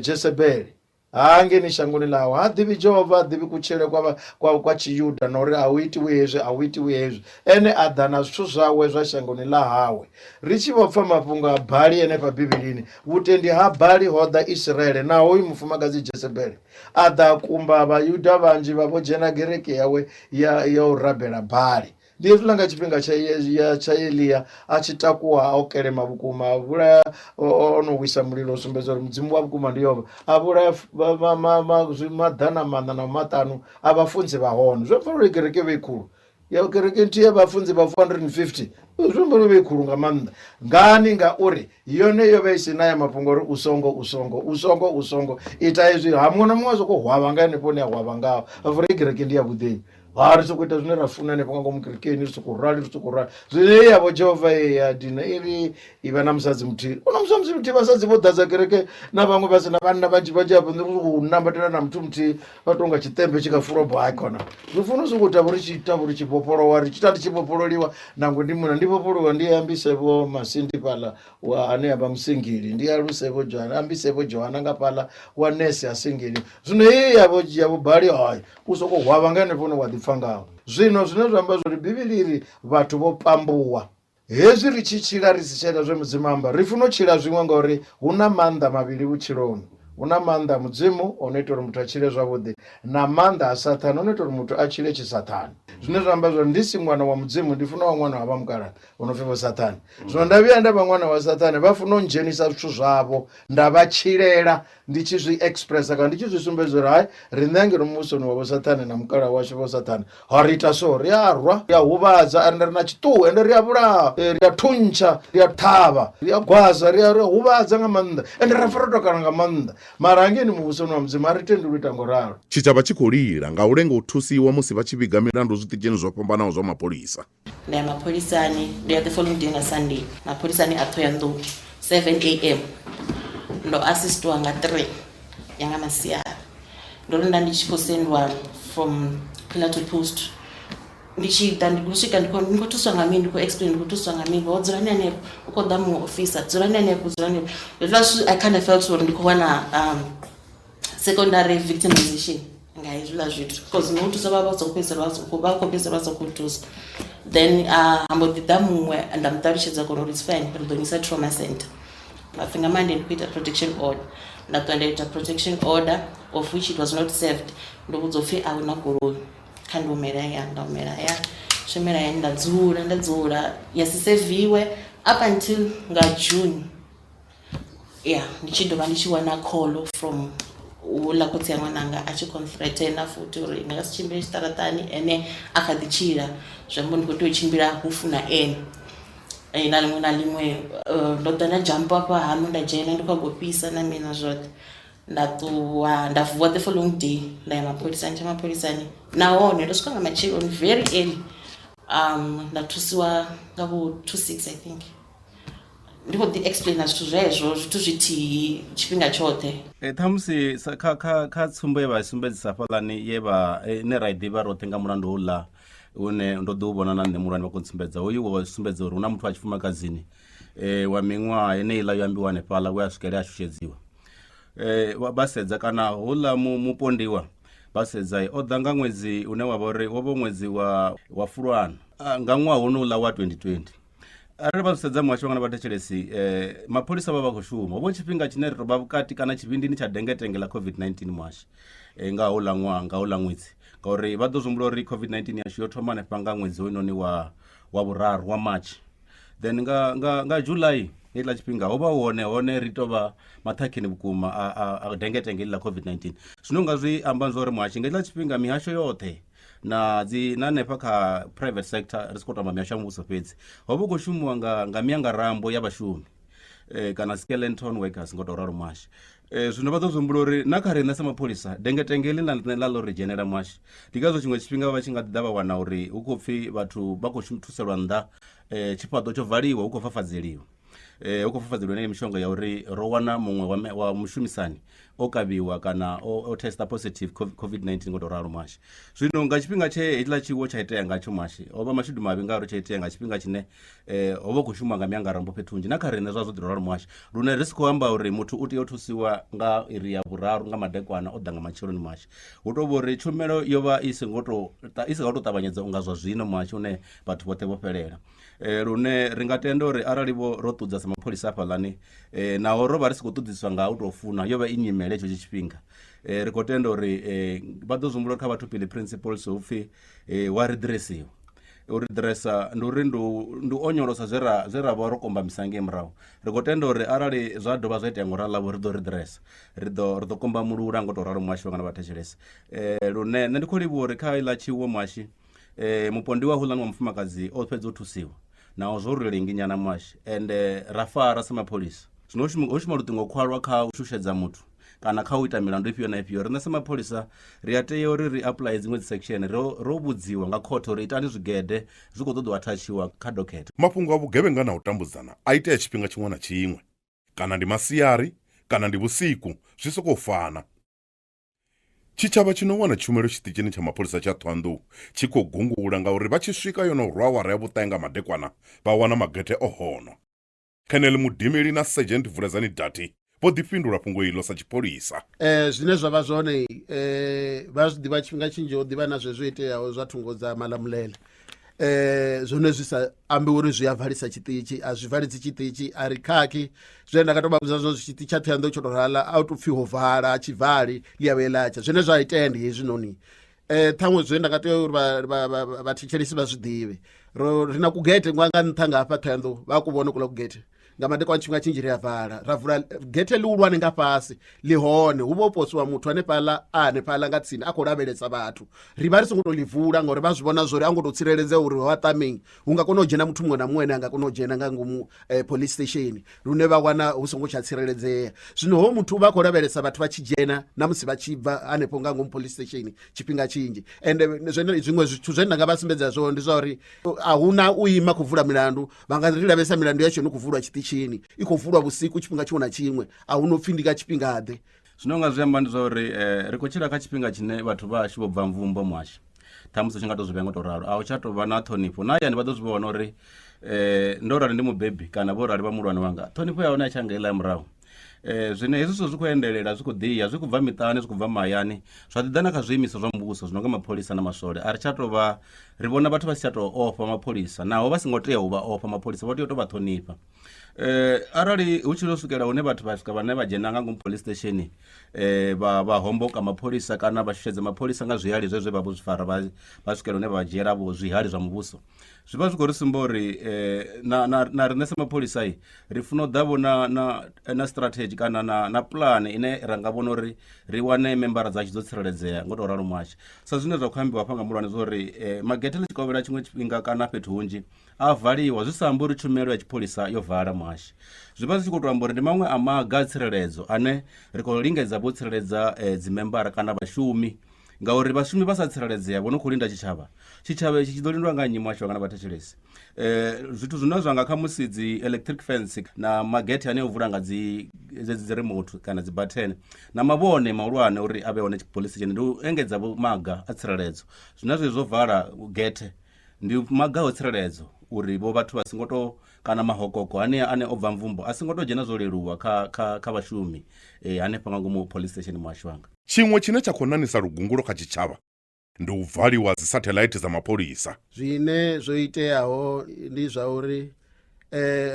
S: Jesebele. Ha ngeni shangoni ḽawe ha ḓivhi Jehova, ha ḓivhi kutshilele kwa, kwa, kwa Tshiyuda na uri a hu itiwi hezwi, a hu itiwi hezwi. Ene a ḓa na zwithu zwawe zwa shangoni ḽa hawe. Ri tshi vho pfa mafhungo a Baali henefha Bivhilini, vhutendi ha Baali ho ḓa Isiraele na hoyu mufumakadzi Jesebele a ḓa a kumba Vhayuda vhanzhi vha vho dzhena gereke yawe ya, ya u rabela Baali. Ndi hezwiḽa nga tshifhinga tsha ya tsha Elia a tshi takuwa o kelema vhukuma a vhulaya o no wisa mulilo u sumbedza uri mudzimu wa vhukuma ndi Yehova a vhulaya maḓana maṋa na maṱanu a vhafunzi vha hone. Zwi amba uri kereke vhe khulu ya kereke nthihi ya vhafunzi vha 450 zwi amba uri vhe khulu nga maanḓa. Ngani? Ngauri yone yo vha i si na ya mafhungo uri u songo u songo u songo u songo ita hezwi ha muṅwe na muṅwe a soko hwavha nga henefho hune a hwavha ngaho a uri kereke ndi ya vhuḓi. Ha ri sokou ita zwine ra funa hanefho nga ngomu kerekeni ri sokou rali ri sokou rali zwine ye yavho Jehova ye ya dina i ri i vha na musadzi muthihi u na musadzi muthihi vhasadzi vho ḓadza kereke na vhaṅwe vha si na vhanna vhanzhi vhanzhi hafho ri sokou nambatela na muthu muthihi vha tonga tshiṱembe tshi kha fulobo hayi khona ri funa u sokou ita vho ri tshi ita vho ri tshi vhofholowa ri tshi ita ndi tshi vhofhololiwa nangwe ndi muna ndi vhofholowa ndi ambise vho Masindi fhaḽa wa ane a vha musingili ndi aluse vho Johana ambise vho Johana nga fhaḽa wa nese a singili zwino heyi yavho ya vhubali hayi u sokou hwavha nga henefho hune wa ḓipfa ngaho. Zwino zwine zwa amba zwori Bivhili i ri vhathu vho pambuwa. Hezwi ri tshi tshila ri si tsha ita zwe Mudzimu a amba, ri funa u tshila zwiṅwe ngauri hu na maanḓa mavhili vhutshiloni. Hu na maanḓa a Mudzimu o no ita uri muthu a tshile zwavhuḓi na maanḓa a Sathane o no ita uri muthu a tshile tshisathane. Zwine zwa amba zwori ndi si ṅwana wa Mudzimu ndi funa u vha ṅwana wa vha mukalaha o no pfi vho Sathane. Zwino nda vhuya nda vha ṅwana wa Sathane vha funa u ndzhenisa zwithu zwavho nda vha tshilela ndi tshi zwi expressa kana ndi tshi zwi sumbedza uri hai riṋe hangeno muvhusoni wa vho Sathane na mukalaha washu vho Sathane ha ri ita so ri a rwa ri a huvhadza ende ri na tshiṱuhu ende ri a vhulaha ri a thuntsha ri a ṱhavha ri a gwaza ri a ri huvhadza nga maanḓa ende ra pfa ro takala nga maanḓa mara hangeini muvhusoni wa Mudzimu a ri tendi u ita ngo ralo.
A: Tshitshavha tshi khou lila nga u lenga u thusiwa musi vha tshi vhiga milandu zwiṱitshini zwo fhambanaho zwa mapholisa.
T: Nda ya mapholisani ndo ya the following day nga Sunday mapholisani a Ṱhohoyanḓou 7 am ndo assistwa nga 3 ya nga masiari ndo ri nda ndi tshi khou sendwa from pillar to post. Ndi tshi ḓa ndi khou swika ndi khou ndi khou thuswa nga mini, ndi khou explain ndi khou thuswa nga mini, vho dzulani hanefho u khou ḓa muṅwe officer dzulani hanefho dzulani hanefho. Hezwiḽa zwithu I kind of felt uri ndi khou wana secondary victimization nga hezwiḽa zwithu cause no thusa vha vha sa khou fhedzisela vha khou fhedzisela vha sa khou thusa. Then ha mbo ḓi ḓa muṅwe nda mu ṱalutshedza kone uri it's fine ri ḓo ni isa trauma center. Vhapfhi nga Monday ndi khou ita protection order, nda ṱuwa nda ita protection order of which it was not served. Ndo vhudzwa upfhi a huna goloi kha ndi humele hayani, nda humela hayani, shumela hayani nda dzula nda dzula ya si seviwe up until nga June. Ya ndi tshi dovha ndi tshi wana call from houḽa khotsi a ṅwananga a tshi khou nthreaten futhi uri ndi nga si tshimbile tshiṱaraṱani ene a kha ḓi tshila zwi amba ndi khou tea u tshimbila hu funa ene. Na ḽiṅwe na ḽiṅwe ndo ḓa nda dzhampa hafha haṋu nda dzhena ndi khou nyaga u fhisa na mini na zwoṱhe. Nda ṱuwa nda vuwa the following day nda ya mapholisani tsha mapholisani nahone ndo swika nga matsheloni very early nda thusiwa nga vho 2:06 I think. Ndi khou ḓi explainer zwithu zwezwo zwithu zwithihi tshifhinga tshoṱhe.
U: Ṱhamusi sa kha kha kha tsumbo ye vha i sumbedzisa hafhaḽani ye vha ine ra i ḓivha roṱhe nga mulandu houḽa une ndo ḓi u vhona na nṋe muhulwane vha khou ntsumbedza hoyu wo sumbedza uri hu na muthu wa tshifumakadzini wa miṅwaha yeneiḽa yo ambiwa hanefhaḽa we a swikele a shushedziwa. Vha sedza kana houḽa mupondiwa vha sedza o ḓa nga ṅwedzi une wa vha uri wo vha ṅwedzi wa wa Fulwana nga ṅwaha honouḽa wa 2020. Arali vha zwi sedza muhasho wanga na vhathetshelesi mapholisa vha vha khou shuma ho vha tshifhinga tshine ri tou vha vhukati kana tshivhindini tsha dengetenge ḽa COVID-19 muhasho nga houḽa ṅwaha nga houḽa ṅwedzi ngauri vha ḓo zwi humbula uri COVID-19 yashu yo thoma hanefha nga ṅwedzi hoyunoni wa wa vhuraru wa March then nga nga nga July hetshiḽa tshifhinga ho vha hu hone hone ri tou vha maṱhakheni vhukuma a a a dengetenge ḽa COVID-19. Zwino nga zwi amba zwa uri muhasho nga hetshiḽa tshifhinga mihasho yoṱhe na dzi na hanefha kha private sector ri si khou tamba mihasho ya muvhuso fhedzi ho vha hu khou shumiwa nga nga miangarambo ya vhashumi kana skeleton workers ngo tou ralo muhasho. Zwino vha ḓo zwi humbula uri na kha riṋe sa mapholisa dengetenge heḽi ḽa ḽa ḽo ri dzhenela muhasho ndi ngazwo tshiṅwe tshifhinga vha tshi nga ḓi ḓa vha wana uri hu khou pfhi vhathu vha khou thuselwa nnḓa tshifhaṱo tsho valiwa hu khou fafadzeliwa hu khou fafadzeliwa yeneyi mishonga ya uri ro wana muṅwe wa mushumisani o kavhiwa kana o testa positive COVID-19 ngo tou ralo muhasho. Zwino nga tshifhinga tshe hetshiḽa tshiwo tsha itea ngatsho muhasho ho vha mashudu mavhi ngauri tsha itea nga tshifhinga tshine ho vha hu khou shumiwa nga miangarambo fhethu hunzhi na kha riṋe zwa zwo ḓi ralo muhasho lune ri si khou amba uri muthu u tea u thusiwa nga iri ya vhuraru nga madekwana o ḓa nga matsheloni muhasho hu tou vha uri tshumelo yo vha i songo tou i sa tou ṱavhanyedza unga zwa zwino muhasho une vhathu vhoṱhe vho fhelela. Lune ri nga tenda uri arali vho ro ṱudza sa mapholisa hafhaḽani naho ro vha ri si khou ṱudziswa nga u tou funa yo vha i nyimele hetsho tshifhinga ri khou tenda uri vha ḓo zwi humbula uri kha Batho Pele principles hu pfhi wa ri ḓiresiwa uri ḓiresa ndi uri ndi u onyolosa zwe ra zwe ra vha ro kombamisa ngei murahu ri khou tenda uri arali zwa dovha zwa itea ngo ralo ri ḓo ri ḓiresa ri ḓo ri ḓo kombamulula ngo tou ralo muhashi vhangana vha thetshelesa lune nṋe ndi khou livhuwa uri kha iḽa tshiwo muhashi mupondiwa houḽani wa mufumakadzi o fhedza u thusiwa naho zwo ri lengi nyana muhashi ende ra fara sa mapholisa. Zwino ho shuma luṱingo khwalwa kha u shushedza muthu kana kha u ita milandu ifhio na ifhio riṋe sa mapholisa ri a tea uri ri apply dziṅwe dzi section ro ro vhudziwa nga khothe uri itani zwigede zwi khou ṱoḓa u athatshiwa kha dokhethe.
A: Mafhungo a vhugevhenga na u tambudzana a itea tshifhinga tshiṅwe na tshiṅwe, kana ndi masiari kana ndi vhusiku, zwi sokou fana. Tshitshavha tshi no wana tshumelo tshiṱitshini tsha mapholisa tsha Thohoyandou tshi khou gungula ngauri vha tshi swika yo no rwa awara ya vhuṱahe nga madekwana vha wana magethe o honwa. Colonel Mudimeli na Sergeant Vuledzani Dati vho ḓi fhindula fhungo iḽo sa tshipholisa.
V: Zwine zwa vha zwone vha zwi ḓivha tshifhinga tshinzhi ho ḓivha na zwezwo iteaho zwa thungo dza Malamulele zwone zwi sa ambi uri zwi a valisa tshiṱitshi a zwi valisi tshiṱitshi a ri khakhi zwine nda nga to vha vhudza zwone tshiṱitshi tsha Thohoyandou tsho to rala a u to pfhi ho vala a tshi vali ḽi a vhuye ḽa tsha zwine zwa itea ndi hezwinoni ṱhaṅwe zwine nda nga tea uri vhathetshelesi vha zwi ḓivhe ro ri na kugethe nga nga nṱha nga hafha Thohoyandou vha ku vhona kuḽa kugethe nga madekwana tshifhinga tshinzhi ri a vala ra vula gethe ḽihulwane nga fhasi ḽi hone hu vha ho posiwa muthu hanefhaḽa a hanefhaḽa nga tsini a khou lavhelesa vhathu ri vha ri songo tou ḽi vula ngori vha zwi vhona zwori a ngo tou tsireledzea uri ho aṱameng hu nga kona u dzhena muthu muṅwe na muṅwe ane a nga kona u dzhena nga ngomu police station lune vha wana hu songo tsha tsireledzea zwino ho muthu u vha a khou lavhelesa vhathu vha tshi dzhena na musi vha tshi bva hanefho nga ngomu police station tshifhinga tshinzhi ende zwene zwiṅwe zwithu zwine nda nga vha sumbedza zwone ndi zwa uri a hu na u ima khou vula milandu vha nga ri lavhelesa milandu yatsho no khou vulwa tshiṱitshini i khou vulwa vhusiku tshifhinga tshiṅwe na tshiṅwe a hu no pfhi ndi nga tshifhingaḓe.
U: Zwine unga zwi amba ndi zwa uri ri khou tshila kha tshifhinga tshine vhathu vhashu vho bva mvumbo muhasho. Ṱhamusi u tshi nga to zwi vhea ngo to ralo, a hu tsha tou vha na ṱhonifho. Na hayani vha ḓo zwi vhona uri ndo rali ndi mubebi kana vho rali vha muhulwane wanga, ṱhonifho ya hone a tsha nga iḽa ya murahu. Zwino hezwi zwithu zwi khou endelela, zwi khou ḓiya, zwi khou bva miṱani, zwi khou bva mahayani, zwa ḓi ḓa na kha zwiimiswa zwa muvhuso zwi no nga mapholisa na maswole. A ri tsha tou vha, ri vhona vhathu vha si tsha tou ofha mapholisa, naho vha songo tea u vha ofha mapholisa, vha tea u tou vha ṱhonifha. Arali hu tshi ḓo swikela hune vhathu vha swika vhane vha dzhena nga ngomu police station vha vha homboka mapholisa kana vha shushedza mapholisa nga zwihali zwezwe vha vho zwi fara, vha vha swikela hune vha dzhiela vho zwihali zwa muvhuso, zwi vha zwi khou ri sumba uri na na na riṋe sa mapholisa ri funa u ḓa vho na na na strategy kana na na pulane ine ra nga vhona uri ri wane membara dzashu dzo tsireledzea ngo to ralo muhasho. Sa zwine zwa khou ambiwa hafha nga muhulwane zwa uri magethe ḽi tshi kovhela tshiṅwe tshifhinga kana fhethu hunzhi a valiwa, zwi sa ambi uri tshumelo ya tshipholisa yo vala muhashi. Zwi vha zwi tshi khou tou amba uri ndi maṅwe a maga a tsireledzo ane ri khou lingedza vho tsireledza dzimembara kana vhashumi, ngauri vhashumi vha sa tsireledzea vho no khou linda tshitshavha, tshitshavha itshi tshi ḓo lindwa nga nnyi muhashi wanga na vhathetshelesi? Zwithu zwine zwa nga khamusi dzi electric fence na magethe ane o vula nga dzi dzedzi dzi remote kana dzi bathene na mavhone mahulwane uri a vhe hone police station, ndi u engedza vho maga a tsireledzo. Zwine zwezwi zwo vala gethe ndi maga a tsireledzo uri vho vhathu vha songo to kana mahokoko anea ane o bva mvumbo a songo to dzhena zwo leluwa kha kha kha vhashumi hanefha nga ngomu police station muhasho wanga.
A: Tshiṅwe tshine tsha khou ṋaṋisa lugungulo kha tshitshavha ndi u valiwa dzi satheḽaithi dza mapholisa.
V: Zwine zwo iteaho ndi zwa uri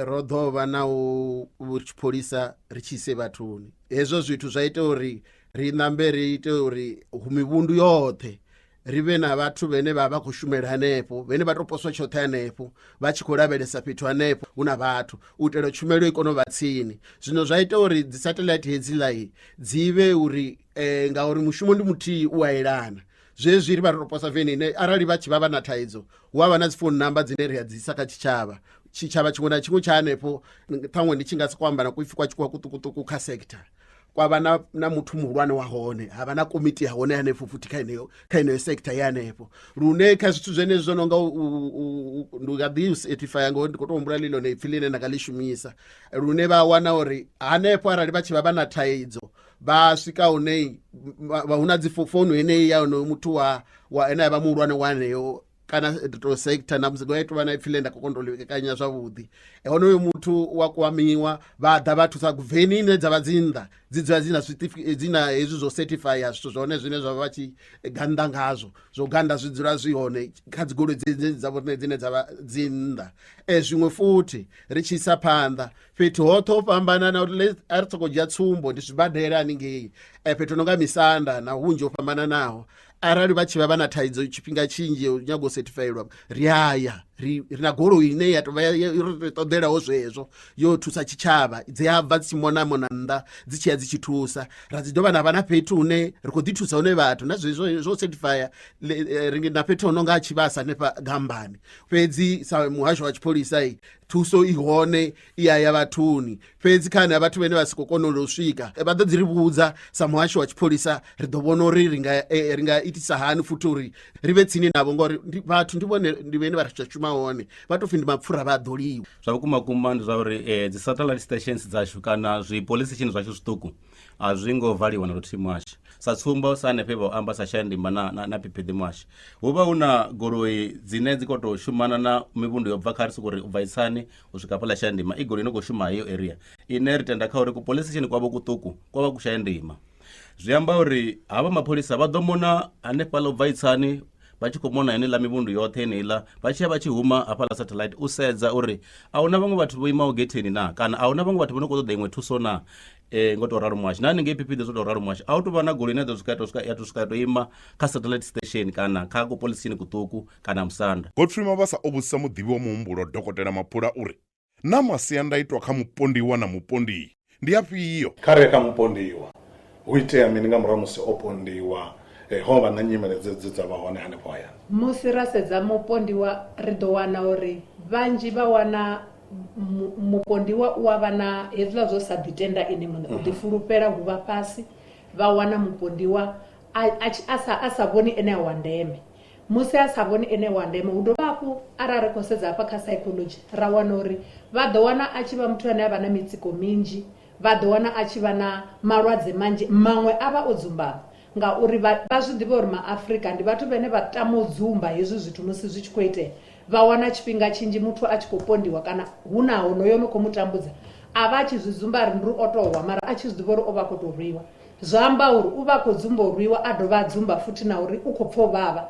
V: ro ḓo vha na u tshipholisa ri tshi ise vhathuni, hezwo zwithu zwa ita uri ri ṋambe ri ite uri mivhundu yoṱhe ri vhe na vhathu vhene vha vha khou shumela hanefho, vhene vha tou poswa tshoṱhe hanefho vha tshi khou lavhelesa fhethu hanefho hu na vhathu u itela tshumelo i kone u vha tsini. Zwino zwa ita uri dzi satellite hedziḽa dzi vhe uri ngauri mushumo ndi muthihi u a elana, zwezwi ri vha ro tou posa veni ine arali vha tshi vha vha na thaidzo hu avha na dzi phone number dzine ri a dzi isa kha tshitshavha, tshitshavha tshiṅwe na tshiṅwe tsha hanefho ṱhaṅwe ndi tshi nga sokou amba na kuipfi kwa tshikhuwa kuṱukuṱuku kha sector, kwa vha na, na muthu muhulwane wa hone, ha vha na komiti ya hone hanefho futhi kha heneyo kha heneyo sector ya hanefho, lune kha zwithu zwenezwi zwo no nga ndi nga ḓi certify ngori ndi khou tou humbula ḽi ḽone ipfi ḽine nda nga ḽi shumisa, lune vha wana uri hanefho arali vha tshi vha vha na thaidzo vha swika hune hu na dzi founu heneyi ya honoyo muthu wa wa ene a vha muhulwane wa haneyo kana to sector na musi tou vha na ipfi ḽe nda khou kona u ḽi zwavhuḓi, honoyo muthu wa kwamiwa vha ḓa vha thusa veni ine dza vha dzi nnḓa dzi dzula dzi na dzi na hezwi zwo certify zwithu zwone zwine zwa vha vha tshi gannḓa ngazwo, zwo ganda zwi dzula zwi hone kha dzi goloi dzedzi dza vhone dzine dza vha dzi nnḓa. Zwiṅwe futhi ri tshi isa phanḓa fhethu hoṱhe ho fhambanana, a ri sokou dzhia tsumbo ndi zwibadela haningei fhethu ho no nga misanda na hunzhi ho fhambananaho, arali vha tshi vha vha na thaidzo tshifhinga tshinzhi u nyaga u sethifayelwa ri aya ri na goloi ine ya tovha ri ṱoḓelaho zwezwo yo thusa tshitshavha, dzi a bva dzi tshi mona mona nnḓa dzi tshi ya dzi tshi thusa, ra dzi dovha na vha na fhethu hune ri khou ḓi thusa hone vhathu na zwezwo zwo sethifaya ri na fhethu ho no nga Tshivhasa hanefha gambani, fhedzi sa muhasho wa tshipholisa thuso i hone i ya ya vhathuni, fhedzi kha hanea vhathu vhane vha si khou kona u swika vha ḓo dzi ri vhudza sa muhasho wa tshipholisa, ri ḓo vhona uri ri nga ri nga itisa hani futhi uri ri vhe tsini navho, ngori vhathu ndi vhone ndi vhene vha ri shuma hone, vha tou pfhi ndi mapfura vha a ḓoliwa.
U: Zwa vhukuma kuma ndi zwa uri dzi satellite stations dzashu kana zwi police station zwashu zwiṱuku a zwi ngo valiwa na luthihi muhasho. Sa tsumbo, sa hanefhe vha amba sa Shayandima na, na, na Phiphiḓi muhasho, hu vha hu na goloi dzine dzi khou tou shumana na mivhundu yo bva kha ri soko ri u bva Itsani u swika hafhaḽa Shayandima, i goloi ino khou shuma heyo area ine ri tenda kha uri ku police station kwavho kuṱuku kwa vha ku Shayandima. Zwi amba uri havha mapholisa vha ḓo mona hanefhaḽa u bva Itsani vha tshi khou mona heneiḽa mivhundu yoṱhe heneiḽa, vha tshi ya vha tshi huma hafhaḽa satellite u sedza uri a huna vhaṅwe vhathu vho imaho getheni na, kana a huna vhaṅwe vhathu vho no khou ṱoḓa iṅwe thuso na. Ngo tou ralo muhasho, na haningei Phiphiḓi zwo tou ralo muhasho, a hu tou vha na goloi ine ya ḓo swika ya tou swika ya tou ima kha satellite station kana kha ku police station kuṱuku kana musanda.
A: Godfrey Mabasa o vhudzisa muḓivhi wa muhumbulo Dokotela Maphula uri naa masiandaitwa kha mupondiwa na mupondi ndi afhio?
B: Kha ri ye kha mupondiwa. Hu itea mini nga murahu musi o pondiwa? Ho vha na nyimele dze dza vha hone hanefho hayani?
C: Musi ra sedza mupondiwa ri ḓo wana uri vhanzhi vha wana mupondiwa u a vha na hezwiḽa zwo sa ḓitenda ene muṋe, u ḓifulufhela hu vha fhasi, vha wana mupondiwa a sa vhoni ene a wa ndeme. Musi a sa vhoni ene wa ndeme, hu dovha hafhu arali ri khou sedza hafha kha psychology ra wana uri vha ḓo wana a tshi vha muthu ane a vha na mitsiko minzhi, vha ḓo wana a tshi vha na malwadze manzhi, maṅwe a vha o dzumbama. Ngauri vha vha zwi ḓivha uri maAfrika ndi vhathu vhane vha tama u dzumba hezwi zwithu musi zwi tshi khou itea. Vha wana tshifhinga tshinzhi muthu a tshi khou pondiwa kana hu na honoyo no khou mu tambudza a vha a tshi zwi dzumba a ri ndi uri o tou wa mara a tshi zwi ḓivha uri o vha a khou tou rwiwa. Zwa amba uri u vha a khou dzumba u rwiwa a dovha a dzumba futhi na uri u khou pfa u vhavha.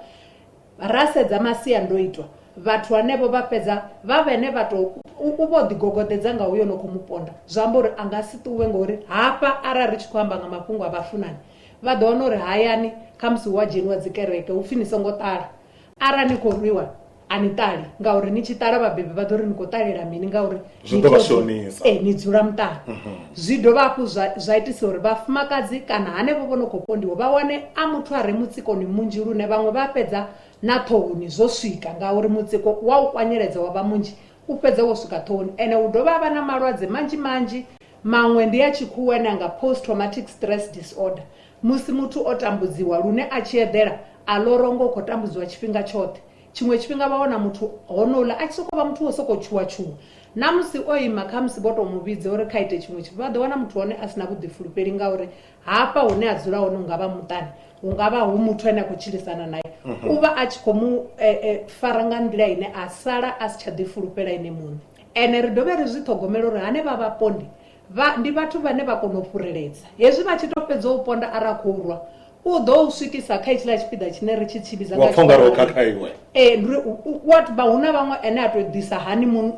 C: Ra sedza masiandoitwa, vhathu hanevho vha fhedza vha vhene vha tou u vho ḓigogoḓedza nga uyo no khou mu ponda. Zwi amba uri a nga si ṱuwe ngori hafha arali ri tshi khou amba nga mafhungo a vhafunani vha ḓo wana uri hayani khamusi hu a dzheniwa dzikereke hu pfi ni songo ṱala. Arali ni khou rwiwa a ni ṱali ngauri ni tshi ṱala vhabebi vha ḓo ri ni khou ṱalela mini ngauri
B: Zwi ḓo vha shonisa.
C: Ee, ni dzula muṱani. Zwi dovha hafhu zwa zwa itisa uri vhafumakadzi kana hanevho vho no khou pondiwa vha wane a muthu a re mutsikoni munzhi lune vhaṅwe vha fhedza na ṱhohoni zwo swika ngauri mutsiko wa u kwanyeledza wa vha munzhi u fhedza wo swika ṱhohoni. Ene hu dovha ha vha na malwadze manzhi manzhi maṅwe ndi a tshikhuwa ane anga post traumatic stress disorder musi muthu o tambudziwa lune a tshi eḓela a lora unga u khou tambudziwa tshifhinga tshoṱhe. Tshiṅwe tshifhinga vha wana muthu honouḽa a tshi sokou vha muthu wo sokou tshuwa-tshuwa. Na musi o ima khamusi vho tou mu vhidza uri kha ite tshiṅwe tshithu, vha ḓo wana muthu wa hone a si na vhuḓifulufheli ngauri hafha hune a dzula hone hu nga vha muṱani, hu nga vha hu muthu ane a khou tshilisana nae, u vha a tshi khou mu fara nga nḓila ine a sala a si tsha ḓifulufhela ene muṋe. Ene ri dovhe ri zwi ṱhogomele uri hanevha vhapondi vha ndi vhathu vhane vha kona u fhureledza. Hezwi vha tshi tou fhedza u ponda arali a khou rwa, u ḓo u swikisa kha hetshiḽa tshipiḓa tshine ri tshi tshi vhidza
B: Wa pfa ungari ho khakha iwe.
C: Ee, ndi uri what vha hu na vhaṅwe ane a tou ḓisa honeymoon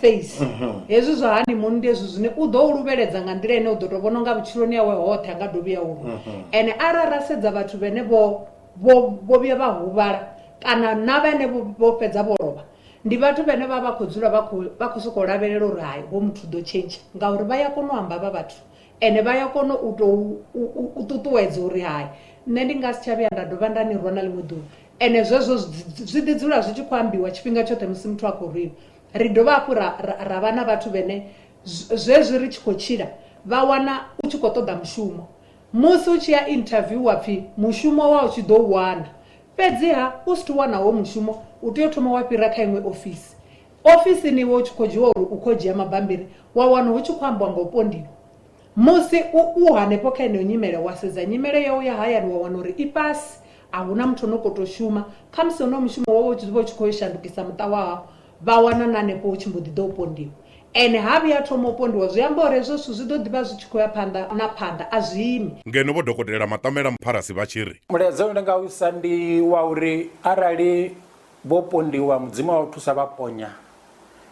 C: face. Hezwi zwa honeymoon ndi hezwi zwine u ḓo u luvheledza nga nḓila ine u ḓo tou vhona unga vhutshiloni hawe hoṱhe a nga dovhi a u rwa. Ende arali ra sedza vhathu vhene vho vho vho vhuya vha huvhala kana na vhene vho fhedza vho lovha, ndi vhathu vhene vha vha khou dzula vha khou vha khou sokou lavhelela uri hai hoyu muthu u ḓo tshentsha ngauri vha ya kona u amba havha vhathu. Ende vha ya kona u tou u ṱuṱuwedza uri hai nṋe ndi nga si tsha vhuya nda dovha nda ni rwa na ḽiṅwe ḓuvha. Ende zwezwo zwi ḓi dzula zwi tshi khou ambiwa tshifhinga tshoṱhe musi muthu a khou rwiwa. Ri dovha hafhu ra ra vha na vhathu vhene zwezwi ri tshi khou tshila vha wana u tshi khou ṱoḓa mushumo, musi u tshi ya interview wa pfhi mushumo wa u tshi ḓo u wana fhedziha u si thu wana howo mushumo u tea u thoma wa fhira kha iṅwe ofisi. Ofisini iwe u tshi khou dzhiwa uri u khou dzhia mabambiri, wa wana hu tshi khou ambiwa nga u pondiwa. Musi u u hanefho kha yeneyo nyimele, wa sedza nyimele yau ya hayani wa wana uri i fhasi, a hu na muthu ane u khou tou shuma, khamusi honoyo mushumo wo vha u tshi vha u tshi khou yo shandukisa muṱa wa hau, vha wana na hanefho hu tshi mbo ḓi ḓa u pondiwa. Ene ha vhuya a thoma u pondiwa zwi amba uri hezwo zwithu zwi ḓo ḓi vha zwi tshi khou ya phanḓa na phanḓa, a zwi imi.
A: Ngeno Vho Dokotela Maṱamela Mpharasi vha tshi ri.
E: Mulaedza une nda nga u isa ndi wa uri arali Vho pondiwa, Mudzimu a vha thusa vha ponya.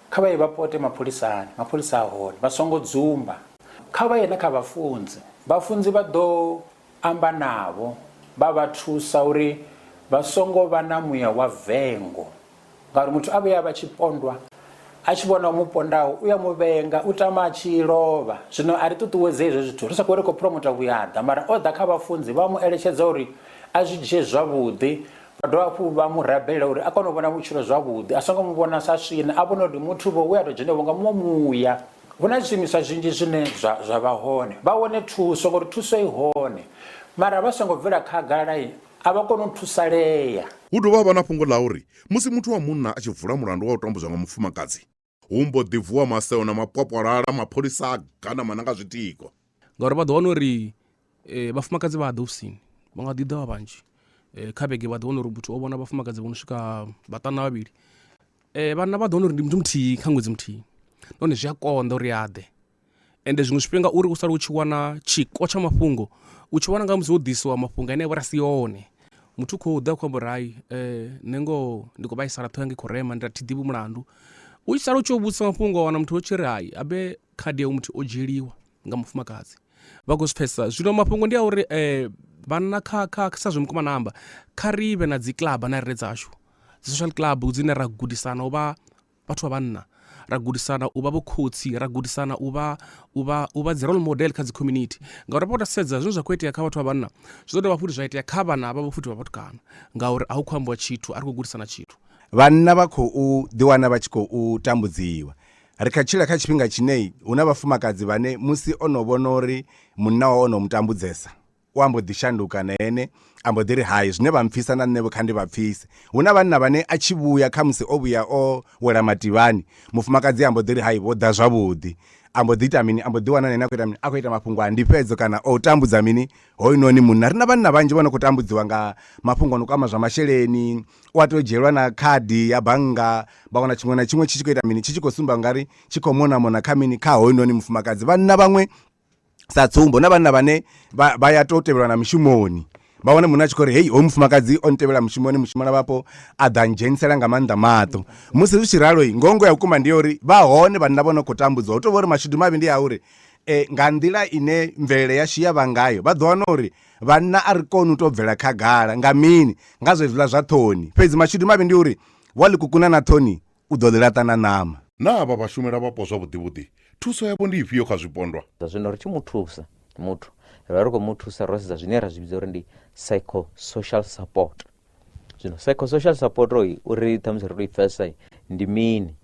E: Kha vha ye vha pote mapholisani, mapholisa a hone, vha songo dzumba. Kha vha ye na kha vhafunzi, vhafunzi vha ḓo amba navho vha vha thusa uri vha songo vha na muya wa vengo, ngauri muthu a vhuya a vha tshipondwa a tshi vhona o mu pondaho u ya mu vhenga, u tama a tshi lovha. Zwino a ri ṱuṱuwedzei hezwo zwithu ri sa khou ri khou phuromota vhuyaḓa, mara o ḓa kha vhafunzi vha mu eletshedza uri a zwi dzhie zwavhuḓi. Vha dovha hafhu vha mu rabelela uri a kone u vhona vhutshilo zwavhuḓi, a songo mu vhona sa swina, a vhone uri ndi muthu-vho we a tou dzhenelwa nga muṅwe muya. Hu na zwiimiswa zwinzhi zwine zwa, zwa vha hone. Vha wane thuso ngauri thuso i hone, mara vha songo bvela khagala a vha koni u thusalea.
A: Hu dovha ha vha na fhungo ḽa uri musi muthu wa munna a tshi vula mulandu wa u tambudzwa nga mufumakadzi, hu mbo ḓi vuwa maseo na mapwapwalala, mapholisa a ganama na nga zwitiko.
Q: Ngauri vha ḓo wana uri vhafumakadzi vha a ḓa ofisini, vha nga ḓi ḓa vha vhanzhi kha vhege vha ḓo wana uri muthu o vhona vhafumakadzi vho no swika vhaṱanu na vhavhili. Vhanna vha ḓo wana uri ndi muthu muthihi kha ṅwedzi muthihi nahone zwi a konḓa uri a ḓe. Ende zwiṅwe zwifhinga uri u sale u tshi wana tshiko tsha mafhungo u tshi wana nga musi ho ḓisiwa mafhungo ane avha uri a si one, muthu u khou ḓa khou amba uri hai nṋe ngoho ndi khou vhaisala ṱhoho yanga i khou rema ndi thi ḓivhi mulandu. U tshi sala u tshi yo vhudzisa mafhungo wa wana muthu o tshi ri hai habe khadi ya hoyu muthu o dzhieliwa nga mufumakadzi vha khou zwi pfhesesa. Zwino mafhungo ndi a uri vhanna kha kha sa zwe mukomana amba kha ri vhe na dzi club na riṋe dzashu dzi social club dzine ra gudisana u vha vhathu vha vhanna ra gudisana u vha vhokhotsi ra gudisana u vha u vha u vha dzi role model kha dzi community ngauri vha sedza zwine zwa khou itea kha vhathu vha vhanna zwi ḓo dovha futhi zwa itea kha vhana vhavho futhi vha vhatukana ngauri a hu khou ambiwa tshithu a ri khou gudisana tshithu.
R: Vhanna vha khou ḓiwana vha tshi khou tambudziwa. Ri kha tshila kha tshifhinga tshine hu na vhafumakadzi vhane musi o no vhona uri munna wawe o no mu tambudzesa, u a mbo ḓi shanduka na ene A mbo ḓi ri hai zwine vha mpfisa na nṋe vho kha ndi vha pfise. Hu na vhanna vhane a tshi vhuya khamusi o vhuya o wela mativhani, mufumakadzi a mbo ḓi ri hai vho ḓa zwavhuḓi. A mbo ḓi ita mini? A mbo ḓi wana na ene a khou ita mini? A khou ita mafhungo a ndifhedzo kana o tambudza mini hoyunoni munna. Ri na vhanna vhanzhi vho no khou tambudziwa nga mafhungo a no kwama zwa masheleni, u a tou dzhielwa na khadi ya bannga vha wana tshiṅwe na tshiṅwe tshi tshi khou ita mini? Tshi tshi khou sumba ungari tshi khou mona mona kha mini? Kha hoyunoni mufumakadzi. Vhanna vhaṅwe sa tsumbo na vhanna vhane vha ya tou tevhelwa na mishumoni vha wane munna a tshi khou ri hei hoyu mufumakadzi o ntevhela mushumoni mushumela vhapo a ḓa ndzhenisela nga maanḓa maṱo. Musi zwi tshi ralo ngongo ya vhukuma ndi ya uri vha hone vhanna vho no khou tambudziwa hu tou vha uri mashudu mavhi ndi a uri nga nḓila ine mvelele yashu ya vha ngayo vha ḓo wana uri vhanna a ri koni u tou bvela khagala nga mini nga zwezwiḽa zwa ṱhoni fhedzi mashudu mavhi ndi uri wa ḽi kukuna na ṱhoni u ḓo ḽi laṱa na ṋama.
A: Naa vha vhashumela vhapo zwavhuḓivhuḓi? Thuso yavho ndi ifhio kha zwipondwa?
G: Zwino ri tshi mu thusa muthu, ri vha ri khou mu thusa ro sedza zwine ra zwi vhidza uri ndi psychosocial support. Zwino psychosocial support uri ṱhamusi ri tou i pfesesa ndi mini,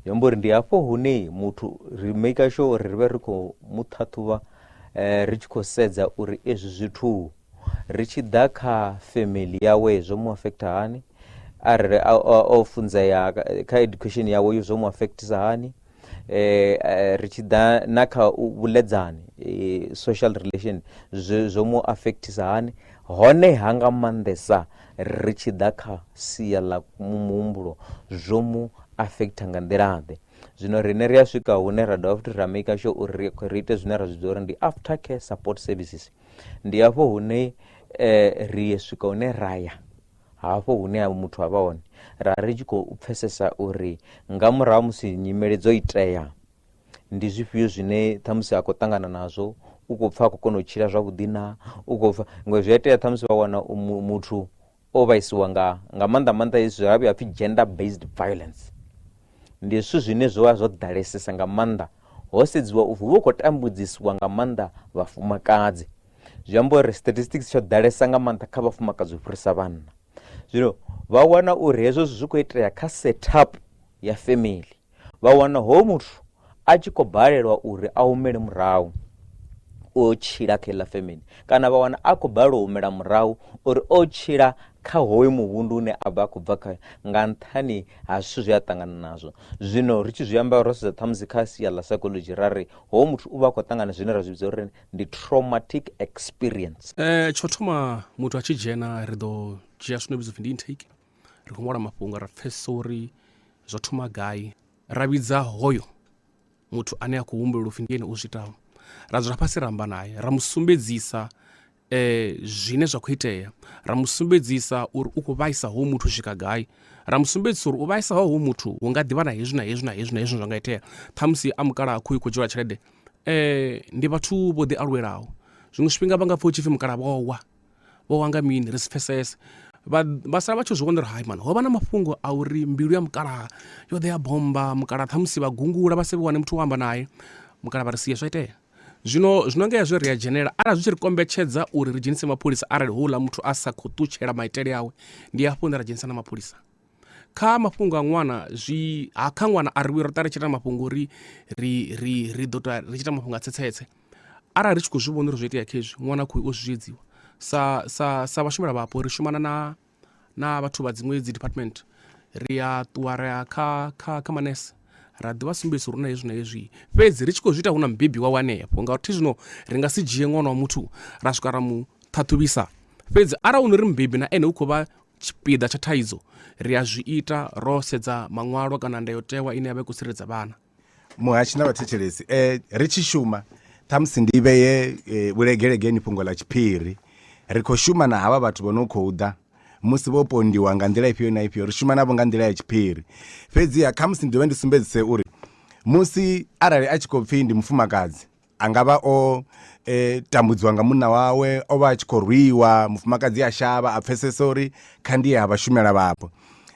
G: zwi amba uri ndi hafho hune muthu ri maker sure uri ri vhe ri khou mu ṱhaṱhuvha ri tshi khou sedza uri ezwi zwithu ri tshi ḓa kha family yawe zwo mu affect hani, arali o funzea kha education yawe yo zwo mu affectisa hani ri tshi ḓa na kha vhuḽedzani social relation zwo mu affectisa hani honeha nga maanḓesa ri tshi ḓa kha sia ḽa muhumbulo zwo mu affecta nga nḓila ḓe. Zwino riṋe ri a swika hune ra dovha futhi ra maker sure uri ri ite zwine ra zwi vhidza uri ndi after care support services ndi hafho hune ri swika hune ra ya hafho hune muthu a vha hone ra ri tshi khou pfesesa uri nga murahu ha musi nyimele dzo itea ndi zwifhio zwine ṱhamusi a khou ṱangana nazwo u khou pfha a khou kona u tshila zwavhuḓi na u khou pfha ngori zwi a itea ṱhamusi vha wana muthu o vhaisiwa nga nga maanḓa maanḓa hezwi zwa vhuya pfhi gender based violence ndi zwithu zwine zwo vha zwo ḓalesesa nga maanḓa ho sedziwa upfhi hu vha hu khou tambudzisiwa nga maanḓa vhafumakadzi zwi amba uri statistics tsho ḓalesa nga maanḓa kha vhafumakadzi u fhirisa vhanna zwino vha wana uri hezwo zwithu zwi khou itea kha setup ya family vha wana hoyu muthu a tshi khou balelwa uri a humele murahu o tshila kha iḽa family kana vha wana a khou balelwa u humela murahu uri o tshila kha hoyu muvhundu une a vha a khou bva kha nga nṱhani ha zwithu zwe a ṱangana nazwo zwino ri tshi zwi amba ro sedza ṱhamusi kha sia ḽa psychology ra ri hoyu muthu u vha a khou ṱangana zwine ra zwi vhidza uri ndi traumatic experience.
Q: Tsho thoma muthu a tshi dzhena ri ḓo dzhia zwino vhidzwa upfhi ndi intake ri khou ṅwala mafhungo ra pfesesa uri zwo thoma gai ra vhidza hoyo muthu ane a khou humbulela upfhi ndi ene o zwi itaho ra dzula fhasi ra amba naye ra mu sumbedzisa zwine zwa khou itea ra mu sumbedzisa uri u khou vhaisa hoyu muthu u swika gai ra mu sumbedzisa uri u vhaisa hoyu muthu hu nga ḓivha na hezwi na hezwi na hezwi na hezwi zwa nga itea ṱhamusi a mukalaha khuhu i khou dzhielwa tshelede ndi vhathu vho ḓi aluwelaho zwiṅwe zwifhinga vha nga pfha hu tshipfi mukalaha vho wa vho wa nga mini ri si pfesese vha sala vha tshi zwi vhona uri hai mani ho vha na mafhungo a uri mbilu ya mukalaha yo ḓa ya bomba mukalaha ṱhamusi vha gungula vha si wane muthu wa amba naye mukalaha vha ri sie zwa itea zwino zwino nga hezwo ri a dzhenela arali zwi tshi ri kombetshedza uri ri dzhenise mapholisa arali houḽa muthu a sa khou ṱutshela maitele awe ndi hafho hune ra dzhenisa na mapholisa kha mafhungo a ṅwana zwi ha kha ṅwana a ri vhuyi ro ṱa ri tshi ita mafhungo uri ri ri ri ḓo ita ri tshi ita mafhungo a tsetsetse arali ri tshi khou zwi vhona uri zwo itea khezwi ṅwana khou o zwiedziwa sa sa sa vhashumela vhapo ri shumana na na vhathu vha dziṅwe dzi department ri a ṱuwa ra ya kha kha kha manese ra ḓi vha sumbedzisa uri hu na hezwi na hezwi fhedzi ri tshi khou zwi ita hu na mubebi wawe hanefho ngauri thi zwino ri nga si dzhie ṅwana wa muthu ra swika ra mu ṱhaṱhuvhisa fhedzi arali hu no ri mubebi na ene u khou vha tshipiḓa tsha thaidzo ri a zwi ita ro sedza maṅwalo kana ndayotewa ine ya vha i khou tsireledza vhana.
R: Muhashi na vhathetshelesi ri tshi shuma ṱhamusi ndi vheye vhulegelegeni fhungo ḽa tshiphiri ri khou shuma na havha vhathu vho no khou ḓa musi vho pondiwa nga nḓila ifhio na ifhio ri shuma navho nga nḓila ya tshiphiri fhedziha khamusi ndi dovhe ndi sumbedzise uri musi arali a tshi khou pfhi ndi mufumakadzi A nga vha o tambudziwa nga munna wawe, o vha a tshi khou rwiwa, mufumakadzi a shavha, a pfesesa uri kha ndi ye ha vhashumela vhapo.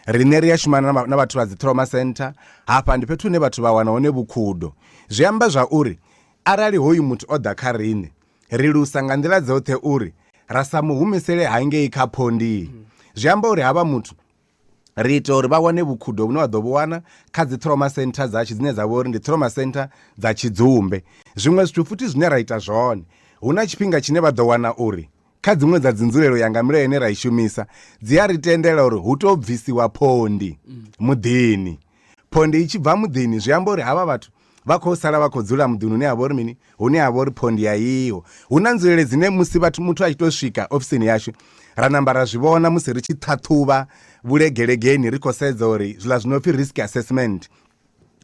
R: Riṋe ri a shumana na vhathu vha dzi trauma centre, hafha ndi fhethu hune vhathu vha wana hone vhukhudo. Zwi amba zwa uri arali hoyu muthu o ḓa kha riṋe, ri lusa nga nḓila dzoṱhe uri ra sa mu humisele hangei kha phondi. Zwi amba uri havha muthu ri ita uri vha wane vhukhudo vhune vha ḓo vhu wana kha dzi trauma center dzashu dzine dza vha uri ndi trauma center dza tshidzumbe. Zwiṅwe zwithu futhi zwine ra ita zwone, hu na tshifhinga tshine vha ḓo wana uri Kha dziṅwe dza dzinzulelo ya nga milayo ine ra i shumisa dzi a ri tendela uri hu tou bvisiwa phondi muḓini. Phondi i tshi bva muḓini zwi amba uri havha vhathu vha khou sala vha khou dzula muḓini hune ha vha uri mini, hune ha vha uri phondi a iho. Hu na nzulele dzine musi vhathu muthu a tshi tou swika ofisini yashu ra namba ra zwi vhona musi ri tshi ṱhaṱhuvha vhulegelegeni ri khou sedza uri zwiḽa zwi no pfi risk assessment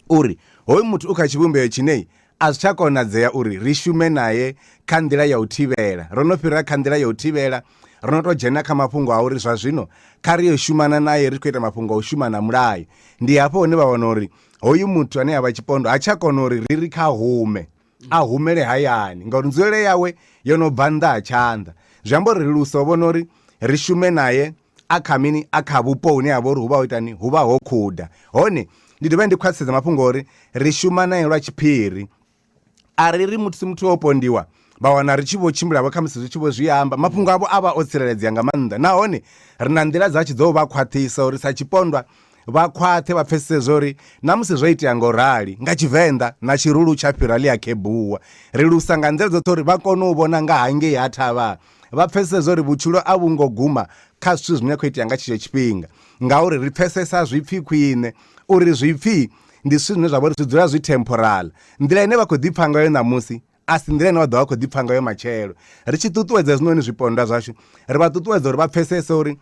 R: uri hoyu muthu u kha tshivhumbeo tshine a zwi tsha konadzea uri ri shume nae kha nḓila ya u thivhela. Ro no fhira kha nḓila ya u thivhela, ro no tou dzhena kha mafhungo a uri zwa zwino kha ri yo shumana nae ri tshi khou ita mafhungo a u shuma na mulayo. Ndi hafho hune vha wana uri hoyu muthu ane a vha tshipondo ha tsha kona uri ri ri kha hume, a humele hayani ngauri nzulele yawe yo no bva nnḓa ha tshanḓa. Zwi amba uri ri lusa u vhona uri ri shume nae a kha mini, a kha vhupo hune ha vha uri hu vha ho itani, hu vha ho khuda. Hone ndi dovha ndi khwaṱhisedza mafhungo uri ri shuma nae lwa tshiphiri, a ri ri musi muthu o pondiwa vha wana ri tshi vho tshimbila vho khamusi zwi tshi vho zwi amba mafhungo avho a vha o tsireledzea nga maanḓa nahone ri na nḓila dza tshi dzo vha khwaṱhisa uri sa tshipondwa vha khwaṱhe vha pfesese zwori na musi zwo itea ngo rali nga tshivenḓa na tshirulu tsha fhira ḽi a khebuwa ri lusa nga nḓila dzoṱhe uri vha kone u vhona nga hangei ha thavha vha pfesese zwori vhutshilo a vhu ngo guma kha zwithu zwine khou itea nga tshetsho tshifhinga ngauri ri pfesesa zwipfi khwine uri zwipfi ndi zwithu zwine zwa vha uri zwi dzula zwi temporal. Nḓila ine vha khou ḓipfa ngayo ṋamusi a si nḓila ine vha ḓo vha khou ḓipfa ngayo matshelo. Ri tshi ṱuṱuwedza hezwinoni zwipondwa zwashu, ri vha ṱuṱuwedza uri vha pfesese uri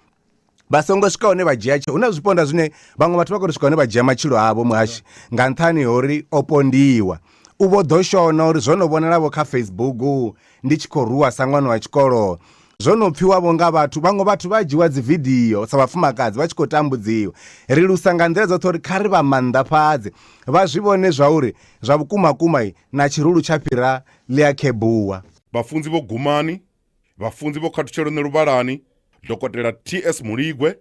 R: vha songo swika hune vha dzhia tsheo. Hu na zwipondwa zwine vhaṅwe vhathu vha khou tou swika hune vha dzhia matshilo avho muhashi nga nṱhani ha uri o pondiwa. U vho ḓo shona uri zwo no vhonala vho kha Facebook ndi tshi khou rwiwa sa ṅwana wa tshikolo zwo no pfiwa vho nga vhathu vhaṅwe vhathu vha dzhiwa dzi vidio sa vhafumakadzi vha tshi khou tambudziwa ri lusa nga nḓila dzoṱhe uri kha ri vha maanḓafhadze vha zwi vhone zwa uri zwa vhukuma kuma na tshirulu tsha fhira ḽi a khebuwa.
A: Vhafunzi Vho Gumani, Vhafunzi Vho Khathutshelo Ṋeluvhalani, Dokotela TS Muligwe,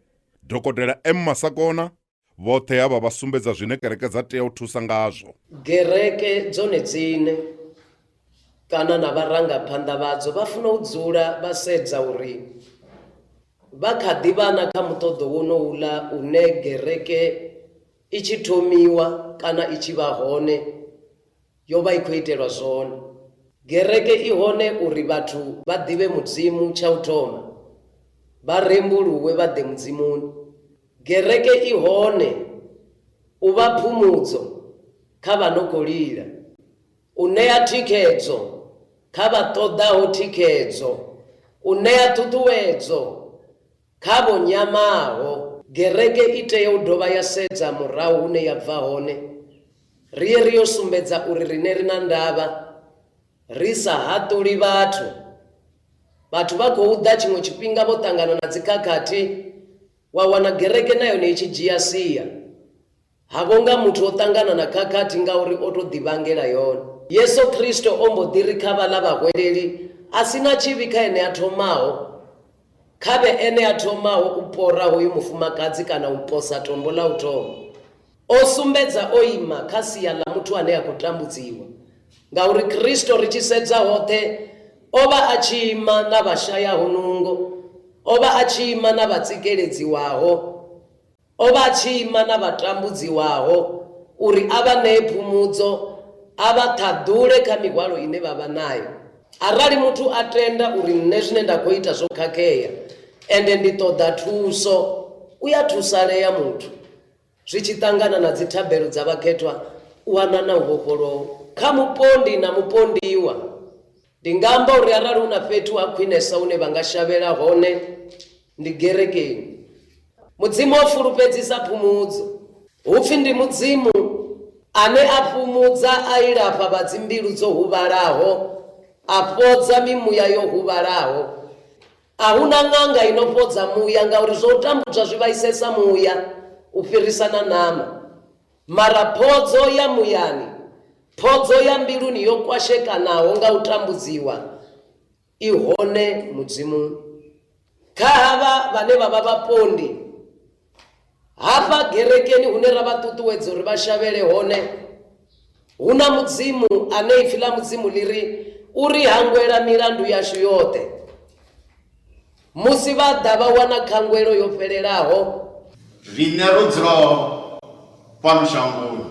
A: Dokotela M Masakona, Vhoṱhe havha vha sumbedza zwine kereke dza tea u thusa ngazwo.
F: Gereke dzone dziṋe kana na vharangaphanḓa vhadzo vha funa u dzula vha sedza uri vha kha ḓi vha na kha muṱoḓo wonouḽa une gereke i tshi thomiwa kana i tshi vha hone yo vha i khou itelwa zwone. Gereke i hone uri vhathu vha ḓivhe Mudzimu tsha u thoma, vha rembuluwe vha ḓe Mudzimuni. Gereke i hone u vha phumudzo kha vha no khou lila, u ṋea thikhedzo kha vha ṱoḓaho thikhedzo, u ṋea ṱhuṱhuwedzo kha vho nyamaho. Gereke i tea u dovha ya sedza murahu hune ya bva hone, ri ye ri yo sumbedza uri riṋe ri na ndavha, ri sa haṱuli vhathu. Vhathu vha khou ḓa tshiṅwe tshifhinga vho ṱangana na dzikhakhathi, Wa wana gereke na yone i tshi dzhia sia. Ha vho nga muthu o ṱangana na khakhathi ngauri o tou ḓivhangela yone. Yesu Kristo o mbo ḓi ri kha vhaḽa vhahweleli, A si na tshivhi kha ene a thomaho, kha vhe ene a thomaho u pora hoyu mufumakadzi kana u posa tombo ḽa u thoma. O sumbedza o ima kha sia ḽa muthu ane a khou tambudziwa, ngauri Kristo ri tshi sedza hoṱhe o vha a tshi ima na vha shayaho nungo, o vha a tshi ima na vha tsikeledziwaho, o vha a tshi ima na vha tambudziwaho uri a vha ṋee phumudzo, a vha ṱhaḓule kha mihwalo ine vha vha nayo. Arali muthu a tenda uri nṋe zwine nda khou ita zwo khakhea ende ndi ṱoḓa thuso, u ya thusalea muthu. Zwi tshi ṱangana na dzithabelo dza vhakhethwa, u wana na u vhofholowa. Kha mupondi na mupondiwa, ndi nga amba uri arali hu na fhethu ha khwinesa hune vha nga shavhela hone, ndi gerekeni. Mudzimu o fulufhedzisa phumudzo. Hu pfi ndi Mudzimu ane a fhumudza a ilafha vha dzimbilu dzo huvhalaho, a fhodza mimuya yo huvhalaho. A hu na ṅanga i no fhodza muya ngauri zwa u tambudzwa zwi vhaisesa muya u fhirisa na ṋama. Mara phodzo ya muyani, phodzo ya mbiluni yo kwashekanaho nga u tambudziwa i hone Mudzimuni. Kha havha vhane vha vha vhapondi, Hafha gerekeni hune ra vha ṱuṱuwedza uri vha shavhele hone, hu na Mudzimu ane Ipfi ḽa Mudzimu ḽi ri, U ri hangwela milandu yashu yoṱhe. Musi vha ḓa vha wana khangwelo yo fhelelaho.
I: Riṋe ro dzulaho fhano shangoni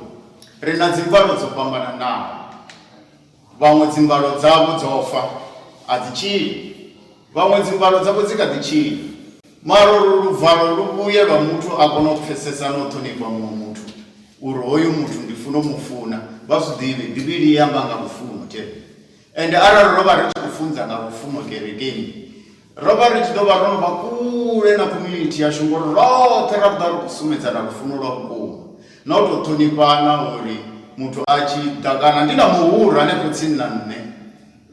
I: ri na dzimvalo dzo fhambananaho. Vhaṅwe dzimvalo dzavho dzo fa, a dzi tshili. Vhaṅwe dzimvalo dzavho dzi kha ḓi tshila, mara uri luvalo lu vhuye lwa muthu a kone u pfesesa na u ṱhonifha muṅwe muthu uri hoyu muthu ndi funa u mu funa, vha zwi ḓivhe. Bivhili i amba nga lufuno tshee. Ende arali ro vha ri tshi khou funza nga lufuno kerekeni, ro vha ri tshi ḓo vha ro no vha kule na community yashu ngori roṱhe ra ḓa ri khou sumbedzana lufuno lwa vhukuma na u tou ṱhonifhana uri muthu a tshi ḓa kana ndi na muhura hanefho tsini na nṋe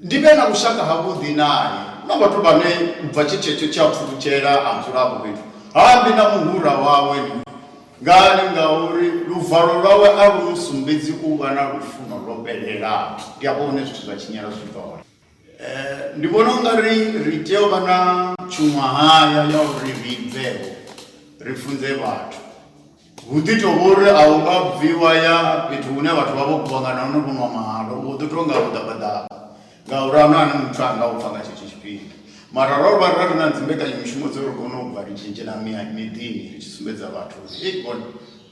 I: ndi vhe na vhushaka havhuḓi nae. Hu na vhathu vhane u bva tshi tshetsho tshi a pfulutshela a dzula afho fhethu ha ambi na muhura wawe ni. Ngani? Ngauri luvalo lwawe a lu mu sumbedzi u vha na lufuno lwo fhelelaho. Ndi afho hune zwithu zwa tshinyala zwi bva hone. Ndi vhona u nga ri ri tea u vha na tshuṅwahaya ya uri ri bveho ri funze vhathu. Hu ḓi tou vha uri a u nga bvi wa ya fhethu hune vhathu vha vho kuvhangana hone vho nwa mahalwa, u ḓo tou nga vhuḓabaḓaba ngauri a huna ane muthu a nga u pfa nga tshetsho tshifhinga. Mara ro vha ri na dzi mbekanyamushumo dzo ri kone u bva ri tshi dzhena miḓini ri tshi sumbedza vhathu uri hei vhone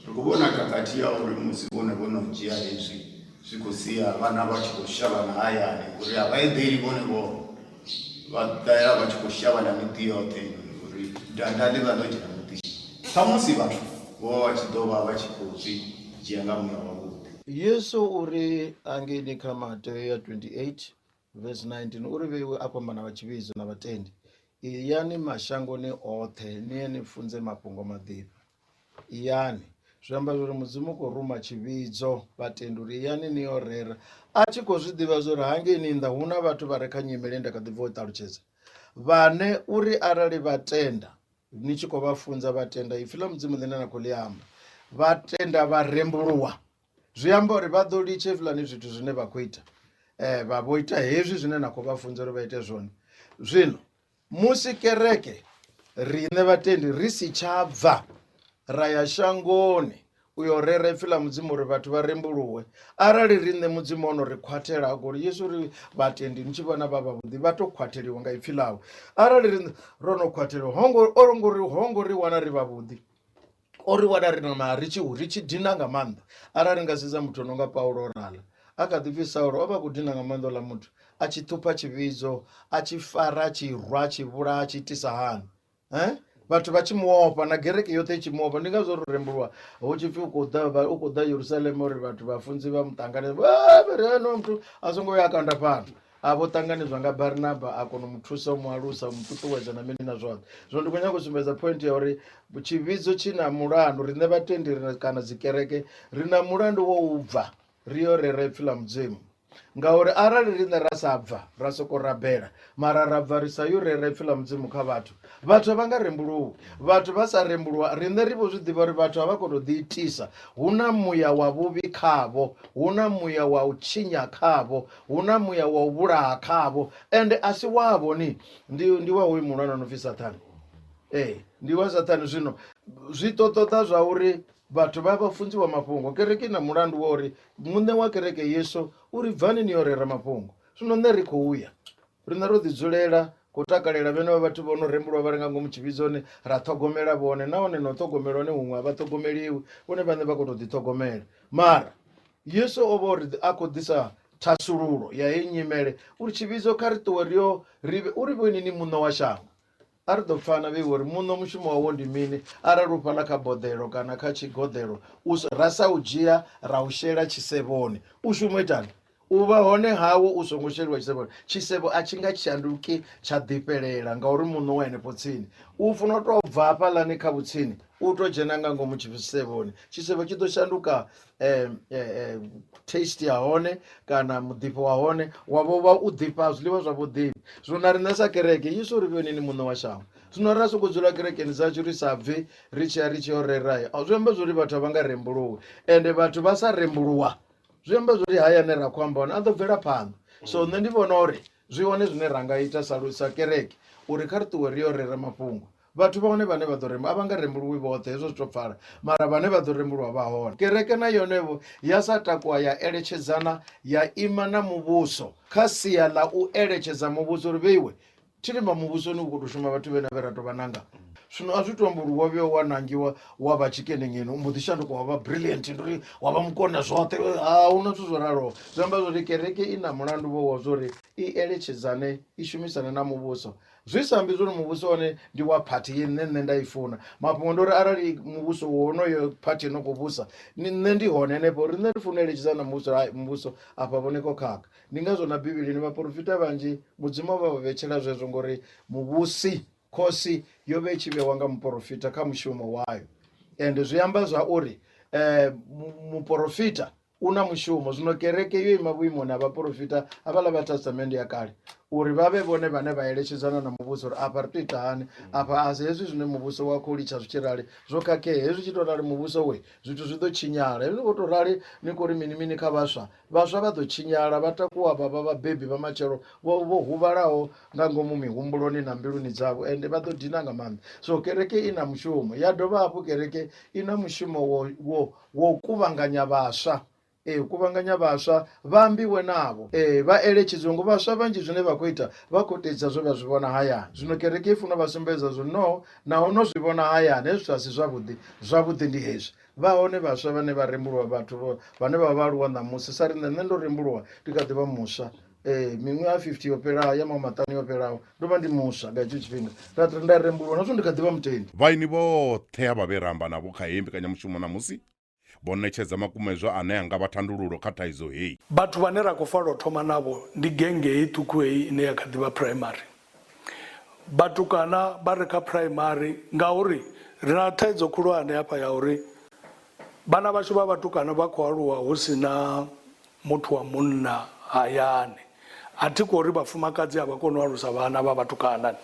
I: ri khou vhona khakhathi ya uri musi vhone vho no dzhia hezwi zwi khou sia vhana vha tshi khou shavha na hayani ngori a vha eḓeli vhone vhoṱhe vha ḓa vha tshi khou shavha na miḓi yoṱhe uri danda ḽi vha ḽo dzhena muḓini khamusi vhathu vho vha vha tshi ḓo vha vha tshi khou zwi dzhia nga muya wavhuḓi.
S: Yesu u ri hangeini kha Mateo ya 28 verse 19 uri vheiwe a khou amba na vha tshivhidzo na vhatendi, iyani mashangoni oṱhe ni ye ni funze mafhungo maḓifha. Iyani. Zwi amba zwori Mudzimu u khou ruma tshivhidzo vhatendi uri iyani ni yo rera a tshi khou zwi ḓivha zwori hangeini nnḓa hu na vhathu vha re kha nyimele nda kha ḓi bva u ṱalutshedza vhane uri arali vha tenda ni tshi khou vha funza vha tenda ipfi ḽa Mudzimu ḽine na khou ḽi amba vha tenda vha rembuluwa zwi amba uri vha ḓo litsha hezwiḽani zwithu zwine vha khou ita vha vho ita hezwi zwine na khou vha funza uri vha ite zwone. Zwino Musi kereke, riṋe vhatendi, ri si tsha bva ra ya shangoni u yo rera ipfi ḽa Mudzimu uri vhathu vha rembuluwe, arali riṋe Mudzimu o no ri khwathela, ngori Yesu uri vhatendi ni tshi vhona vha vhavhuḓi vha tou khwatheliwa nga ipfi ḽawe. Arali riṋe ro no khwatheliwa, ho ngo ho ngo ri wana ri vhavhuḓi. O ri wana ri na ma ri tshi ri tshi dina nga maanḓa. Arali ri nga sedza muthu o no nga Paulo o rala, a kha ḓi pfi Saulo, o vha a khou dina nga maanḓa uḽa muthu, a tshi ṱhupha tshivhidzo, a tshi fara, a tshi rwa, a tshi vhulaha, a tshi itisa hani. Eh? Vhathu vha tshi mu ofha, na gereke yoṱhe i tshi mu ofha. Ndi ngazwo ro rembuluwa hu tshi pfi u khou ḓa, u khou ḓa Yerusalema uri vhathu vhafunzi vha mu ṱanganedze. Vha ri, Enoyo muthu a songo vhuya a kanda fhano. A vho ṱanganedzwa nga Barnaba a kona u mu thusa, u mu alusa, u mu ṱuṱuwedza na mini na zwoṱhe. Zwino ndi khou nyanga u sumbedza point ya uri tshivhidzo tshi na mulandu, riṋe vhatendi ri kana dzikereke ri na mulandu wo u bva ri yo rera ipfi ḽa Mudzimu. Ngauri arali riṋe ra sa bva ra sokou rabela mara ra bva ri sa yo rera ipfi ḽa Mudzimu kha vhathu, vhathu a vha nga rembuluwi. Vhathu vha sa rembuluwa riṋe ri vho zwi ḓivha uri vhathu a vha khou tou ḓiitisa, hu na muya wa vhuvhi khavho, hu na muya wa u tshinya khavho, hu na muya wa u vhulaha khavho ende a si wavho ni ndi ndi wa hoyu muhulwane no pfi sathane ee ndi wa sathane zwino zwi ḓo ṱoḓa zwa uri vhathu vha vha funziwa mafhungo kereke na mulandu wa uri muṋe wa kereke yesu uri bvani ni yo rera mafhungo zwino nṋe ri khou ya riṋe ro ḓi dzulela khou takalela vhenevha vhathu vho no rembulwa vha re nga ngomu tshivhidzoni ra ṱhogomela vhone nahone na u ṱhogomela hone huṅwe a vha ṱhogomeliwi vhone vhaṋe vha khou tou ḓiṱhogomela mara Yesu o vha uri a khou ḓisa thasululo ya heyi nyimele uri tshivhidzo kha ri ṱuwe ri yo ri vhe uri vhoinwi ni muṋo wa shango. A ri ḓo pfana vheiwe uri muṋo mushumo wawo ndi mini arali u fhaḽa kha boḓelo kana kha tshigoḓelo u ra sa u dzhia ra u shela tshisevhoni u shuma u itani? U vha hone hawo u songo sheliwa tshisevhoni tshisevho a tshi nga shanduki tsha ḓifhelela ngauri muṋo wa henefho tsini u funa u tou bva hafhaḽani kha vhutsini u tou dzhena nga ngomu tshisevhoni tshisevho tshi ḓo shanduka taste ya hone kana muḓifho wa hone wa vho vha u ḓifha zwiḽiwa zwa vho ḓifha zwino na riṋe sa kereke Yesu uri vhonini muṋe wa shango zwino ra sokou dzula kerekeni dzashu ri sa bvi ri tshiya ri tshi yo rera zwi amba zwori vhathu a vha nga rembuluwi ende vhathu vha sa rembuluwa zwi amba zwori haya ane ra khou amba hone a ḓo bvela phanḓa so nṋe ndi vhona uri zwi hone zwine ra nga ita sa sa kereke uri kha ri ṱuwe ri yo rera mafhungo Vhathu vha hone vhane vha ḓo rembuluwa, a vha nga rembuluwi vhoṱhe, hezwo zwi tou pfala, mara vhane vha ḓo rembuluwa vha hone. Kereke na yone-vho ya sa takuwa ya eletshedzana, ya ima na muvhuso kha sia ḽa u eletshedza muvhuso uri vheiwe thilima muvhusoni u khou tou shuma vhathu vhene vhe ra tou vha nanga. Zwino a zwi to amba uri wa vhuya wa nangiwa wa vha tshikenengeni u mbo ḓi shanduka wa vha brilliant, ndi uri wa vha mukona zwoṱhe. A huna zwithu zwo raloho. Zwi amba zwori kereke i na mulandu vho wa zwa uri i eletshedzane i shumisane na muvhuso. Zwi sa ambi zwori muvhuso wone ndi wa phathi ye nṋe nṋe nda i funa. Mafhungo ndi uri arali muvhuso wonoyo phathi ino khou vhusa nṋe ndi hone henefho, riṋe ri funa u eletshedzana na muvhuso, hai muvhuso afha vhone kho khakha. Ndi ngazwo na Bivhilini vhaporofita vhanzhi Mudzimu vha vha vhetshela zwezwo ngori muvhusi khosi yo vha i tshi vhewa nga muporofita kha mushumo wayo. Ende zwi amba zwa uri muporofita u na mushumo. Zwino kereke yo ima vhuimoni ha vhaporofita havhaḽa vha Testamente ya kale uri vha vhe vhone vhane vha eletshedzana na muvhuso uri afha ri tou ita hani, afha a si hezwi zwine muvhuso wa khou litsha zwi tshi rali zwo khakhea, hezwi tshi tou rali muvhuso we zwithu zwi ḓo tshinyala, hezwi ni khou tou rali ni khou ri mini mini kha vhaswa, vhaswa vha ḓo tshinyala vha takuwa vha vha vhabebi vha matshelo vho vho huvhalaho nga ngomu mihumbuloni na mbiluni dzavho ende vha ḓo dina nga maanḓa. So kereke i na mushumo, ya dovha hafhu kereke i na mushumo wo wo wo u kuvhanganya vhaswa. Ee, u kuvhanganya vhaswa vha ambiwe navho, ee, vha eletshedziwe ngo vhaswa vhanzhi zwine vha khou ita vha khou tedzisa zwe vha zwi vhona hayani. Zwino kereke i funa u vha sumbedza zwo no naho no zwi vhona hayani hezwi zwithu a si zwavhuḓi, zwavhuḓi ndi hezwi. Vha hone vhaswa vhane vha rembuluwa vhathu vhane vha vha vhaaluwa ṋamusi sa riṋe, nṋe ndo rembuluwa ndi kha ḓi vha muswa. Ee, miṅwaha 50 yo fhelaho ya mahumaṱanu yo fhelaho ndo vha ndi muswa nga hetsho tshifhinga nda ri nda rembuluwa na zwino ndi kha ḓi vha mutendi.
A: Vhaeni vhoṱhe havha vhe ra amba navho kha heyi mbekanyamushumo ṋamusi vho ṋetshedza makumedzwa ane a nga vha thandululo kha thaidzo heyi.
J: Vhathu vhane ra khou fanela u thoma navho ndi gennge heyi ṱhukhu heyi ine ya kha ḓi vha phuraimari. Vhatukana vha re kha phuraimari ngauri ri na thaidzo khulwane hafha ya uri vhana vhashu vha vhatukana vha khou aluwa hu si na muthu wa munna hayani. A thi khou ri vhafumakadzi a vha koni u alusa vhana vha vhatukana,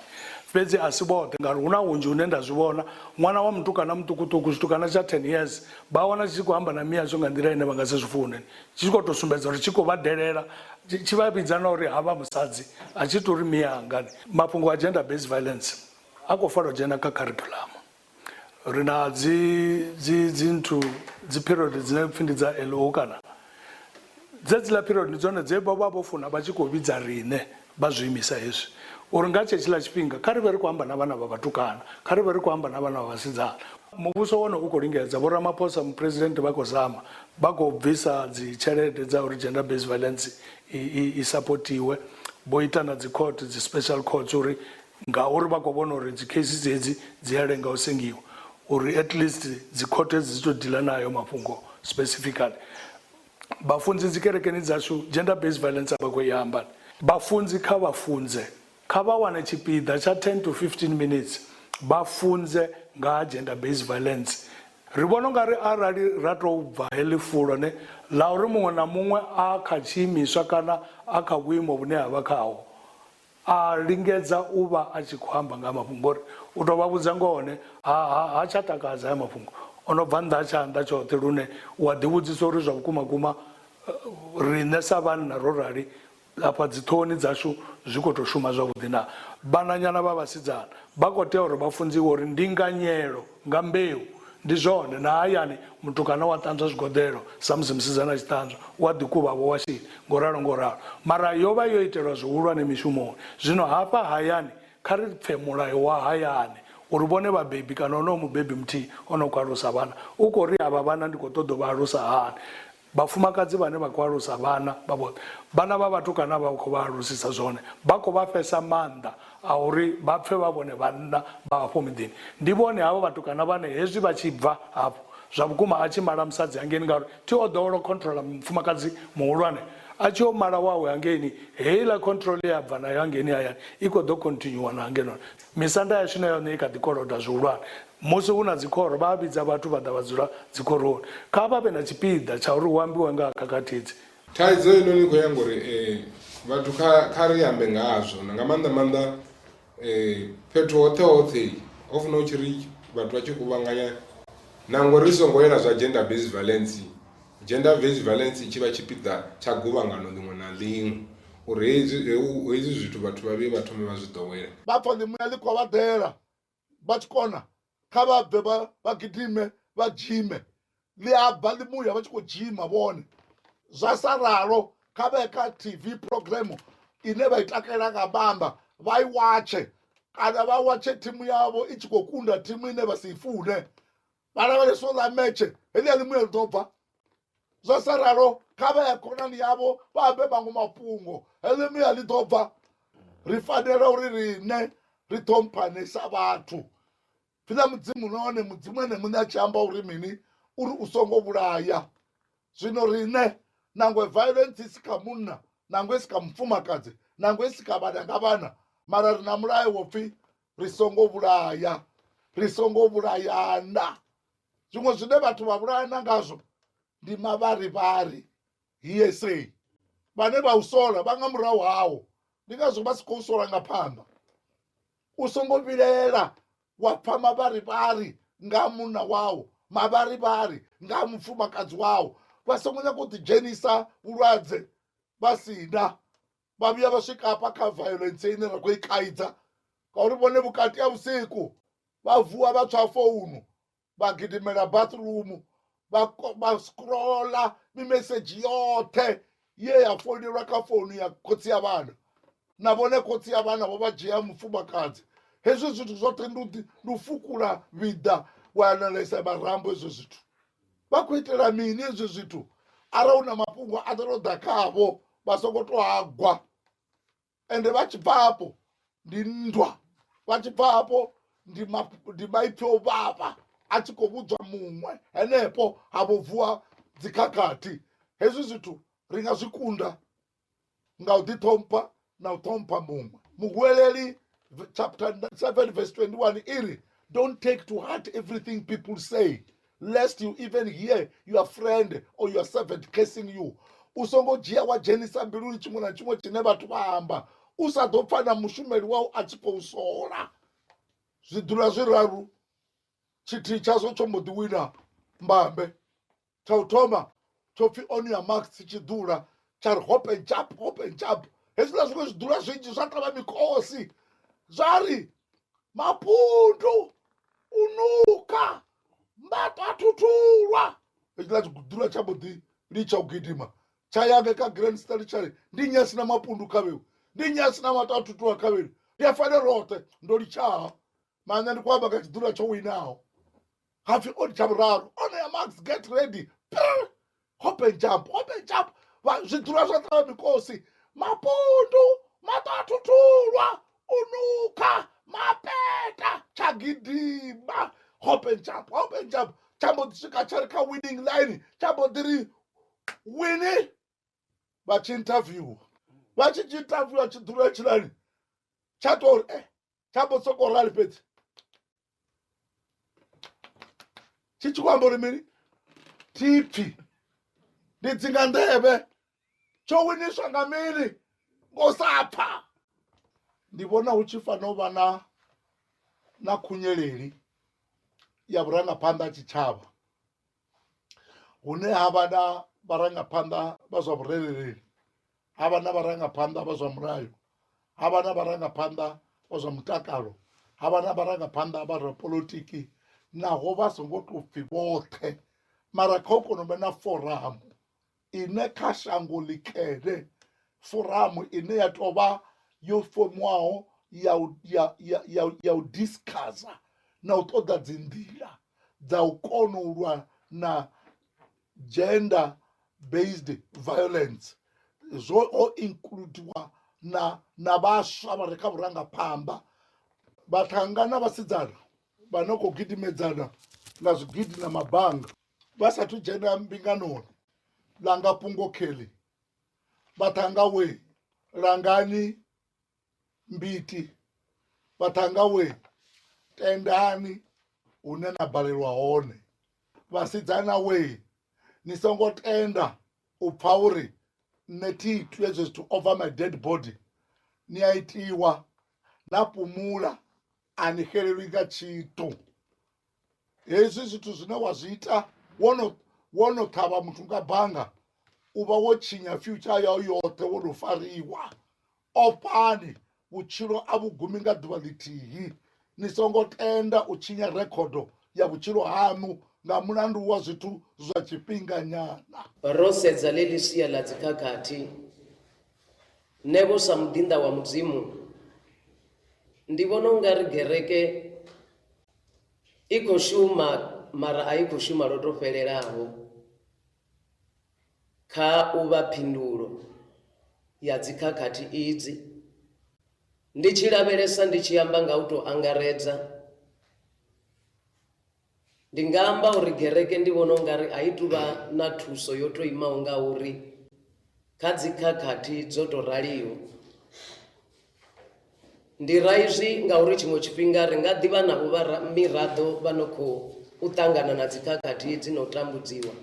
J: fhedzi a si vhoṱhe ngauri hu na hunzhi hune nda zwi vhona ṅwana wa mutukana muṱukuṱuku tshitukana tsha 10 years vha wana tshi tshi khou amba na miyatsho nga nḓila ine vha nga si zwi fune, tshi tshi khou tou sumbedza uri tshi khou vha delela, tshi vha vhidza na uri havha musadzi a tshi tou ri miyanga. Mafhungo a gender based violence a khou fanela u dzhena kha kharikhuḽamu. Ri na dzi dzi dzi nthu dzi period dzine pfhi ndi dza LO kana dzedziḽa period ndi dzone dze vha vha vho funa vha tshi khou vhidza riṋe vha zwiimisa hezwi uri nga tshetshiḽa tshifhinga kha ri vhe ri khou amba na vhana vha vhatukana, kha ri vhe ri khou amba na vhana vha vhasidzana. Muvhuso wone u khou lingedza, Vho Ramaphosa muphuresidennde vha khou zama, vha khou bvisa dzi tshelede dza uri gender based violence i i i sapotiwe, vho ita na dzi court dzi special courts uri Ngauri vha khou vhona uri dzi case dzedzi dzi a lenga u sengiwa, uri at least dzi court hedzi dzi to dealer na hayo mafhungo specifically. Vhafunzi dzi kerekeni dzashu gender based violence a vha khou i amba. Vhafunzi kha vha funze, kha vha wane tshipiḓa tsha 10 to 15 minutes vha funze nga ha gender based violence. Ri vhona u nga ri arali ra tou bva heḽi fulo ne ḽa uri muṅwe na muṅwe a kha tshiimiswa kana a kha vhuimo vhune a vha khaho, A lingedza u vha a tshi khou amba nga ha mafhungo, ngori u tou vha vhudza ngoho ne, ha, ha, ha tsha takadza haya mafhungo. O no bva nnḓa ha tshanḓa tshoṱhe lune u a ḓivhudzisa uri zwa vhukumakuma riṋe sa vhanna ro rali afha dziṱhohoni dzashu zwi khou tou shuma zwavhuḓi naa? Vhananyana vha vhasidzana vha khou tea uri vha funziwe uri ndinganyelo Nga mbeu. Ndi zwone, na hayani mutukana u a ṱanzwa zwigoḓelo sa musi musidzana a tshi ṱanzwa, u a ḓi kuvha-vho wa shini, ngo ralo ngo ralo. Mara yo vha yo itelwa zwihulwane mishumoni. Zwino hafha hayani, kha ri pfe mulayo wa hayani, uri vhone vhabebi kana onoyo mubebi muthihi o no khou alusa vhana, u khou ri avha vhana ndi khou ṱoḓa u vha alusa hani. Vhafumakadzi vhane vha khou alusa vhana vha vhoṱhe, vhana vha vhatukana vha khou vha alusisa zwone, vha khou vha fhesa maanḓa a uri vha pfe vha vhone vhanna vha hafho miḓini. Ndi vhone havho vhatukana vhane hezwi vha tshi bva hafho, zwa vhukuma a tshi mala musadzi hangeini ngauri thi o ḓowela u controller mufumakadzi muhulwane, a tshi yo mala wawe hangeini, heiḽa control ye a bva nayo hangeini hayani i khou ḓo continuer na hangenoni. Misanda yashu na yone i kha ḓi koloda zwihulwane. Musi hu na dzikhoro, vha a vhidza vhathu vha ḓa vha dzula dzikhoroni. Kha vha vhe na tshipiḓa tsha uri hu ambiwe nga ha khakhathi idzi.
N: Thaidzo heinoni i khou ya ngori vhathu kha kha ri ambe ngazwo nga maanḓa maanḓa fhethu hoṱhe hoṱhe ho funa u tshi ri vhathu vha tshi kuvhanganya nangwe ri songo yela zwa gender based violence, gender based violence i tshi vha tshipiḓa tsha guvhangano ḽiṅwe na ḽiṅwe uri hezwi hezwi zwithu vhathu vha vhuye vha thome vha zwi ḓowele.
K: Vha pfa ḽimuya ḽi khou vha ḓela vha tshi kona kha vha bve vha gidime vha dzhime ḽi a bva ḽimuya vha tshi khou dzhima vhone zwa sa ralo kha vhe kha tv program ine vha i takalela nga maanḓa vha i watshe kana vha watshe thimu yavho i tshi khou kunda thimu ine vha si i fune vha lavhelese uḽa metshe heḽia ḽimuya ḽi ḓo bva. Zwa sa ralo kha vha ya khonani yavho vha ambe maṅwe mafhungo, heḽo muya ḽi ḓo bva. Ri fanela uri riṋe ri ṱhomphane sa vhathu. Pfi ḽa Mudzimu nahone Mudzimu ene muṋe a tshi amba uri mini, uri u songo vhulaya. Zwino riṋe nangwe violence i si kha munna, nangwe i si kha mufumakadzi, nangwe i si kha vhana nga vhana, mara ri na mulayo wo pfi ri songo vhulaya, ri songo vhulayana. Zwiṅwe zwine vhathu vha vhulayana ngazwo ndi mavharivhari, hearsay. Vhane vha u sola vha nga murahu hawo, ndi ngazwo vha si khou sola nga phanḓa. U songo vhilaela wa pfa mavharivhari nga munna wau, mavharivhari nga mufumakadzi wau. Vha songo nyaga u ḓidzhenisa vhulwadze vha sina, vha vhuya vha swika hafha kha violence ine ra khou i kaidza, ngauri vhone vhukati ha vhusiku vha vuwa vha tswa founu, vha gidimela bathroom, vha scrolla mimesedzhi yoṱhe ye ya founelwa kha founu ya khotsi ya vhana. Na vhone khotsi ya vhana vho vha dzhia mufumakadzi. Hezwi zwithu zwoṱhe ndi u fukula vhiḓa wa analysa marambo. Hezwi zwithu vha khou itela mini? Hezwi zwithu arali hu na mafhungo a ḓo ḓa khavho vha songo to agwa. Ende vha tshi bva hafho ndi nndwa, vha tshi bva hafho ndi maipfi o vhavha a tshi khou vhudzwa muṅwe henefho, ha vho vuwa dzikhakhathi. Hezwi zwithu ri nga zwi kunda nga u ḓiṱhompha na u ṱhompha muṅwe. Muhuweleli chapter 7 verse 21 iri, don't take to heart everything people say, lest you even hear your friend or your servant cursing you. U songo dzhia wa dzhenisa mbiluni tshiṅwe na tshiṅwe tshine vhathu vha amba, u sa ḓo pfa na mushumeli wau a tshi khou sola. Zwiḓula zwiraru, tshithihi tshazwo tsho mbo ḓi wina mbambe. Tsha u thoma tsho pfi on your marks, tshiḓula tsha ri hop and jump, hop and jump. Hezwiḽa zwiṅwe zwiḓula zwinzhi zwa ṱavha mikosi zwa ri mapundu u nukha mbato a thuthulwa. Hetshiḽa tshiḓula tsha mbo ḓi litsha u gidima tsha ya kha grandstand tsha ri ndi nnyi a sina mapundu kha vheu, ndi nnyi a sina mato a thuthuwa kha vheu, ndi a fane roṱhe ndo litshaha. Maṋe ndi khou amba nga tshiḓula tsho winaho. Hapfi o tsha vhuraru, on your marks, get ready, prr, hop and jump, hop and jump. Zwiḓula zwa ṱavha mikosi, mapundu mato a thuthulwa u nukha mapeta, tsha gidima, hop and jump, hop and jump. Tsha mbo ḓi swika tsha ri kha winning line, tsha mbo ḓi ri wini. Vha tshi interview, vha tshi tshi interview tshiḓula tshilani tsha to uri tsha mbo sokou rali fhedzi tshi tshi khou amba uri mini, thipfi ndi dzinga nḓevhe, tsho winiswa nga mini ngo sa pfa. Ndi vhona hu tshi fanela u vha na khunyeleli ya vhurangaphanḓa ha tshitshavha, hune ha vha na vharangaphanḓa vha zwa vhurereli, ha vha na vharangaphanḓa vha zwa mulayo, ha vha na vharangaphanḓa vha zwa mutakalo, ha vha na vharangaphanḓa vha zwa polotiki. Naho vha songo tou pfhi vhoṱhe, mara kha hu kone u vha na foramu ine kha shango ḽikene, foramu ine ya tou vha yo fomiwaho ya u discussa na u ṱoḓa dzi nḓila dza u kona u lwa na gender based violence. Zwo ho includiwa na vhaswa vha re kha vhurangaphanḓa, vhaṱhannga na vhasidzana vha no khou gidimedzana nga zwigidi na mabanga vha sathu dzhena mbinganoni. Langa fhungo kheli, vhaṱhannga we langani mbiti, vhaṱhannga we tendani hune na balelwa hone, vhasidzana we ni songo tenda u pfa uri nṋe thi itwi hezwo zwithu over my dead body. Ni a itiwa na fhumula, a ni xelelwi nga tshithu. Hezwi zwithu zwine wa zwi ita wono ṱhavha muthu nga banga, u vha wo tshinya future yau yoṱhe, wo no fariwa. Ofhani, vhutshilo a vhu gumi nga ḓuvha ḽithihi. Ni songo tenda u tshinya rekhodo ya vhutshilo haṋu nga mulandu wa zwithu zwa tshifhinganyana.
F: Ro sedza ḽeḽi sia ḽa dzikhakhathi, nṋe vho sa muḓinḓa wa Mudzimu ndi vhona u nga ri gereke i khou shuma mara a i khou shuma lwo tou fhelelaho. Kha u vha phindulo ya dzikhakhathi idzi, ndi tshi lavhelesa ndi tshi amba nga u tou angaredza, ndi nga amba uri gereke ndi vhona u nga ri a i tu vha na thuso yo tou imaho nga uri kha dzikhakhathi dzo tou raliho. Ndi ra izwi ngauri tshiṅwe tshifhinga ri nga ḓi vha na u vha miraḓo vha no khou u ṱangana na dzikhakhathi idzi na u tambudziwa.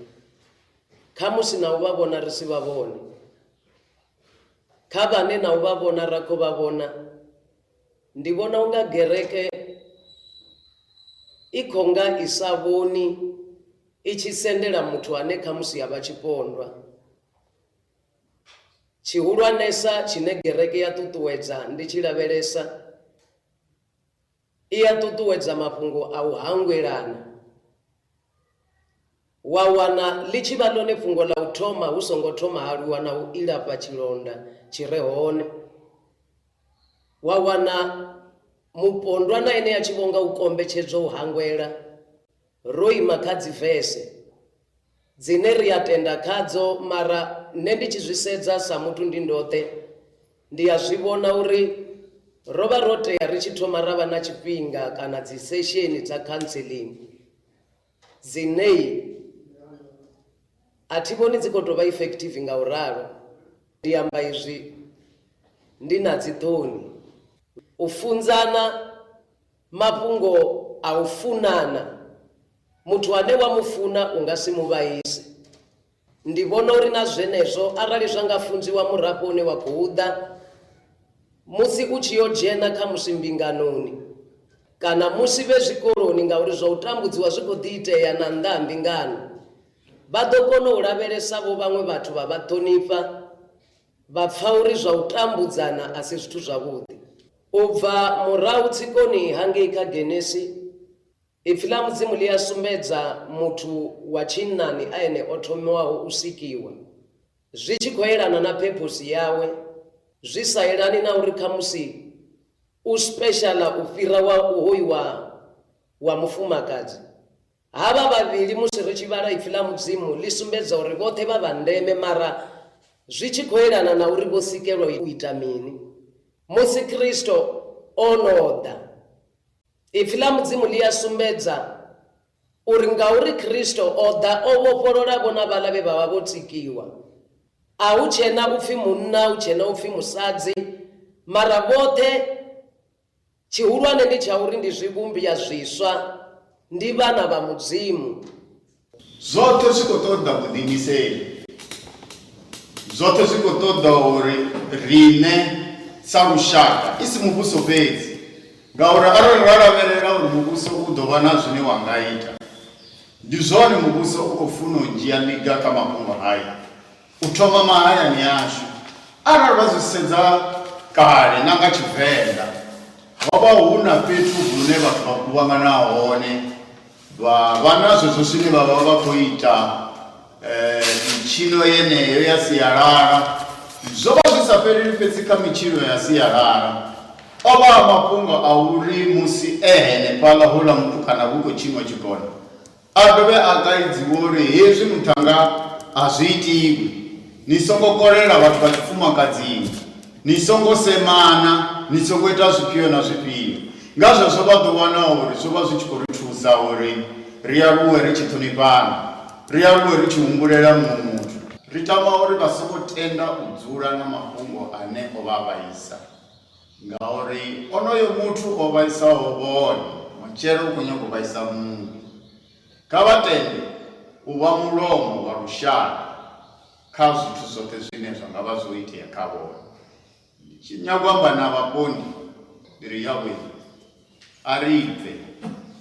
F: Khamusi na u vha vhona ri si vha vhone. Kha vhane na u vha vhona ra khou vha vhona, ndi vhona u nga gereke i khou nga i sa vhoni i tshi sendela muthu ane khamusi a vha tshipondwa. Tshihulwanesa tshine gereke ya ṱuṱuwedza ndi tshi lavhelesa, i a ṱuṱuwedza mafhungo a u hangwelana. Wa wana ḽi tshi vha ḽone fhungo ḽa u thoma hu songo thoma ha lwiwa na u ilafha tshilonda tshi re hone. Wa wana mupondwa na ene a tshi vho nga u kombetshedzwa u hangwela. Ro ima kha dzivese dzine ri a tenda khadzo mara nṋe ndi tshi zwi sedza sa muthu ndi ndoṱhe ndi a zwi vhona uri ro vha ro tea ri tshi thoma ra vha na tshifhinga kana dzi sesheni dza counseling dzinei a thi vhoni dzi khou tou vha effective nga u ralo. Ndi amba izwi ndi na dziṱhoni. U funzana mafhungo a u funana, muthu ane wa mu funa u nga si mu vhaise. Ndi vhona uri na zwenezwo arali zwa nga funziwa murafho une wa khou ḓa, musi u tshi yo dzhena khamusi mbinganoni kana musi vhe zwikoloni ngauri zwa u tambudziwa zwi khou ḓi itea na nnḓa ha mbingano, vha ḓo kona u lavhelesa-vho vhaṅwe vhathu vha vha ṱhonifha, vha pfa uri zwa u tambudzana a si zwithu zwavhuḓi. U bva murahu tsikoni hangei kha Genesi, Ipfi ḽa Mudzimu ḽi a sumbedza muthu wa tshinnani a ene o thomiwaho u sikiwa, zwi tshi khou elana na phephosi yawe, zwi sa elani na uri khamusi u special u fhira wa hoyu wa wa mufumakadzi. Havha vhavhili musi ri tshi vhala Ipfi ḽa Mudzimu ḽi sumbedza uri vhoṱhe vha vha ndeme mara zwi tshi khou elana na uri vho sikelwa u ita mini. Musi Kristo o no ḓa, Ipfi ḽa Mudzimu ḽi a sumbedza uri ngauri Kristo o ḓa, o vhofholola-vho na vhaḽa vhe vha vha vho tikiwa. A hu tshee na u pfi munna, a hu tshee na u pfi musadzi, mara vhoṱhe tshihulwane ndi tsha uri ndi zwivhumbwa zwiswa, ndi vhana vha Mudzimu.
I: Zwoṱhe zwi khou ṱoḓa vhuḓiimiseli. Zwoṱhe zwi khou ṱoḓa uri riṋe sa lushaka, i si muvhuso fhedzi, ngauri arali ra lavhelela uri muvhuso u ḓo vha na zwine wa nga ita, ndi zwone muvhuso u khou funa u dzhia ḽiga kha mafhungo haya, u thoma mahayani ashu. Arali vha zwi sedza kale na nga Tshivenḓa, ho vha hu na fhethu hune vhathu vha kuvhangana hone Vha vha na zwezwo zwine vha vha vha khou ita mitshino yeneyo ya sialala. Zwo vha zwi sa fheleli fhedzi kha mitshino ya sialala. O vha a mafhungo a uri musi e henefhaḽa houḽa mutukana hu khou tshinwa tshigona, a dovhe a kaidziwe uri hezwi muṱhannga a zwi itiwi, ni songo kolela vhathu vha tshifumakadzini. Ni songo semana, ni songo ita zwifhio na zwifhio. Nga zwezwo vha ḓo wana uri zwo vha zwi tshi khou ri thusa uri ri aluwe ri tshi ṱhonifhana, ri aluwe ri tshi humbulela muṅwe muthu. Ri tama uri vha songo tenda u dzula na mafhungo ane o vha vhaisa, ngauri onoyo muthu o vhaisaho vhone, matshelo u khou nyaga u vhaisa muṅwe. Kha vha tende u vha mulomo wa lushaka. kha zwithu zwoṱhe zwine zwa nga vha zwo itea kha vhone. Ndi tshi nyaga u amba na vhapondi ndi ri, Yawee, a ri bve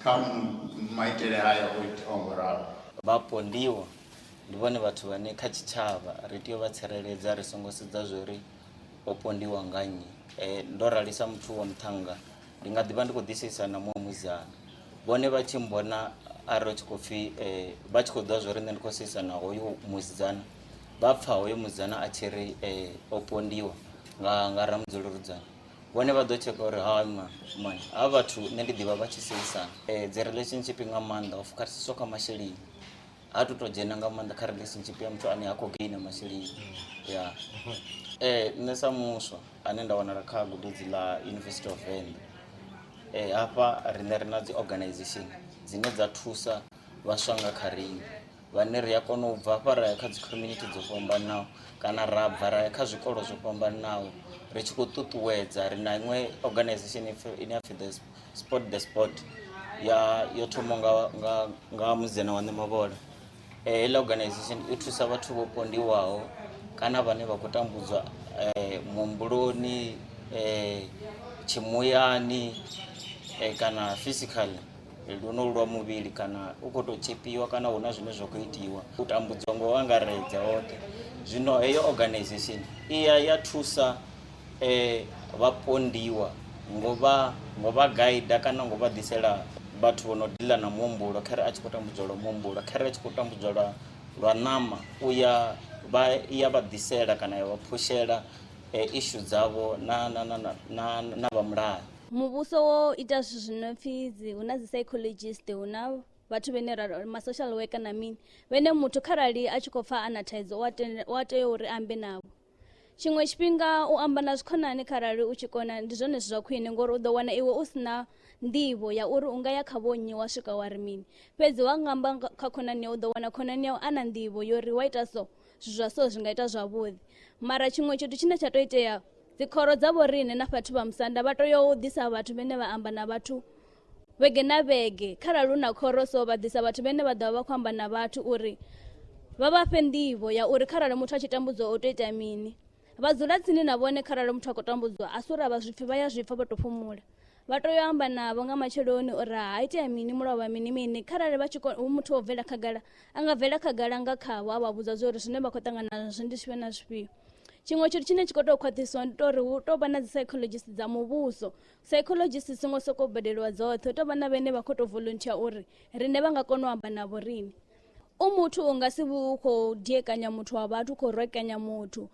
I: kha maitele haya o iteaho ngo ralo.
H: Vhapondiwa ndi vhone vhathu vhane kha tshitshavha ri tea u vha tsireledza ri songo sedza zwori o pondiwa nga nnyi. Ndo rali sa muthu wa muṱhannga ndi nga ḓivha ndi khou ḓi na muṅwe musidzana vhone vha tshi mbona arali hu tshi khou pfhi vha tshi khou ḓivha zwori nṋe ndi khou seisana hoyu musidzana vha pfha hoyo musidzana a tshi ri o pondiwa nga nga Ramudzuli Rudzani vhone vha ḓo tsheka uri hai man man havha vhathu nṋe ndi ḓivha vha tshi seisana dzi relationship nga maanḓa u fokhasiswa kha masheleni. Ha tu to dzhena nga maanḓa kha relationship ya muthu ane ha khou gaina masheleni ya. Nṋe sa muswa ane nda wanala kha gudedzi ḽa University of Venḓa, hafha riṋe ri na dzi organization dzine dza thusa vhaswa nga kha riṋe vhane ri a kona u bva hafha ra ya kha dzi community dzo fhambanaho kana ra bva ra ya kha zwikolo zwo fhambanaho ri tshi khou ṱuṱuwedza. Ri na iṅwe organization ine ya pfhi the sport the sport ya yo thoma nga nga nga musidzana wa Ṋemavhola. Heiḽa organization i thusa vhathu vho pondiwaho kana vhane vha khou tambudzwa muhumbuloni, tshimuyani kana physically lwonolu lwa muvhili kana u khou tou tzhipiwa kana hu na zwine zwa khou itiwa, u tambudziwa nga u angaredza hoṱhe. Zwino heyo organization i ya ya thusa vhapondiwa ngo vha ngo vha gaida kana ngo vha ḓisela vhathu vho no dealer na muhumbulo kha ri a tshi khou tambudziwa lwa muhumbulo, kha ri a tshi khou tambudziwa lwa lwa ṋama u ya vha ya vha ḓisela kana ya vha phushela issue dzavho na na na na na vha mulayo.
L: Muvhuso wo ita zwithu zwi no pfhi dzi hu na dzi psychologist hu na vhathu vhene ra ma social worker na mini vhene muthu kharali a tshi khou pfha a na thaidzo u a tea uri ambe navho. Tshiṅwe tshifhinga u amba na zwikhonani kharali u tshi kona ndi zwone zwithu zwa khwine ngori u ḓo wana iwe u si na nḓivho ya uri u nga ya kha vho nnyi wa swika wa ri mini, fhedzi wa nga amba kha khonani yau u ḓo wana khonani yau a na nḓivho yo ri wa ita so zwithu zwa so zwi nga ita zwavhuḓi. Mara tshiṅwe tshithu tshine tsha to itea dzikhoro dza vho riṋe na vhathu vha musanda vha tea u ḓisa vhathu vhane vha amba na vhathu vhege na vhege, kharali hu na khoro so vha ḓisa vhathu vhane vha ḓo vha vha khou amba na vhathu uri vha vha fhe nḓivho ya uri kharali muthu a tshi tambudziwa u tea u ita mini. Vha dzula tsini na vhone kharali muthu a khou tambudziwa a si uri a vha zwipfi vha ya zwipfa vha tou fhumula. Vha tea u amba navho nga matsheloni uri ha itea mini mulovha mini mini kharali vha tshi hu muthu wo bvela khagala a nga bvela khagala nga khavho a vha vhudza zwa uri zwine vha khou ṱangana nazwo ndi zwifhio na zwifhio. Tshiṅwe tshithu tshine tshi khou tea u khwaṱhisiwa ndi tou uri hu tou vha na dzi psychologist dza muvhuso, psychologist dzi songo sokou badeliwa dzoṱhe hu tou vha na vhane vha khou tou volunteer uri riṋe vha nga kona u amba navho riṋe. U muthu u nga si vhe u khou diekanya muthu wa vhathu u khou rwekanya muthu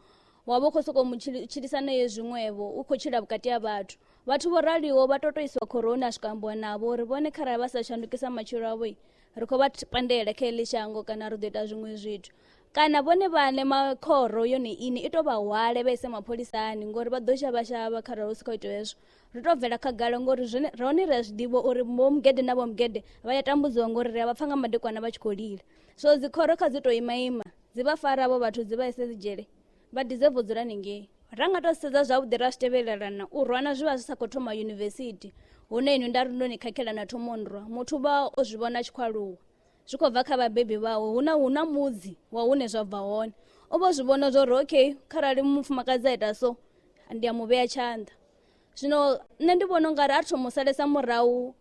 L: wa vha u khou sokou mu tshilisa naye zwiṅwevho u khou tshila vhukati ha vhathu. Vhathu vho raliho vha tou tou isiwa khoroni ha swika ambiwa navho uri vhone kharali vha sa shandukisa matshilo avho ri khou vha pandela kha heḽi shango kana ri ḓo ita zwiṅwe zwithu. Kana vhone vhaṋe makhoro yone iṋe i tou vha hwale vha ise mapholisani ngori vha ḓo shavha shavha kharali hu si khou itiwa hezwo. Ri tou bvela khagala ngori zwone rone ri a zwi ḓivha uri vho mugede na vho mugede vha ya tambudziwa ngori ri a vha pfha nga madekwana vha tshi khou lila. So dzikhoro kha dzi tou ima ima dzi vha fara havho vhathu dzi vha ise dzi dzhele vha deserve u dzula haningei. Ra nga tou sedza zwavhuḓi ra zwi tevhelelana u rwana zwi vha zwi sa khou thoma yunivesithi hune inwi nda ri ndo ni khakhela na thoma u nrwa muthu vha o zwi vhona a tshi khou aluwa. Zwi khou bva kha vhabebi vhawe hu na hu na mudzi wa hune zwa bva hone u vho zwi vhona zwa uri okay kharali mufumakadzi a ita so ndi a mu vhea tshanḓa. Zwino nṋe ndi vhona ungari a thoma u salesa murahu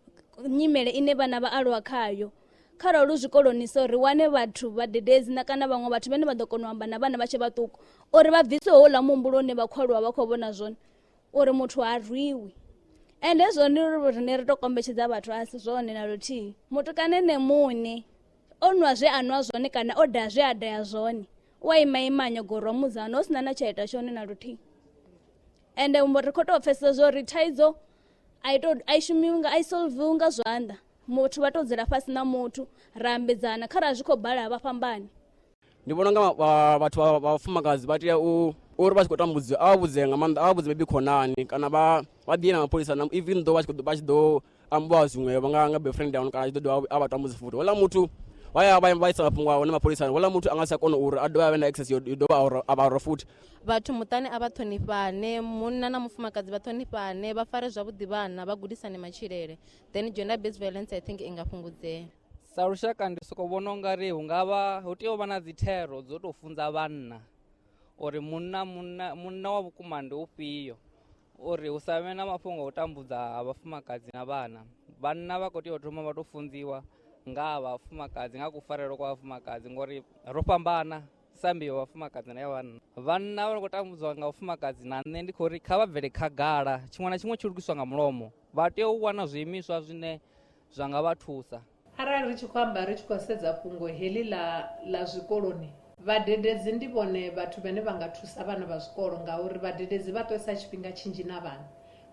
L: nyimele ine vhana vha aluwa khayo kharali hu zwikoloni so ri wane vhathu vhadededzi na kana vhaṅwe vhathu vhane vha ḓo kona u amba na vhana vha tshe vhaṱuku uri vha bvise houḽa muhumbulo une vha khou aluwa vha khou vhona zwone uri muthu ha rwiwi. Ende hezwo ndi uri riṋe ri tou kombetshedza vhathu a si zwone na luthihi. Mutukana ene muṋe o nwa zwe a nwa zwone kana o daha zwe a daha zwone u a ima ima a nyaga u rwa mudzana hu sina na tshe a ita tshone na luthihi. Ende ri khou tou pfesesa zwa uri thaidzo a i tou a i shumiwi nga a i solviwi nga zwanḓa muthu vha tou dzula fhasi na muthu ra ambedzana kharali zwi khou bala vha fhambane.
M: Ndi vhona unga vhathu vha vhafumakadzi vha tea u uri vha tshi khou tambudziwa a vha vhudze nga maanḓa a vha vhudze maybe khonani kana vha vha ḓi ye na mapholisa na even though vha tshi vha tshi ḓo ambiwa zwiṅwevho nga nga boyfriend ya hone kana a tshi ḓo dovha a vha tambudza futhi houḽa muthu vha ya vha isa mafhungo a hone mapholisani houḽa muthu a nga si tsha kona uri a dovhe a vhe na access yo dovha a vha rwa futhi.
W: Vhathu muṱani a vha ṱhonifhane, munna na mufumakadzi vha ṱhonifhane, vha fare zwavhuḓi vhana, vha gudisane matshilele then gender based violence I think i nga fhungudzea.
X: Sa lushaka ndi soko vhona ungari hu nga vha hu tea u vha na dzi thero dzo to funza vhanna uri munna munna munna wa vhukuma ndi ufhio uri hu sa vhe na mafhungo a u tambudza ha vhafumakadzi na vhana. Vhanna vha khou tea u thoma vha to funziwa nga ha vhafumakadzi nga kufarele kwa vhafumakadzi ngori ro fhambana sa mbeu ya vhafumakadzi na ya vhanna. Vhanna vha khou tambudziwa nga vhafumakadzi na nṋe ndi khou ri kha vha bvele khagala tshiṅwe na tshiṅwe tshi lugiswa nga mulomo vha tea u wana zwiimiswa zwine zwa nga vha thusa.
C: Arali ri tshi khou amba ri tshi khou sedza fhungo heḽi ḽa ḽa zwikoloni, vhadededzi ndi vhone vhathu vhane vha nga thusa vhana vha zwikolo ngauri vhadededzi vha ṱwesa tshifhinga tshinzhi na vhana.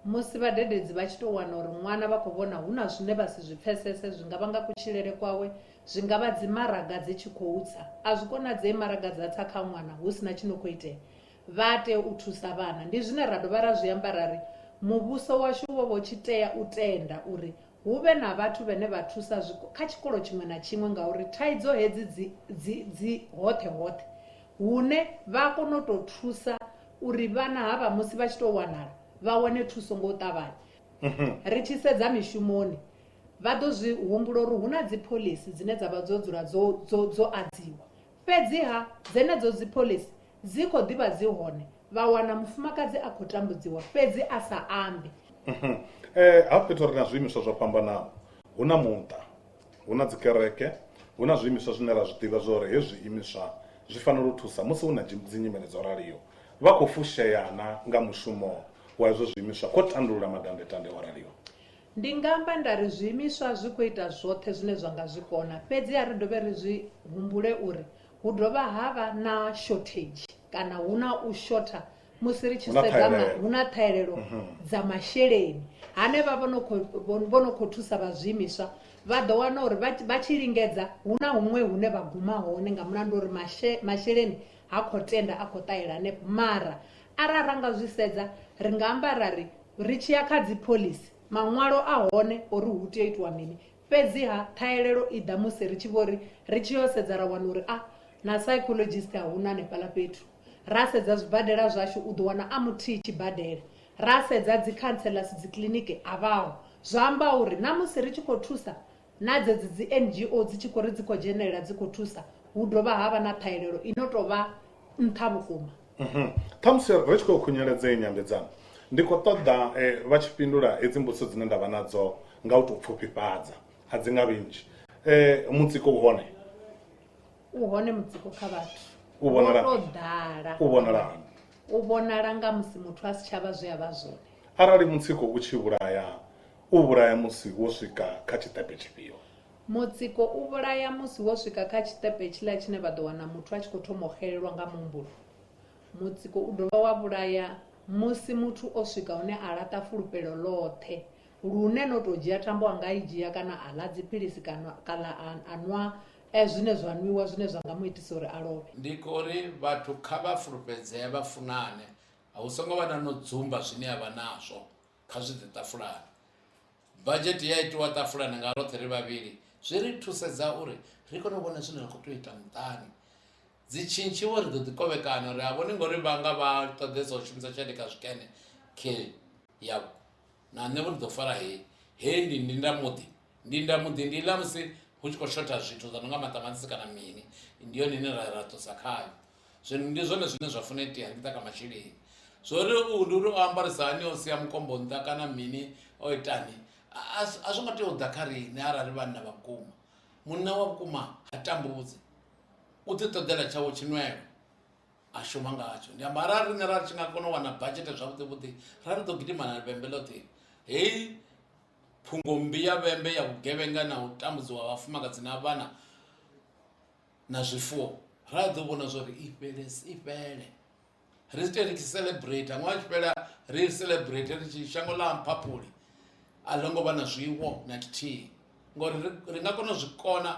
C: Musi vhadededzi vha tshi tou wana uri ṅwana vha khou vhona hu na zwine vha si zwi pfesese, zwi nga vha nga kutshilele kwawe, Zwi nga vha dzimaraga dzi tshi khou tsa, a zwi konadzei maraga dza tsa kha ṅwana hu si na tshi no khou itea. Vha a tea u thusa vhana. Ndi zwine ra dovha ra zwi amba ra ri muvhuso washu wo vha u tshi tea u tenda uri hu vhe na vhathu vhane vha thusa kha tshikolo tshiṅwe na tshiṅwe ngauri thaidzo hedzi dzi, dzi, dzi hoṱhe hoṱhe hune vha kona u tou thusa uri vhana havha musi vha tshi tou wanala vha wane thuso nga u ṱavhanya. Ri tshi sedza mishumoni vha ḓo zwi humbula uri hu na dziphoḽisi dzine dza vha dzo dzula dzo, dzo, dzo adziwa. Fhedziha dzenedzo dziphoḽisi dzi khou ḓi vha dzi hone, vha wana mufumakadzi a khou tambudziwa fhedzi a sa ambi.
B: Hafha fhethu ri na zwiimiswa zwo fhambanaho, hu na muṱa, hu na dzikereke, hu na zwiimiswa zwine ra zwi ḓivha zwa uri hezwi zwiimiswa zwi fanela u thusa musi hu na dzinyimele dzo raliho. Vha khou fushea na nga mushumo wa hezwo zwiimiswa khou tandulula madandetande o raliho?
C: Ndi nga amba nda ri zwiimiswa zwi khou ita zwoṱhe zwine zwa nga zwi kona, fhedzi a ri dovhe ri zwi humbule uri hu dovha ha vha na shortage kana hu na u shotha musi ri tshi
B: Hu na
C: sedza ma,
B: ṱhahelelo.
C: hu na ṱhahelelo dza masheleni. Hanevha vho no khou, vho, vho no khou thusa vha zwiimiswa vha ḓo wana uri vha, vha tshi lingedza hu na huṅwe hune vha guma hone nga mulandu wa uri mashe, masheleni ha khou tenda a khou ṱahela hanefho. Mara arali ra nga zwi sedza ri nga amba ra ri ri tshi ya kha dzi phoḽisi maṅwalo a hone uri hu tea u itiwa mini. Fhedziha, ṱhahelelo i ḓa musi ri tshi vho ri ri tshi yo sedza ra wana uri a na psychologist a hu na hanefhaḽa fhethu. Ra sedza zwibadela zwashu u ḓo wana a muthihi tshibadela. Ra sedza dzi counsellors dzi kiḽiniki a vhaho. Zwa amba uri na musi ri tshi khou thusa na dzedzi dzi NGO dzi tshi khou ri dzi khou dzhenelela dzi khou thusa, hu dovha ha vha na ṱhahelelo i no tou vha nṱha vhukuma.
B: Khamusi ri tshi khou khunyeledza iyi nyambedzano, ndi khou ṱoḓa vha tshi fhindula hedzi mbudziso dzine nda vha nadzo nga u tou pfufhifhadza, a dzi nga vhi nnzhi. Mutsiko u hone?
C: U hone mutsiko kha vhathu.
B: U vhonala
C: Wo tou ḓala.
B: U vhonala hani?
C: U vhonala nga musi muthu a si tsha vha zwe a vha zwone.
B: Arali mutsiko u tshi vhulaya, u vhulaya musi wo swika kha tshiṱepe tshifhio?
C: Mutsiko u vhulaya musi wo swika kha tshiṱepe tshiḽa tshine vha ḓo wana muthu a tshi khou thoma u xelelwa nga muhumbulo. Mutsiko u dovha wa vhulaya musi muthu o swika hune a laṱa fulufhelo ḽoṱhe lune no tou dzhia thambo a nga i dzhia kana a ḽa dziphilisi kana, kana a, a nwa zwine zwa nwiwa zwine zwa nga mu itisa uri a lovhe.
D: Ndi khou ri vhathu kha vha fulufhedzee vha funane, hu songo vha na no dzumba zwine a vha nazwo, kha zwi ḓe ṱafulani. Badzhete ya itiwa ṱafulani nga roṱhe ri vhavhili zwi ri thusedza uri ri kone u vhona zwine ra khou tea u ita muṱani. Dzi tshintshiwo ri ḓo ḓi kovhekana uri a vhoni ngori vhanga vha ṱoḓesa u shumisa tshelede kha zwikene khe yavho na nṋe vho ndi ḓo fara heyi heyi ndi ndindamuḓi ndindamuḓi ndi iḽa musi hu tshi khou shotha zwithu zwa no nga maṱamaṱisi kana mini ndi yone ine ra ra ṱusa khayo. Zwino ndi zwone zwine zwa funa itea nṱha kha masheleni zwori u ndi uri o ambarisa hani o sia mukombo nnḓa kana mini o itani a zwo ngo tea u ḓa kha riṋe arali vhanna vha vhukuma. Munna wa vhukuma ha tambudzi u ḓi ṱoḓela tshawe tshinwelo a shuma ngatsho. Ndi amba arali riṋe ra tshi nga kona u wana badzhete zwavhuḓi vhuḓi ra ri ḓo gidima na vhembe ḽoṱhe heyi phungo mmbi ya vhembe ya vhugevhenga na u tambudziwa vhafumakadzi na vhana na zwifuwo ra ḓo vhona zwori i fhele i fhele ri ite ri tshi celebrate ṅwaha tshi fhela ri celebrate ri tshi shango ḽa mphaphuli a ḽo ngo vha na zwiwo na tshithihi ngori ri nga kona u zwi kona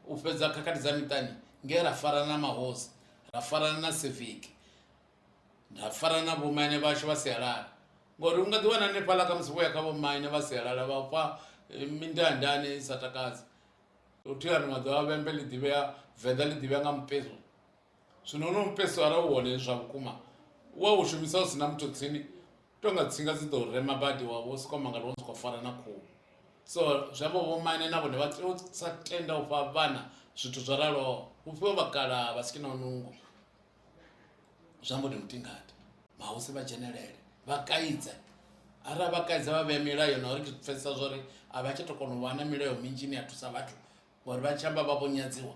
D: u fhedza khakhathi dza miṱani nge ra farana na mahosi ra farana na civic ra farana na vhomaine vhashu vha sialala ngori u nga ḓi wana hanefhaḽa kha musi vho ya kha vhomaine vha sialala vha fha mindandani i sa takadzi U thi ano maḓuvha vhembe ḽi ḓivhea venḓa ḽi ḓivhea nga mupeso zwino hono mupeso arali u hone zwa vhukuma wa u shumisa u si na muthu tsini tonga tsinga dzi ḓo rema badi wa vho soko mangala wo sokou fara na khuhu so zwi amba vho maine na vhone vha tea u sa tenda u fha vhana zwithu zwo raloho u fhiwa vhakalaha vha si na nungo zwi amba ndi mutingati mahosi vha dzhenelele vha kaidze arali vha kaidza vha vhea milayo na uri ndi pfesesa zwori a vha tsha to kona u vha na milayo minzhi ine ya thusa vhathu ngori vha tshi amba vha vho nyadziwa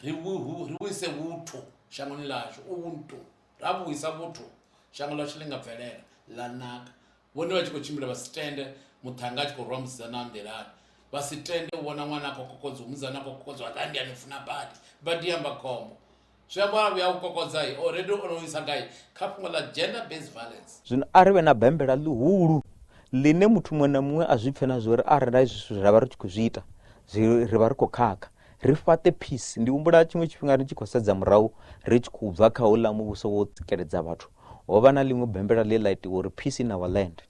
D: ri vhuise vhuthu shangoni ḽashu ubuntu ra vhuisa vhuthu shango ḽashu ḽi nga bvelela ḽa naka vhone vha tshi khou tshimbila vha si tende muṱhanga a tshi khou rwa musidzana a nḓilani vha si tende u vhona ṅwana a khou kokodziwa musidzana a khou kokodziwa ḽa ndi a ni funa badi badi amba khombo zwi amba a vhuya u kokodza already o no isa gai kha fhungo ḽa gender based violence.
G: Zwino a ri vhe na bembela ḽihulu ḽine muthu muṅwe na muṅwe a zwi pfe na zwa uri arali hezwi zwithu ra vha ri tshi khou zwi ita zwi ri vha ri khou khakha. Ri fhaṱe peace. Ndi humbula tshiṅwe tshifhinga ri tshi khou sedza murahu ri tshi khou bva kha houḽa muvhuso wo tsikeledza vhathu, ho vha na ḽiṅwe bembela ḽe ḽa itiwa uri peace in our land.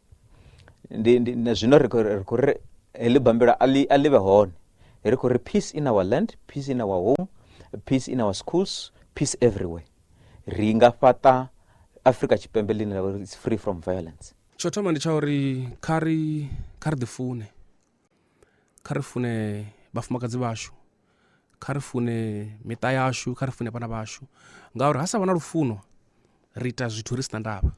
G: Ndi, ndi, na zwino ri khou ri khou ri heḽi bambela a ḽi a ḽi vhe hone. Ri khou ri peace in our land, peace in our home, peace in our schools, peace everywhere. Ri nga fhaṱa Afrika Tshipembe ḽine ḽa vha uri it's free from violence.
Q: Tsho thoma ndi tsha uri kha ri kha ri ḓifune, kha ri fune vhafumakadzi vhashu, kha ri fune miṱa yashu, kha ri fune vhana vhashu ngauri ha sa vha na lufuno ri ita zwithu ri si na ndavha,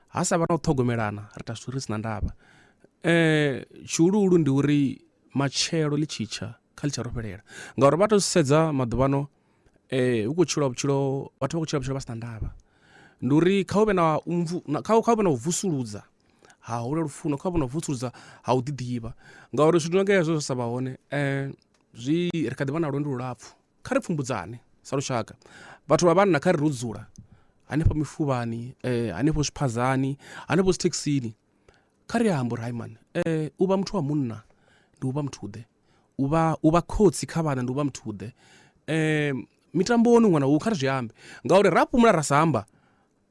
Q: ha sa vha na u ṱhogomelana ri ita zwithu ri si na ndavha. Tshihuluhulu ndi uri matshelo ḽi tshi tsha kha ḽi tsha ro fhelela ngauri vha to sedza maḓuvhano hu khou tshilwa vhutshilo vhathu vha khou tshila vhutshilo vha si na ndavha. Ndi uri kha hu vhe na u kha hu vhe na u vusuludza ha houḽa lufuno, kha hu vhe na u vusuludza ha u ḓiḓivha ngauri zwithu zwi no nga hezwo zwa sa vha hone zwi ri kha ḓi vha na lwendo lulapfhu. Kha ri pfumbudzane sa lushaka, vhathu vha vhanna kha ri ro dzula hanefho mifuvhani, hanefho zwiphazani, hanefho dzi thekhisini kha ri ambe uri hai mani u vha muthu wa munna ndi u vha muthu ḓe, u vha u vha khotsi kha vhana ndi u vha muthu ḓe. Mitamboni huṅwe na huṅwe kha ri zwi ambe ngauri ra fhumula ra sa amba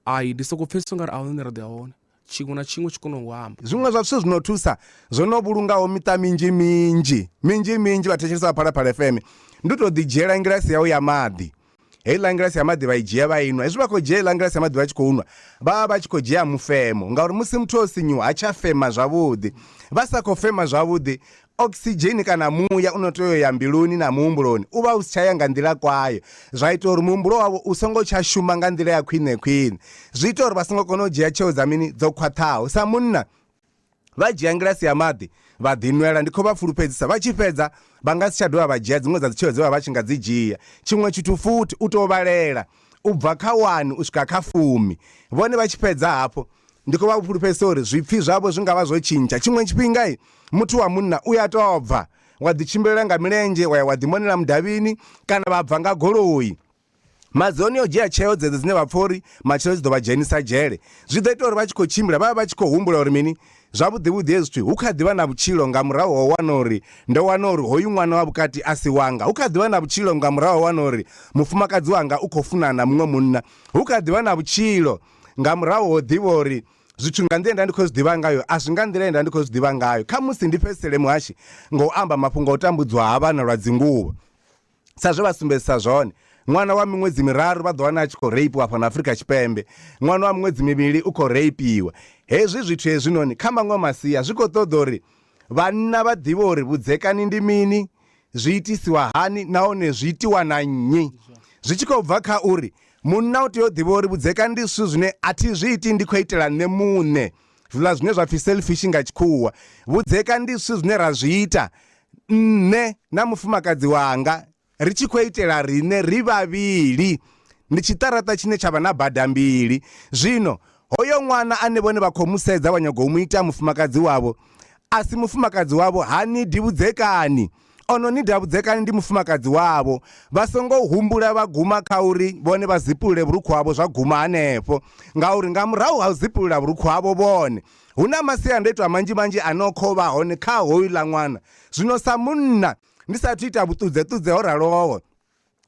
Q: ai ndi soko pfhesesa ungari ahuna hune ra ḓo ya hone, tshiṅwe na tshiṅwe tshi kona u amba.
R: Zwiṅwe zwa zwithu zwi no thusa zwo no vhulungaho miṱa minzhi minzhi minzhi minzhi vhathetshelesi vha Phalaphala FM ndi u tou ḓidzhiela ngilasi yau ya maḓi. Heiḽa ngilasi ya maḓi vha i dzhia vha i nwa. Hezwi vha khou dzhia heiḽa ngilasi ya maḓi vha tshi khou nwa vha vha vha tshi khou dzhia mufemo ngauri musi muthu o sinyuwa ha tsha fema zwavhuḓi. Vha sa khou fema zwavhuḓi oxygen kana muya u no tea u ya mbiluni na muhumbuloni u vha u si tsha ya nga nḓila kwayo zwa ita uri muhumbulo wavho u songo tsha shuma nga nḓila ya khwine khwine. Zwi ita uri vha songo kona u dzhia tsheo dza mini dzo khwaṱhaho. Sa munna vha dzhia ngilasi ya maḓi vha ḓinwela, ndi khou vha fulufhedzisa vha tshi fhedza vha nga si tsha dovha vha dzhia dziṅwe dza dzitsheo dze vha vha tshi nga dzi dzhia. Tshiṅwe tshithu futhi u tou vhalela u bva kha wani u swika kha fumi vhone vha tshi fhedza hafho ndi khou vha fulufhedzisa uri zwipfi zwavho zwi nga vha zwo tshintsha. Tshiṅwe tshifhinga muthu wa munna u ya tou bva wa ḓi tshimbilela nga milenzhe wa ya wa ḓimonela mudavhini kana vha bva nga goloi. Madzoni o dzhia tsheo dzedzo dzine vha pfa uri matshelo dzi ḓo vha dzhenisa dzhele. Zwi ḓo ita uri vha tshi khou tshimbila vha vhe vha tshi khou humbula uri mini, Zwavhuḓi vhuḓi hezwi zwithu hu kha ḓi vha na vhutshilo nga murahu ho wana uri ndo wana uri hoyu ṅwana wa vhukati a si wanga. Hu kha ḓi vha na vhutshilo nga murahu ho wana uri mufumakadzi wanga u khou funana na muṅwe munna. Hu kha ḓi vha na vhutshilo nga murahu ho ḓivha uri zwithu nga nḓila ye nda ndi khou zwi ḓivha ngayo a zwi nga nḓila ye nda ndi khou zwi ḓivha ngayo. Khamusi ndi fhedzisele muhashi nga u amba mafhungo a u tambudziwa ha vhana lwa dzinguvho. Sa zwe vha sumbedzisa zwone, ṅwana wa miṅwedzi miraru vha ḓo wana a tshi khou reipiwa fhano Afrika Tshipembe, ṅwana wa miṅwedzi mivhili u khou reipiwa. Hezwi zwithu hezwinoni kha maṅwe masia zwi khou ṱoḓa uri vhanna vha ḓivhe uri vhudzekani ndi mini, zwi itisiwa hani nahone zwi itiwa na nnyi. Zwi tshi khou bva kha uri munna u tea u ḓivha uri vhudzekani ndi zwithu zwine a thi zwi iti ndi khou itela nṋe muṋe, zwiḽa zwine zwa pfi selfish nga tshikhuwa. Vhudzekani ndi zwithu zwine ra zwi ita Nṋe na mufumakadzi wanga ri tshi khou itela riṋe ri vhavhili. Ndi tshiṱaraṱa tshine tsha vha na bada mbili. Zwino, hoyo ṅwana ane vhone vha khou mu sedza vha nyaga u mu ita mufumakadzi wavho, a si mufumakadzi wavho, ha nidi vhudzekani. O no nida vhudzekani ndi mufumakadzi wavho. Vha songo humbula vha guma kha uri vhone vha zipulule vhurukhu havho zwa guma hanefho, ngauri nga murahu ha u zipulula vhurukhu havho vhone, Hu na masiandaitwa manzhi manzhi ane o khou vha hone kha hoyuḽa ṅwana. Zwino sa munna ndi sathu ita vhuṱudzeṱudze ho raloho,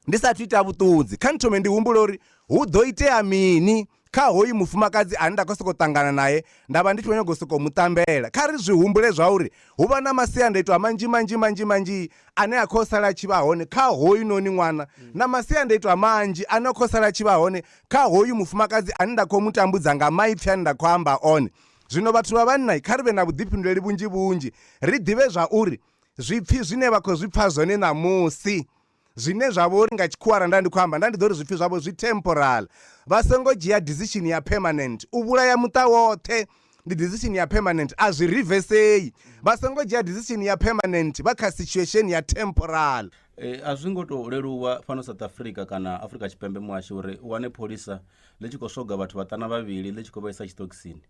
R: ndi sathu ita vhuṱudzi, kha ndi thome ndi humbule uri hu ḓo itea mini kha hoyu mufumakadzi ane nda khou sokou ṱangana nae nda vha ndi tshi khou nyanga u sokou mu ṱambela. Kha ri zwi humbule zwauri hu vha na masiandaitwa manzhi manzhi manzhi manzhi ane a khou sala a tshi vha hone kha hoyunoni ṅwana na masiandaitwa manzhi ane a khou sala a tshi vha hone kha hoyu mufumakadzi ane nda khou mu tambudza nga maipfi ane nda khou amba one. Zwino vhathu vha vhanna kha ri vhe na vhuḓifhinduleli vhunzhi vhunzhi, ri ḓivhe zwa uri zwipfi zwine vha khou zwi pfa zwone ṋamusi, zwine zwa vha uri nga tshikhuwa arali nda ndi khou amba nda ndi ḓo ri zwipfi zwavho zwi temporal, vha songo dzhia decision ya permanent. U vhulaya muṱa woṱhe ndi decision ya permanent, a zwi rivesei. Vha songo dzhia decision ya permanent vha kha situation ya temporal.
U: A zwi ngo tou leluwa fhano South Africa kana Afrika Tshipembe muhasho uri u wane pholisa ḽi tshi khou swoga vhathu vhaṱana vhavhili ḽi tshi khou vha isa tshiṱokisini.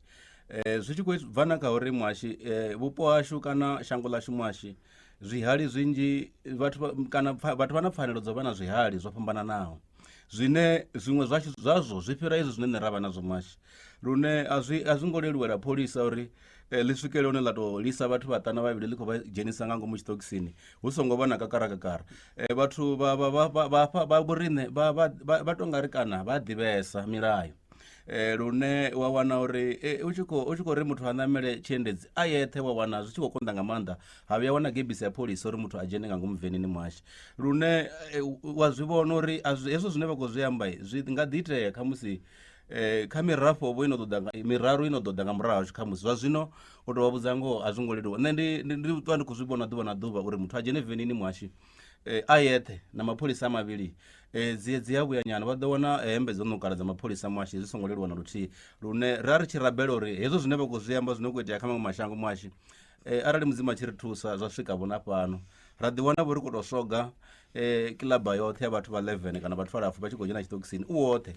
U: Zwi tshi khou bva na kha uri muhashi vhupo hashu kana shango ḽashu muhashi zwihali zwinzhi vhathu kana vhathu vha na pfhanelo dzo vha na zwihali zwo fhambananaho. Zwine zwiṅwe zwashu zwazwo zwi fhira izwi zwine nṋe ra vha nazwo muhashi. Lune a zwi a zwi ngo leluwela pholisa uri ḽi swikele hune ḽa tou lisa vhathu vhaṱanu vhavhili ḽi khou vha dzhenisa nga ngomu tshiṱokisini hu songo vha na kakara kakara. Vhathu vha vha vha vha vha hafha vha vhoriṋe vha vha vha tou nga ri kana vha a ḓivhesa milayo. Lune wa wana uri u tshi khou u tshi khou ri muthu a ṋamele tshiendedzi a yeṱhe wa wana zwi tshi khou konḓa nga maanḓa ha vhuya wana gebisi ya pholisa uri muthu a dzhene nga ngomu venini muhashi. Lune wa zwi vhona uri hezwo zwine vha khou zwi amba zwi nga ḓi itea khamusi kha mirafho vho ino ḓo ḓa miraru ino ḓo ḓa nga murahu hashu khamusi zwa zwino u tou vha vhudza ngoho a zwo ngo leluwa. Nṋe ndi ndi ṱwa ndi khou zwi vhona ḓuvha na ḓuvha uri muthu a dzhene venini muhashi a yeṱhe na mapholisa a mavhili dzi dzi a vhuya nyana vha ḓo wana hemmbe dzo ṋukala dza mapholisa muhashi zwi songo leluwa na luthihi. Lune ra ri tshi rabela uri hezwo zwine vha khou zwi amba zwino khou itea kha maṅwe mashango muhashi arali mudzimu a tshi ri thusa zwa swika vho na fhano ra ḓi wana vho ri khou tou swoga kiḽaba yoṱhe ya vhathu vha 11 kana vhathu vhalapfu vha tshi khou dzhena tshiṱokisini u woṱhe.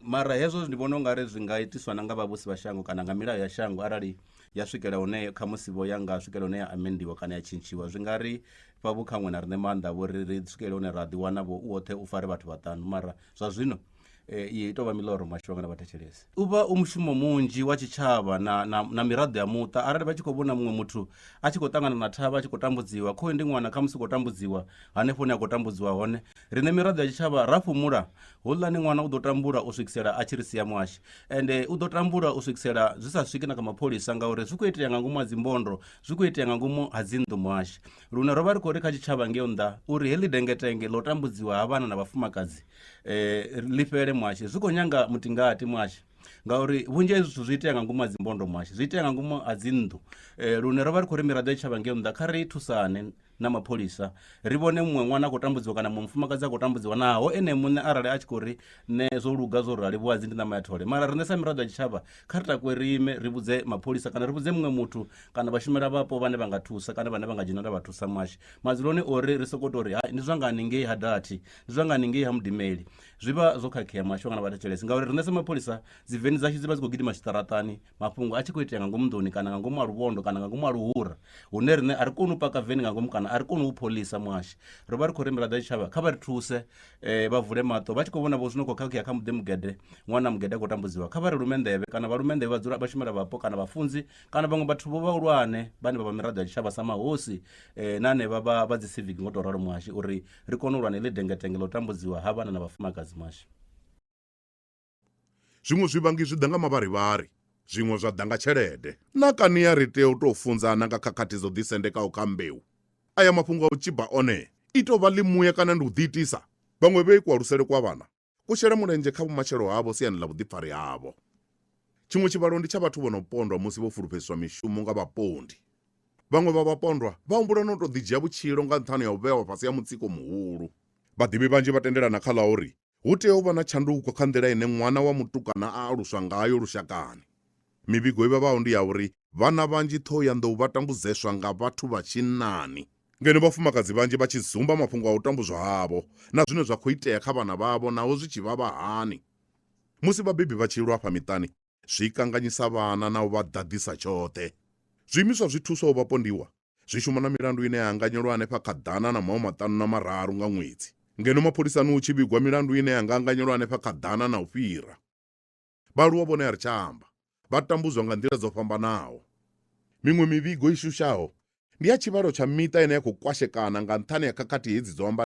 U: Mara hezwo ndi vhona ungari zwi nga itiswa na nga vhavhusi vha shango kana nga milayo ya shango arali ya swikela hune khamusi vho ya nga swikela hune ya amendiwa kana ya tshintshiwa zwi nga ri fha vho khaṅwe na riṋe maanḓa vho ri ri swikele hune ra ḓi wana vho u woṱhe u fare vhathu vhaṱanu mara zwa zwino iyi i tou vha miḽoro muhasho wanga na vhathetshelesi. U vha u mushumo munzhi wa tshitshavha na, na, na miraḓo ya muṱa arali vha tshi khou vhona muṅwe muthu a tshi khou ṱangana na thavha a tshi khou tambudziwa khoyu ndi ṅwana khamusi u khou tambudziwa hanefho hune a khou tambudziwa hone riṋe miraḓo ya tshitshavha ra fhumula houḽani ṅwana u ḓo tambula u swikisela a tshi ri sia muhashi ende u ḓo tambula u swikisela zwi sa swiki na kha mapholisa ngauri zwi khou itea nga ngomu ha dzimbondo zwi khou itea nga ngomu ha dzinnḓu muhashi lune ro vha ri khou ri kha tshitshavha ngeo nnḓa uri heḽi dengetenge ḽo tambudziwa ha vhana na vhafumakadzi ḽi fhele muhashi zwi khou nyanga mutingati muhashi ngauri vhunzhi ha hezwi zwithu zwi itea nga ngomu ha dzimbondo muhashi zwi itea nga ngomu ha dzinnḓu lune ro vha ri khou ri miraḓo ya tshitshavha ngeo nnḓa kha ri thusane na mapholisa ri vhone muṅwe ṅwana a khou tambudziwa kana muṅwe mufumakadzi a khou tambudziwa naho ene muṋe arali a tshi khou ri nṋe zwo luga zwo rali vhuhadzi ndi ṋama ya thole mara riṋe sa miraḓo ya tshitshavha kha ri takuwe ri ime ri vhudze mapholisa kana ri vhudze muṅwe muthu kana vhashumela vhapo vhane vha nga thusa kana vhane vha nga dzhenela vha thusa muhashi madzuloni ori ri sokou tou ri hai ndi zwa nga haningei ha dathi ndi zwa nga haningei ha mudimeli zwi vha zwo khakhea muhashi wanga na vhathetshelesi ngauri riṋe sa mapholisa dzi veni dzashu dzi vha dzi khou gidima tshiṱaraṱani mafhungo a tshi khou itea nga ngomu nḓuni kana nga ngomu ha luvhondo kana nga ngomu ha luhura hune riṋe a ri koni u paka veni nga ngomu kana a ri koni u pholisa muhashi ro vha ri khou ri miraḓo ya tshitshavha kha vha ri thuse vha vule maṱo vha tshi khou vhona vho zwino khou khakhea kha muḓi mugede ṅwana mugede a khou tambudziwa kha vha ri lume nḓevhe kana vha lume nḓevhe vha dzula vha shumela vhapo kana vhafunzi kana vhaṅwe vhathu vho vhahulwane vhane vha vha miraḓo ya tshitshavha sa mahosi na hanevha vha dzi civic ngo tou ralo muhashi uri ri kone u lwa na heḽi dengetenge ḽa u tambudziwa ha vhana na vhafumakadzi muhashi.
A: Zwiṅwe zwivhangi zwi ḓa nga mavharivhari, zwiṅwe zwa ḓa nga tshelede. Na kani a ri tea u tou funzana nga khakhathi dzo ḓisendekaho kha mbeu? Aya mafhungo a u tshiba one i tou vha ḽimuya kana ndi u ḓiitisa? Vhaṅwe vhei kualusele kwa vhana ku shela mulenzhe kha vhumatshelo havho siani ḽa vhuḓipfari havho. Tshiṅwe tshivhalo ndi tsha vhathu vho no pondwa musi vho fulufhedziswa mishumo nga vhapondi. Vhaṅwe vha vhapondwa vha humbula na u tou ḓidzhia vhutshilo nga nṱhani ha u vhewa fhasi ha mutsiko muhulu. Vhaḓivhi vhanzhi vha tendelana kha ḽa uri Hu tea u vha na tshanduko kha nḓila ine ṅwana wa mutukana a aluswa ngayo lushakani. Mivhigo i vhavhaho ndi ya uri vhana vhanzhi Ṱhohoyanḓou vha tambudzeswa nga vhathu vha tshinnani, ngeno vhafumakadzi vhanzhi vha tshi dzumba mafhungo a u tambudzwa havho na zwine zwa khou itea kha vhana vhavho naho zwi tshi vhavha hani. Musi vhabebi vha tshi lwa afha miṱani, zwi kanganyisa vhana na u vha ḓaḓisa tshoṱhe. Zwiimiswa zwi thusaho vhapondiwa Zwi shuma na milandu ine ya anganyelwa hanefha kha 153 nga ṅwedzi, ngeno mapholisani hu tshi vhigwa milandu ine ya nga anganyelwa hanefha kha ḓana na u fhira. Vhaaluwa vhone a ri tsha amba, vha tambudzwa nga nḓila dzo fhambanaho. Miṅwe mivhigo i shushaho ndi ya tshivhalo tsha miṱa ine ya khou kwashekana nga nṱhani ha khakhathi hedzi dzo amba.